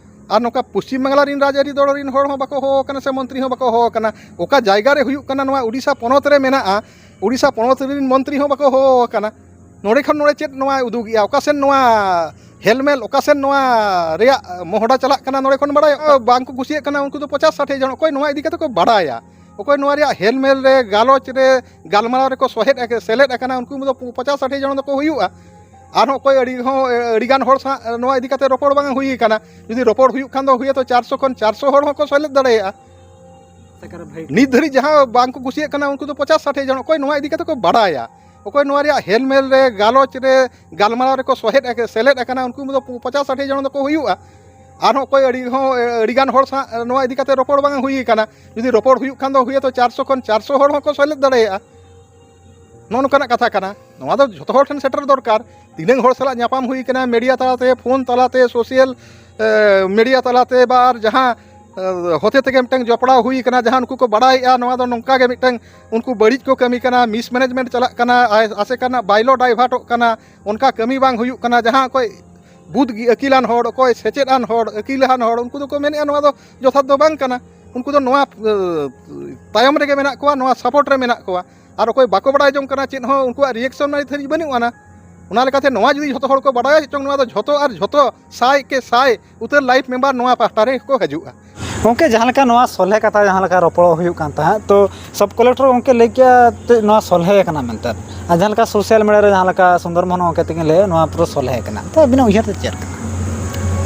ᱟᱨ ᱱᱚᱝᱠᱟ ᱯᱚᱥᱪᱤᱢ ᱵᱟᱝᱞᱟ ᱨᱮᱱ ᱨᱟᱡᱽᱟᱹᱨᱤ ᱫᱚᱞ ᱨᱮᱱ ᱦᱚᱲ ᱦᱚᱸ ᱵᱟᱠᱚ ᱦᱚᱦᱚ ᱟᱠᱟᱱᱟ ᱥᱮ ᱢᱚᱱᱛᱨᱤ ᱦᱚᱸ ᱵᱟᱠᱚ ᱦᱚᱦᱚ ᱟᱠᱟᱱᱟ᱾ ᱚᱠᱟ ᱡᱟᱭᱜᱟ ᱨᱮ ᱦᱩᱭᱩᱜ ᱠᱟᱱᱟ, ᱱᱚᱣᱟ ᱩᱰᱤᱥᱟ ᱯᱚᱱᱚᱛ ᱨᱮ ᱢᱮᱱᱟᱜᱼᱟ, ᱩᱰᱤᱥᱟ ᱯᱚᱱᱚᱛ ᱨᱮᱱ ᱢᱚᱱᱛᱨᱤ ᱦᱚᱸ ᱵᱟᱠᱚ ᱦᱚᱦᱚ ᱟᱠᱟᱱᱟ᱾ ᱱᱚᱰᱮ ᱠᱷᱚᱱ ᱱᱚᱰᱮ ᱪᱮᱫ ᱱᱚᱣᱟ ᱩᱫᱩᱜᱮᱜᱼᱟ? ᱚᱠᱟ ᱥᱮᱱ ᱱᱚᱣᱟ ᱦᱮᱞᱢᱮᱞ, ᱚᱠᱟ ᱥᱮᱱ ᱱᱚᱣᱟ ᱨᱮᱭᱟᱜ ᱢᱚᱦᱰᱟ ᱪᱟᱞᱟᱜ ᱠᱟᱱᱟ? ᱱᱚᱰᱮ ᱠᱷᱚᱱ ᱵᱟᱲᱟᱭᱚᱜ ᱠᱟᱱᱟ᱾ ᱵᱟᱝ ᱠᱚ ᱠᱩᱥᱤᱭᱟᱜ ᱠᱟᱱᱟ, ᱩᱱᱠᱩ ᱫᱚ ᱯᱚᱪᱟᱥ ᱥᱟᱴᱷᱤ ᱡᱚᱱ, ᱚᱠᱚᱭ ᱱᱚᱣᱟ ᱤᱫᱤ ᱠᱟᱛᱮ ᱠᱚ ᱵᱟᱲᱟᱭᱟ, ᱚᱠᱚᱭ ᱱᱚᱣᱟ ᱨᱮᱭᱟᱜ ᱦᱮᱞᱢᱮᱞ ᱨᱮ, ᱜᱟᱞᱚᱪ ᱨᱮ, ᱜᱟᱞᱢᱟᱨᱟᱣ ᱨᱮᱠᱚ ᱥᱚᱦᱮᱫ ᱟᱠ-, ᱥᱮᱞᱮᱫ ᱟᱠᱟᱱᱟ, ᱩᱱᱠᱩ ᱫᱚ ᱯᱚᱪᱟᱥ ᱥᱟᱴᱷᱤ ᱡᱚᱱ ᱫᱚᱠᱚ ᱦᱩᱭᱩᱜᱼᱟ᱾ ᱟᱨᱦᱚᱸ ᱚᱠᱚᱭ ᱟᱹᱰᱤ ᱦᱚᱸ, ᱟᱹᱰᱤᱜᱟᱱ ᱦᱚᱲ ᱥᱟᱶ ᱱᱚᱣᱟ ᱤᱫᱤ ᱠᱟᱛᱮ ᱨᱚᱯᱚᱲ ᱵᱟᱝ ᱦᱩᱭ ᱟᱠᱟᱱᱟ᱾ ᱡᱩᱫᱤ ᱨᱚᱯᱚᱲ ᱦᱩᱭᱩᱜ ᱠᱷᱟᱱ ᱫᱚ ᱦᱩᱭᱛᱚ ᱪᱟᱨᱥᱚ ᱠᱷᱚᱱ ᱪᱟᱨᱥᱚ ᱦᱚᱲ ᱦᱚᱸᱠᱚ ᱥᱮᱞᱮᱫ ᱫᱟᱲᱮᱭᱟᱜᱼᱟ᱾ ᱱᱤᱛ ᱫᱷᱟᱹᱨᱤᱡ ᱡᱟᱦᱟᱸ ᱵᱟᱝ ᱠᱚ ᱠᱩᱥᱤᱭᱟᱜ ᱠᱟᱱᱟ, ᱩᱱᱠᱩ ᱫᱚ ᱯᱚᱪᱟᱥ ᱥᱟᱴᱷᱤ ᱡᱚᱱ, ᱚᱠᱚᱭ ᱱᱚᱣᱟ ᱤᱫᱤ ᱠᱟᱛᱮ ᱠᱚ ᱵᱟᱲᱟᱭᱟ, ᱚᱠᱚᱭ ᱱᱚᱣᱟ ᱨᱮᱭᱟᱜ ᱦᱮᱞᱢᱮᱞ ᱨᱮ, ᱜᱟᱞᱚᱪ ᱨᱮ, ᱜᱟᱞᱢᱟᱨᱟᱣ ᱨᱮᱠᱚ ᱥᱚᱦᱮᱫ ᱟᱠ-, ᱥᱮᱞᱮᱫ ᱟᱠᱟᱱᱟ, ᱩᱱᱠᱩ ᱫᱚ ᱯᱚᱪᱟᱥ ᱥᱟᱴᱷᱤ ᱡᱚᱱ ᱫᱚᱠᱚ ᱦᱩᱭᱩᱜᱼᱟ᱾ ᱟᱨᱦᱚᱸ ᱚᱠᱚᱭ ᱟᱹᱰᱤ ᱦᱚᱸ, ᱟᱹᱰᱤᱜᱟᱱ ᱦᱚᱲ ᱥᱟᱶ ᱱᱚᱣᱟ ᱤᱫᱤ ᱠᱟᱛᱮ ᱨᱚᱯᱚᱲ ᱵᱟᱝ ᱦᱩᱭ ᱟᱠᱟᱱᱟ᱾ ᱡᱩᱫᱤ ᱨᱚᱯᱚᱲ ᱦᱩᱭᱩᱜ ᱠᱷᱟᱱ ᱫᱚ ᱦᱩᱭᱛᱚ ᱪᱟᱨᱥᱚ ᱠᱷᱚᱱ ᱪᱟᱨᱥᱚ ᱦᱚᱲ ᱦᱚᱸᱠᱚ ᱥᱮᱞᱮᱫ ᱫᱟᱲᱮᱭᱟᱜᱼᱟ᱾ ᱱᱚᱜᱼᱚ ᱱᱚᱝᱠᱟᱱᱟᱜ ᱠᱟᱛᱷᱟ ᱠᱟᱱᱟ᱾ ᱱᱚᱣᱟ ᱫᱚ ᱡᱷᱚᱛᱚ ᱦᱚᱲ ᱴᱷᱮᱱ ᱥᱮᱴᱮᱨ ᱫᱚᱨᱠᱟᱨ᱾ ᱛᱤᱱᱟᱹᱝ ᱦᱚᱲ ᱥᱟᱞᱟᱜ ᱧᱟᱯᱟᱢ ᱦᱩᱭ ᱠᱟᱱᱟ, ᱢᱤᱰᱤᱭᱟ ᱛᱟᱞᱟᱛᱮ, ᱯᱷᱳᱱ ᱛᱟᱞᱟᱛᱮ, ᱥᱳᱥᱟᱞ, ᱮ, ᱢᱤᱰᱤᱭᱟ ᱛᱟᱞᱟᱛᱮ, ᱵᱟ ᱟᱨ ᱡᱟᱦᱟᱸ, ᱮ, ᱦᱚᱛᱮ ᱛᱮᱜᱮ ᱢᱤᱫᱴᱟᱝ ᱡᱚᱯᱲᱟᱣ ᱦᱩᱭ ᱠᱟᱱᱟ, ᱡᱟᱦᱟᱸ ᱱᱩᱠᱩ ᱠᱚ ᱵᱟᱲᱟᱭᱮᱫᱼᱟ, ᱱᱚᱣᱟ ᱫᱚ ᱱᱚᱝᱠᱟ ᱜᱮ ᱢᱤᱫᱴᱟᱝ ᱩᱱᱠᱩ ᱵᱟᱹᱲᱤᱡ ᱠᱚ ᱠᱟᱹᱢᱤ ᱠᱟᱱᱟ, ᱢᱤᱥᱢᱮᱱᱮᱡᱽᱢᱮᱱᱴ ᱪᱟᱞᱟᱜ ᱠᱟᱱᱟ, ᱟᱭ-, ᱟᱥᱮᱠᱟ ᱨᱮᱱᱟᱜ ᱵᱟᱭᱞᱚ ᱰᱟᱭᱵᱷᱟᱨᱴᱚᱜ ᱠᱟᱱᱟ, ᱚᱱᱠᱟ ᱠᱟᱹᱢᱤ ᱵᱟᱝ ᱦᱩᱭᱩᱜ ᱠᱟᱱᱟ, ᱡᱟᱦᱟᱸ ᱚᱠᱚᱭ ᱵᱩᱫᱷ ᱜᱮ ᱟᱹᱠᱤᱞᱟᱱ ᱦᱚᱲ, ᱚᱠᱚᱭ ᱥᱮᱪᱮᱫ ᱟᱱ ᱦᱚᱲ, ᱟᱹᱠᱤᱞᱟᱱ ᱦᱚᱲ, ᱩᱱᱠᱩ ᱫᱚᱠᱚ ᱢᱮᱱᱮᱫᱼᱟ ᱱᱚᱣᱟ ᱫᱚ ᱡᱚᱛᱷᱟᱛ ᱫᱚ ᱵᱟᱝ ᱠᱟᱱᱟ᱾ ᱩᱱᱠᱩ ᱫᱚ ᱱᱚᱣᱟ, ᱮ, ᱛᱟᱭᱚᱢ ᱨᱮᱜᱮ ᱢᱮᱱᱟᱜ ᱠᱚᱣᱟ, ᱱᱚᱣᱟ ᱥᱟᱯᱳᱨᱴ ᱨᱮ ᱢᱮᱱᱟᱜ ᱠᱚᱣᱟ᱾ ᱟᱨ ᱚᱠᱚᱭ ᱵᱟᱠᱚ ᱵᱟᱲᱟᱭ ᱡᱚᱝ ᱠᱟᱱᱟ ᱪᱮᱫ ᱦᱚᱸ, ᱩᱱᱠᱩᱣᱟᱜ ᱨᱤᱭᱮᱠᱥᱚᱱ ᱱᱤᱛ ᱫᱷᱟᱹᱨᱤᱡ ᱵᱟᱹᱱᱩᱜ ᱟᱱᱟ᱾ ᱚᱱᱟ ᱞᱮᱠᱟᱛᱮ ᱱᱚᱣᱟ ᱡᱩᱫᱤ ᱡᱷᱚᱛᱚ ᱦᱚᱲ ᱠᱚ ᱵᱟᱲᱟᱭᱟ, ᱪᱮᱫ ᱪᱚᱝ ᱱᱚᱣᱟ ᱫᱚ ᱡᱷᱚᱛᱚ ᱟᱨ ᱡᱷᱚᱛᱚ ᱥᱟᱭ ᱠᱮ ᱥᱟᱭ ᱩᱛᱟᱹᱨ ᱞᱟᱭᱤᱯᱷ ᱢᱮᱢᱵᱟᱨ ᱱᱚᱣᱟ ᱯᱟᱦᱴᱟ ᱨᱮ ᱠᱚ ᱦᱤᱡᱩᱜᱼᱟ᱾ ᱜᱚᱢᱠᱮ, ᱡᱟᱦᱟᱸ ᱞᱮᱠᱟ ᱱᱚᱣᱟ ᱥᱚᱞᱦᱮ ᱠᱟᱛᱷᱟ ᱡᱟᱦᱟᱸ ᱞᱮᱠᱟ ᱨᱚᱯᱚᱲ ᱦᱩᱭᱩᱜ ᱠᱟᱱ ᱛᱟᱦᱮᱸᱫ, ᱛᱚ ᱥᱟᱵ ᱠᱚᱞᱮᱠᱴᱚᱨ ᱜᱚᱢᱠᱮ ᱞᱟᱹᱭ ᱠᱮᱜᱼᱟ ᱛᱮ ᱱᱚᱣᱟ ᱥᱚᱞᱦᱮ ᱠᱟᱱᱟ ᱢᱮᱱᱛᱮ, ᱟᱨ ᱡᱟᱦᱟᱸ ᱞᱮᱠᱟ ᱥᱳᱥᱟᱞ ᱢᱤᱰᱤᱭᱟ ᱨᱮ ᱡᱟᱦᱟᱸ ᱞᱮᱠᱟ ᱥᱩᱱᱫᱚᱨ ᱢᱳᱦᱚᱱ ᱜᱚᱢᱠᱮ ᱛᱟᱹᱠᱤᱱ ᱞᱟᱹᱭ, ᱱᱚᱣᱟ ᱯᱩᱨᱟᱹ ᱥᱚᱞᱦᱮ ᱠᱟᱱᱟ᱾ ᱛᱚ ᱟᱹᱵᱤᱱᱟᱜ ᱩᱭᱦᱟᱹᱨ ᱛᱮ ᱪᱮᱫ ᱠᱟᱱᱟ?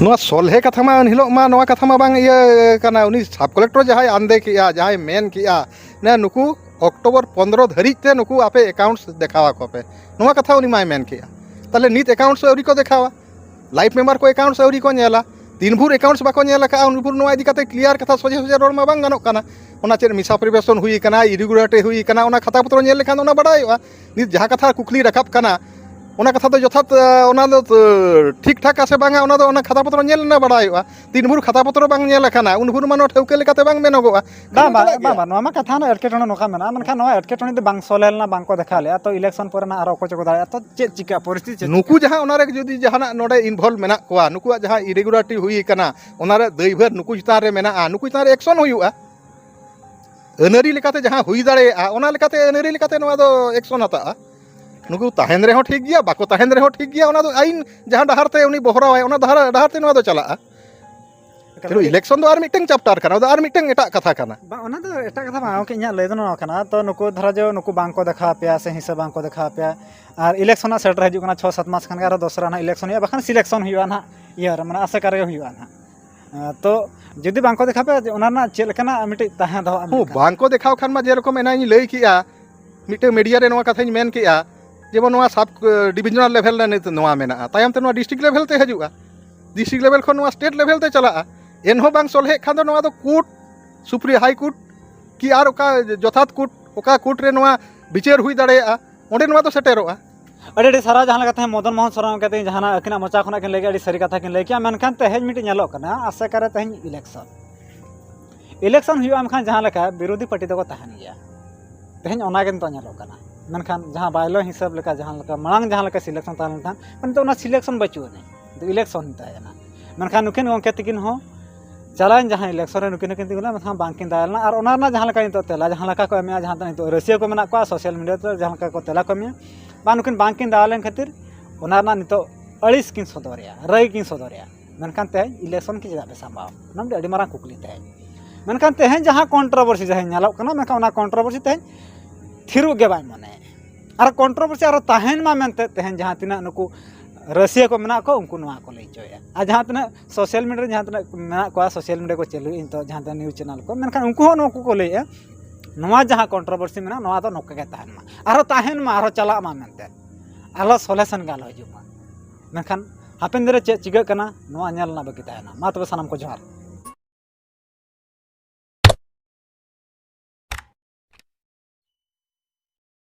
ᱱᱚᱣᱟ ᱥᱚᱞᱦᱮ ᱠᱟᱛᱷᱟ ᱢᱟ ᱩᱱ ᱦᱤᱞᱳᱜ ᱢᱟ ᱱᱚᱣᱟ ᱠᱟᱛᱷᱟ ᱢᱟ ᱵᱟᱝ ᱤᱭᱟᱹ ᱠᱟᱱᱟ, ᱩᱱᱤ ᱥᱟᱵ ᱠᱚᱞᱮᱠᱴᱚᱨ ᱡᱟᱦᱟᱸᱭ ᱟᱱᱫᱮ ᱠᱮᱜᱼᱟ, ᱡᱟᱦᱟᱸᱭ ᱢᱮᱱ ᱠᱮᱜᱼᱟ, ᱱᱩᱠᱩ ᱚᱠᱴᱳᱵᱚᱨ ᱯᱚᱱᱫᱽᱨᱚ ᱫᱷᱟᱹᱨᱤᱡ ᱛᱮ ᱱᱩᱠᱩ ᱟᱯᱮ ᱮᱠᱟᱣᱩᱱᱴᱥ ᱫᱮᱠᱷᱟᱣ ᱟᱠᱚ ᱯᱮ, ᱱᱚᱣᱟ ᱠᱟᱛᱷᱟ ᱩᱱᱤ ᱢᱟᱭ ᱢᱮᱱ ᱠᱮᱜᱼᱟ᱾ ᱛᱟᱦᱚᱞᱮ ᱱᱤᱛ ᱮᱠᱟᱣᱩᱱᱴᱥ ᱟᱹᱣᱨᱤ ᱠᱚ ᱫᱮᱠᱷᱟᱣᱟ, ᱞᱟᱭᱤᱯᱷ ᱢᱮᱢᱵᱟᱨ ᱠᱚ ᱮᱠᱟᱣᱩᱱᱴᱥ ᱟᱹᱣᱨᱤ ᱠᱚ ᱧᱮᱞᱟ᱾ ᱛᱤᱱ ᱵᱷᱳᱨ ᱮᱠᱟᱣᱩᱱᱴᱥ ᱵᱟᱠᱚ ᱧᱮᱞ ᱟᱠᱟᱫᱼᱟ, ᱩᱱ ᱵᱷᱳᱨ ᱱᱚᱣᱟ ᱤᱫᱤ ᱠᱟᱛᱮ ᱠᱞᱤᱭᱟᱨ ᱠᱟᱛᱷᱟ ᱥᱚᱡᱷᱮ ᱥᱚᱡᱷᱮ ᱨᱚᱲ ᱢᱟ ᱵᱟᱝ ᱜᱟᱱᱚᱜ ᱠᱟᱱᱟ᱾ ᱚᱱᱟ ᱪᱮᱫ ᱢᱤᱥᱟᱯᱨᱤᱵᱷᱮᱥᱚᱱ ᱦᱩᱭ ᱟᱠᱟᱱᱟ, ᱤᱨᱤᱜᱩᱞᱟᱨᱤᱴᱤ ᱦᱩᱭ ᱟᱠᱟᱱᱟ, ᱚᱱᱟ ᱠᱷᱟᱛᱟ ᱯᱚᱛᱨᱚ ᱧᱮᱞ ᱞᱮᱠᱷᱟᱱ ᱚᱱᱟ ᱵᱟᱲᱟᱭᱚᱜᱼᱟ᱾ ᱱᱤᱛ ᱡᱟᱦᱟᱸ ᱠᱟᱛᱷᱟ ᱠᱩᱠᱞᱤ ᱨᱟᱠᱟᱵ ᱠᱟᱱᱟ, ᱚᱱᱟ ᱠᱟᱛᱷᱟ ᱫᱚ ᱡᱚᱛᱷᱟᱛ, ᱮ, ᱚᱱᱟ ᱫᱚ, ᱮ, ᱴᱷᱤᱠ ᱴᱷᱟᱠ ᱟᱥᱮ ᱵᱟᱝᱟ, ᱚᱱᱟ ᱫᱚ ᱚᱱᱟ ᱠᱷᱟᱛᱟ ᱯᱚᱛᱨᱚ ᱧᱮᱞ ᱞᱮᱱᱟ ᱵᱟᱲᱟᱭᱚᱜᱼᱟ᱾ ᱛᱤᱱ ᱵᱷᱳᱨ ᱠᱷᱟᱛᱟ ᱯᱚᱛᱨᱚ ᱵᱟᱝ ᱧᱮᱞ ᱟᱠᱟᱱᱟ, ᱩᱱ ᱵᱷᱳᱨ ᱢᱟ ᱱᱚᱣᱟ ᱴᱷᱟᱹᱣᱠᱟᱹ ᱞᱮᱠᱟᱛᱮ ᱵᱟᱝ ᱢᱮᱱᱚᱜᱚᱜᱼᱟ᱾ ᱵᱟᱝ, ᱠᱟᱹᱢᱤ ᱵᱟᱝ, ᱪᱟᱞᱟᱜ ᱵᱟᱝ, ᱜᱮᱭᱟ᱾ ᱵᱟᱝ, ᱱᱚᱣᱟ ᱢᱟ ᱠᱟᱛᱷᱟ ᱨᱮᱱᱟᱜ ᱮᱴᱠᱮᱴᱚᱬᱮ ᱱᱚᱝᱠᱟ ᱢᱮᱱᱟᱜᱼᱟ, ᱢᱮᱱᱠᱷᱟᱱ ᱱᱚᱣᱟ ᱮᱴᱠᱮᱴᱚᱬᱮ ᱫᱚ ᱵᱟᱝ ᱥᱚᱞᱦᱮ ᱞᱮᱱᱟ, ᱵᱟᱝ ᱠᱚ ᱫᱮᱠᱷᱟᱣ ᱞᱮᱜᱼᱟ᱾ ᱛᱚ, ᱤᱞᱮᱠᱥᱚᱱ ᱯᱚᱨᱮ ᱱᱟᱜ ᱟᱨᱚ ᱚᱠᱚᱭ ᱪᱚᱠᱚ ᱫᱟᱲᱮᱭᱟᱜᱼᱟ, ᱛᱚ ᱪᱮᱫ ᱪᱤᱠᱟᱹᱜᱼᱟ, ᱯᱚᱨᱤᱥᱛᱷᱤᱛᱤ ᱪᱮᱫ ᱱᱩᱠᱩ ᱪᱤᱠᱟᱹᱜᱼᱟ? ᱡᱟᱦᱟᱸ ᱚᱱᱟ ᱨᱮ ᱡᱩᱫᱤ ᱡᱟᱦᱟᱱᱟᱜ ᱱᱚᱰᱮ ᱤᱱᱵᱷᱚᱞᱵᱷ ᱢᱮᱱᱟᱜ ᱠᱚᱣᱟ, ᱱᱩᱠᱩᱣᱟᱜ ᱡᱟᱦᱟᱸ ᱤᱨᱮᱜᱩᱞᱟᱨᱤᱴᱤ ᱦᱩᱭ ᱟᱠᱟᱱᱟ, ᱚᱱᱟ ᱨᱮ ᱫᱟᱹᱭᱵᱷᱟᱨ ᱱᱩᱠᱩ ᱪᱮᱛᱟᱱ ᱨᱮ ᱢᱮᱱᱟᱜᱼᱟ, ᱱᱩᱠᱩ ᱪᱮᱛᱟᱱ ᱨᱮ ᱮᱠᱥᱚᱱ ᱦᱩᱭᱩᱜᱼᱟ᱾ ᱟᱹᱱᱟᱹᱨᱤ ᱞᱮᱠᱟᱛᱮ ᱡᱟᱦᱟᱸ ᱦᱩᱭ ᱫᱟᱲᱮᱭᱟᱜᱼᱟ, ᱚᱱᱟ ᱞᱮᱠᱟᱛᱮ ᱟᱹᱱᱟᱹᱨᱤ ᱞᱮᱠᱟᱛᱮ ᱱᱚᱣᱟ ᱫᱚ ᱮᱠᱥᱚᱱ ᱦᱟᱛᱟᱜᱼᱟ᱾ ᱱᱩᱠᱩ ᱛᱟᱦᱮᱱ ᱨᱮᱦᱚᱸ ᱴᱷᱤᱠ ᱜᱮᱭᱟ, ᱵᱟᱠᱚ ᱛᱟᱦᱮᱱ ᱨᱮᱦᱚᱸ ᱴᱷᱤᱠ ᱜᱮᱭᱟ, ᱚᱱᱟ ᱫᱚ ᱟᱹᱭᱤᱱ ᱡᱟᱦᱟᱸ ᱰᱟᱦᱟᱨ ᱛᱮ ᱩᱱᱤ ᱵᱚᱦᱨᱟᱣᱟᱭ, ᱚᱱᱟ ᱰᱟᱦᱟᱨ, ᱰᱟᱦᱟᱨ ᱛᱮ ᱱᱚᱣᱟ ᱫᱚ ᱪᱟᱞᱟᱜᱼᱟ᱾ ᱮᱠᱟᱞ ᱠᱤᱱᱛᱩ ᱜᱮ᱾ ᱤᱞᱮᱠᱥᱚᱱ ᱫᱚ ᱟᱨ ᱢᱤᱫᱴᱟᱝ ᱪᱟᱯᱴᱟᱨ ᱠᱟᱱᱟ, ᱚᱱᱟ ᱫᱚ ᱟᱨ ᱢᱤᱫᱴᱟᱝ ᱮᱴᱟᱜ ᱠᱟᱛᱷᱟ ᱠᱟᱱᱟ᱾ ᱵᱟᱝ, ᱚᱱᱟ ᱫᱚ ᱮᱴᱟᱜ ᱠᱟᱛᱷᱟ ᱵᱟᱝ, ᱜᱚᱢᱠᱮ, ᱤᱧᱟᱹᱜ ᱞᱟᱹᱭ ᱫᱚ ᱱᱚᱣᱟ ᱠᱟᱱᱟ, ᱛᱚ ᱱᱩᱠᱩ ᱫᱷᱟᱨᱟ ᱡᱮ ᱱᱩᱠᱩ ᱵᱟᱝ ᱠᱚ ᱫᱮᱠᱷᱟᱣ ᱟᱯᱮᱭᱟ ᱥᱮ ᱦᱤᱥᱟᱹ ᱵᱟᱝ ᱠᱚ ᱫᱮᱠᱷᱟᱣ ᱟᱯᱮᱭᱟ, ᱟᱨ ᱤᱞᱮᱠᱥᱚᱱ ᱦᱟᱸᱜ ᱥᱮᱴᱮᱨ ᱦᱤᱡᱩᱜ ᱠᱟᱱᱟ, ᱪᱷᱚ ᱥᱟᱛ ᱢᱟᱥ ᱠᱷᱟᱱ ᱜᱮ ᱟᱨᱦᱚᱸ ᱫᱚᱥᱨᱟ ᱱᱟᱜ ᱤᱞᱮᱠᱥᱚᱱ ᱦᱩᱭᱩᱜᱼᱟ, ᱵᱟᱠᱷᱟᱱ ᱥᱤᱞᱮᱠᱥᱚᱱ ᱦᱩᱭᱩᱜᱼᱟ ᱱᱟᱦᱟᱜ, ᱤᱭᱟᱹ ᱨᱮ, ᱢᱟᱱᱮ ᱟᱥᱮᱠᱟ ᱨᱮᱜᱮ ᱦᱩᱭᱩᱜᱼᱟ ᱱᱟᱦᱟᱜ᱾ ᱛᱚ ᱡᱩᱫᱤ ᱵᱟᱝᱠᱚ ᱫᱮᱠᱷᱟᱣ ᱯᱮᱭᱟ, ᱚᱱᱟ ᱨᱮᱱᱟᱜ ᱪᱮᱫ ᱞᱮᱠᱟᱱᱟᱜ ᱢᱤᱫᱴᱤᱡ ᱛᱟᱦᱮᱸ ᱫᱚᱦᱚᱜᱼᱟ? ᱦᱚᱸ, ᱵᱟᱝᱠᱚ ᱫᱮᱠᱷᱟᱣ ᱠᱷᱟᱱ ᱢᱟ, ᱡᱮᱨᱚᱠᱚᱢ ᱮᱱᱟᱝ ᱤᱧ ᱞᱟᱹᱭ ᱠᱮᱜᱼᱟ, ᱢᱤᱫᱴᱮᱱ ᱢᱤᱰᱤᱭᱟ ᱨᱮ ᱱᱚᱣᱟ ᱠᱟᱛᱷᱟᱧ ᱢᱮᱱ ᱠᱮᱜᱼᱟ ᱡᱮ ᱱᱚᱣᱟ ᱥᱟᱵ ᱰᱤᱵᱷᱤᱡᱚᱱᱟᱞ ᱞᱮᱵᱷᱮᱞ ᱨᱮ ᱱᱤᱛ ᱱᱚᱣᱟ ᱢᱮᱱᱟᱜᱼᱟ, ᱛᱟᱭᱚᱢ ᱛᱮ ᱱᱚᱣᱟ ᱰᱤᱥᱴᱨᱤᱠᱴ ᱞᱮᱵᱷᱮᱞ ᱛᱮ ᱦᱤᱡᱩᱜᱼᱟ, ᱰᱤᱥᱴᱨᱤᱠᱴ ᱞᱮᱵᱷᱮᱞ ᱠᱷᱚᱱ ᱱᱚᱣᱟ ᱥᱴᱮᱴ ᱞᱮᱵᱷᱮᱞ ᱛᱮ ᱪᱟᱞᱟᱜᱼᱟ᱾ ᱮᱱᱦᱚᱸ ᱵᱟᱝ ᱥᱚᱞᱦᱮᱜ ᱠᱷᱟᱱ ᱫᱚ ᱱᱚᱣᱟ ᱫᱚ ᱠᱳᱨᱴ, ᱥᱩᱯᱨᱤ ᱦᱟᱭ ᱠᱳᱨᱴ ᱠᱤ ᱟᱨ ᱚᱠᱟ ᱡᱚᱛᱷᱟᱛ ᱠᱳᱨᱴ, ᱚᱠᱟ ᱠᱳᱨᱴ ᱨᱮ ᱱᱚᱣᱟ ᱵᱤᱪᱟᱹᱨ ᱦᱩᱭ ᱫᱟᱲᱮᱭᱟᱜᱼᱟ, ᱚᱸᱰᱮ ᱱᱚᱣᱟ ᱫᱚ ᱥᱮᱴᱮᱨᱚᱜᱼᱟ᱾ ᱟᱹᱰᱤ ᱟᱹᱰᱤ ᱥᱟᱨᱦᱟᱣ᱾ ᱡᱟᱦᱟᱸ ᱞᱮᱠᱟ ᱛᱮᱦᱮᱧ ᱢᱚᱫᱚᱱ ᱢᱳᱦᱚᱱ ᱥᱚᱨᱮᱱ ᱜᱚᱢᱠᱮ ᱛᱮᱦᱮᱧ ᱡᱟᱦᱟᱱᱟᱜ ᱟᱹᱠᱤᱱᱟᱜ ᱢᱚᱪᱟ ᱠᱷᱚᱱᱟᱜ ᱠᱤᱱ ᱞᱟᱹᱭ ᱠᱮᱫᱼᱟ, ᱟᱹᱰᱤ ᱥᱟᱹᱨᱤ ᱠᱟᱛᱷᱟ ᱠᱤᱱ ᱞᱟᱹᱭ ᱠᱮᱫᱼᱟ᱾ ᱢᱮᱱᱠᱷᱟᱱ ᱛᱮᱦᱮᱧ ᱢᱤᱫᱴᱤᱡ ᱧᱮᱞᱚᱜ ᱠᱟᱱᱟ, ᱟᱥᱮᱠᱟ ᱨᱮ ᱛᱮᱦᱮᱧ ᱤᱞᱮᱠᱥᱚᱱ ᱤᱞᱮᱠᱥᱚᱱ ᱦᱩᱭᱩᱜᱼᱟ, ᱢᱮᱱᱠᱷᱟᱱ ᱡᱟᱦᱟᱸ ᱞᱮᱠᱟ ᱵᱤᱨᱳᱫᱷᱤ ᱯᱟᱨᱴᱤ ᱫᱚᱠᱚ ᱛᱟᱦᱮᱱ ᱜᱮᱭᱟ᱾ ᱛᱮᱦᱮᱧ ᱚᱱᱟ ᱜᱮ ᱱᱤᱛᱚᱜ ᱧᱮᱞᱚᱜ ᱠᱟᱱᱟ᱾ ᱢᱮᱱᱠᱷᱟᱱ ᱡᱟᱦᱟᱸ ᱵᱟᱭᱞᱚ ᱦᱤᱥᱟᱹᱵ ᱞᱮᱠᱟ, ᱡᱟᱦᱟᱸ ᱞᱮᱠᱟ ᱢᱟᱲᱟᱝ ᱡᱟᱦᱟᱸ ᱞᱮᱠᱟ ᱥᱤᱞᱮᱠᱥᱚᱱ ᱛᱟᱦᱮᱸ ᱞᱮᱱ ᱛᱟᱦᱮᱸᱫ, ᱱᱤᱛᱚᱜ ᱚᱱᱟ ᱥᱤᱞᱮᱠᱥᱚᱱ ᱵᱟᱹᱪᱩᱜ ᱟᱹᱱᱤᱡ, ᱱᱤᱛᱚᱜ ᱤᱞᱮᱠᱥᱚᱱ ᱛᱟᱦᱮᱸ ᱠᱟᱱᱟ᱾ ᱢᱮᱱᱠᱷᱟᱱ ᱱᱩᱠᱤᱱ ᱜᱚᱢᱠᱮ ᱛᱟᱹᱠᱤᱱ ᱦᱚᱸ ᱪᱟᱞᱟᱣᱮᱱ ᱡᱟᱦᱟᱸ ᱤᱞᱮᱠᱥᱚᱱ ᱨᱮ ᱱᱩᱠᱤᱱ ᱦᱚᱸᱠᱤᱱ ᱛᱤᱸᱜᱩ ᱞᱮᱱᱟ, ᱢᱮᱱᱠᱷᱟᱱ ᱵᱟᱝᱠᱤᱱ ᱫᱟᱲᱮ ᱞᱮᱱᱟ᱾ ᱟᱨ ᱚᱱᱟ ᱨᱮᱱᱟᱜ ᱡᱟᱦᱟᱸ ᱞᱮᱠᱟ ᱱᱤᱛᱚᱜ ᱛᱮᱞᱟ ᱡᱟᱦᱟᱸ ᱞᱮᱠᱟ ᱠᱚ ᱮᱢᱮᱜᱼᱟ, ᱡᱟᱦᱟᱸ ᱫᱚ ᱱᱤᱛᱚᱜ ᱨᱟᱹᱥᱤᱭᱟᱹ ᱠᱚ ᱢᱮᱱᱟᱜ ᱠᱚᱣᱟ, ᱥᱳᱥᱟᱞ ᱢᱤᱰᱤᱭᱟ ᱛᱮ ᱡᱟᱦᱟᱸ ᱞᱮᱠᱟ ᱠᱚ ᱛᱮᱞᱟ ᱠᱚ ᱮᱢᱮᱜᱼᱟ, ᱵᱟᱝ ᱱᱩᱠᱤᱱ ᱵᱟᱝᱠᱤᱱ ᱫᱟᱲᱮ ᱞᱮᱱ ᱠᱷᱟᱹᱛᱤᱨ ᱚᱱᱟ ᱨᱮᱱᱟᱜ ᱱᱤᱛᱚᱜ ᱟᱹᱲᱤᱥ ᱠᱤᱱ ᱥᱚᱫᱚᱨᱮᱜᱼᱟ, ᱨᱟᱹᱭ ᱠᱤᱱ ᱥᱚᱫᱚᱨᱮᱜᱼᱟ᱾ ᱢᱮᱱᱠᱷᱟᱱ ᱛᱮᱦᱮᱧ ᱤᱞᱮᱠᱥᱚᱱ ᱠᱤ ᱪᱮᱫᱟᱜ ᱯᱮ ᱥᱟᱢᱵᱟᱣᱟ? ᱚᱱᱟ ᱢᱤᱫᱴᱮᱱ ᱟᱹᱰᱤ ᱢᱟᱨᱟᱝ ᱠᱩᱠᱞᱤ ᱛᱮᱦᱮᱧ᱾ ᱢᱮᱱᱠᱷᱟᱱ ᱛᱮᱦᱮᱧ ᱡᱟᱦᱟᱸ ᱠᱚᱱᱴᱨᱳᱵᱷᱟᱨᱥᱤ ᱡᱟᱦᱟᱸ ᱧᱮᱞᱚᱜ ᱠᱟᱱᱟ, ᱢᱮᱱᱠᱷᱟᱱ ᱚᱱᱟ ᱠᱚᱱᱴᱨᱳᱵᱷᱟᱨᱥᱤ ᱛᱮᱦᱮᱧ ᱛᱷᱤᱨᱚᱜ ᱜᱮ ᱵᱟᱭ ᱢᱚᱱᱮᱭᱮᱫᱼᱟ᱾ ᱟᱨ ᱠᱚᱱᱴᱨᱳᱵᱷᱟᱨᱥᱤ ᱟᱨᱚ ᱛᱟᱦᱮᱱ ᱢᱟ ᱢᱮᱱᱛᱮ ᱛᱮᱦᱮᱧ ᱡᱟᱦᱟᱸ ᱛᱤᱱᱟᱹᱜ ᱱᱩᱠᱩ ᱨᱟᱹᱥᱤᱭᱟᱹ ᱠᱚ ᱢᱮᱱᱟᱜ ᱠᱚᱣᱟ, ᱩᱱᱠᱩ ᱱᱚᱣᱟ ᱠᱚ ᱞᱟᱹᱭ ᱦᱚᱪᱚᱭᱮᱫᱼᱟ᱾ ᱟᱨ ᱡᱟᱦᱟᱸ ᱛᱤᱱᱟᱹᱜ ᱥᱳᱥᱟᱞ ᱢᱤᱰᱤᱭᱟ ᱨᱮ ᱡᱟᱦᱟᱸ ᱛᱤᱱᱟᱹᱜ ᱢᱮᱱᱟᱜ ᱠᱚᱣᱟ, ᱥᱳᱥᱟᱞ ᱢᱤᱰᱤᱭᱟ ᱠᱚ ᱪᱟᱹᱞᱩᱭᱮᱫᱼᱟ ᱱᱤᱛᱚᱜ, ᱡᱟᱦᱟᱸ ᱛᱤᱱᱟᱹᱜ ᱱᱤᱭᱩᱡᱽ ᱪᱮᱱᱮᱞ ᱠᱚ, ᱢᱮᱱᱠᱷᱟᱱ ᱩᱱᱠᱩ ᱦᱚᱸ ᱱᱚᱣᱟ ᱠᱚ ᱞᱟᱹᱭᱮᱫᱼᱟ, ᱱᱚᱣᱟ ᱡᱟᱦᱟᱸ ᱠᱚᱱᱴᱨᱳᱵᱷᱟᱨᱥᱤ ᱢᱮᱱᱟᱜᱼᱟ, ᱱᱚᱣᱟ ᱫᱚ ᱱᱚᱝᱠᱟ ᱜᱮ ᱛᱟᱦᱮᱱ ᱢᱟ, ᱟᱨᱦᱚᱸ ᱛᱟᱦᱮᱱ ᱢᱟ, ᱟᱨᱦᱚᱸ ᱪᱟᱞᱟᱜ ᱢᱟ ᱢᱮᱱᱛᱮ, ᱟᱞᱚ ᱥᱚᱞᱦᱮᱥᱚᱱ ᱜᱮ ᱟᱞᱚ ᱦᱤᱡᱩᱜ ᱢᱟ᱾ ᱢᱮᱱᱠᱷᱟᱱ ᱦᱟᱯᱮᱱ ᱫᱤᱱ ᱨᱮ ᱪᱮᱫ ᱪᱤᱠᱟᱹᱜ ᱠᱟᱱᱟ, ᱱᱚᱣᱟ ᱧᱮᱞ ᱨᱮᱱᱟᱜ ᱵᱟᱹᱠᱤ ᱛᱟᱦᱮᱱᱟ᱾ ᱢᱟ ᱛᱚᱵᱮ ᱥᱟᱱᱟᱢ ᱠᱚ ᱡᱚᱦᱟᱨ᱾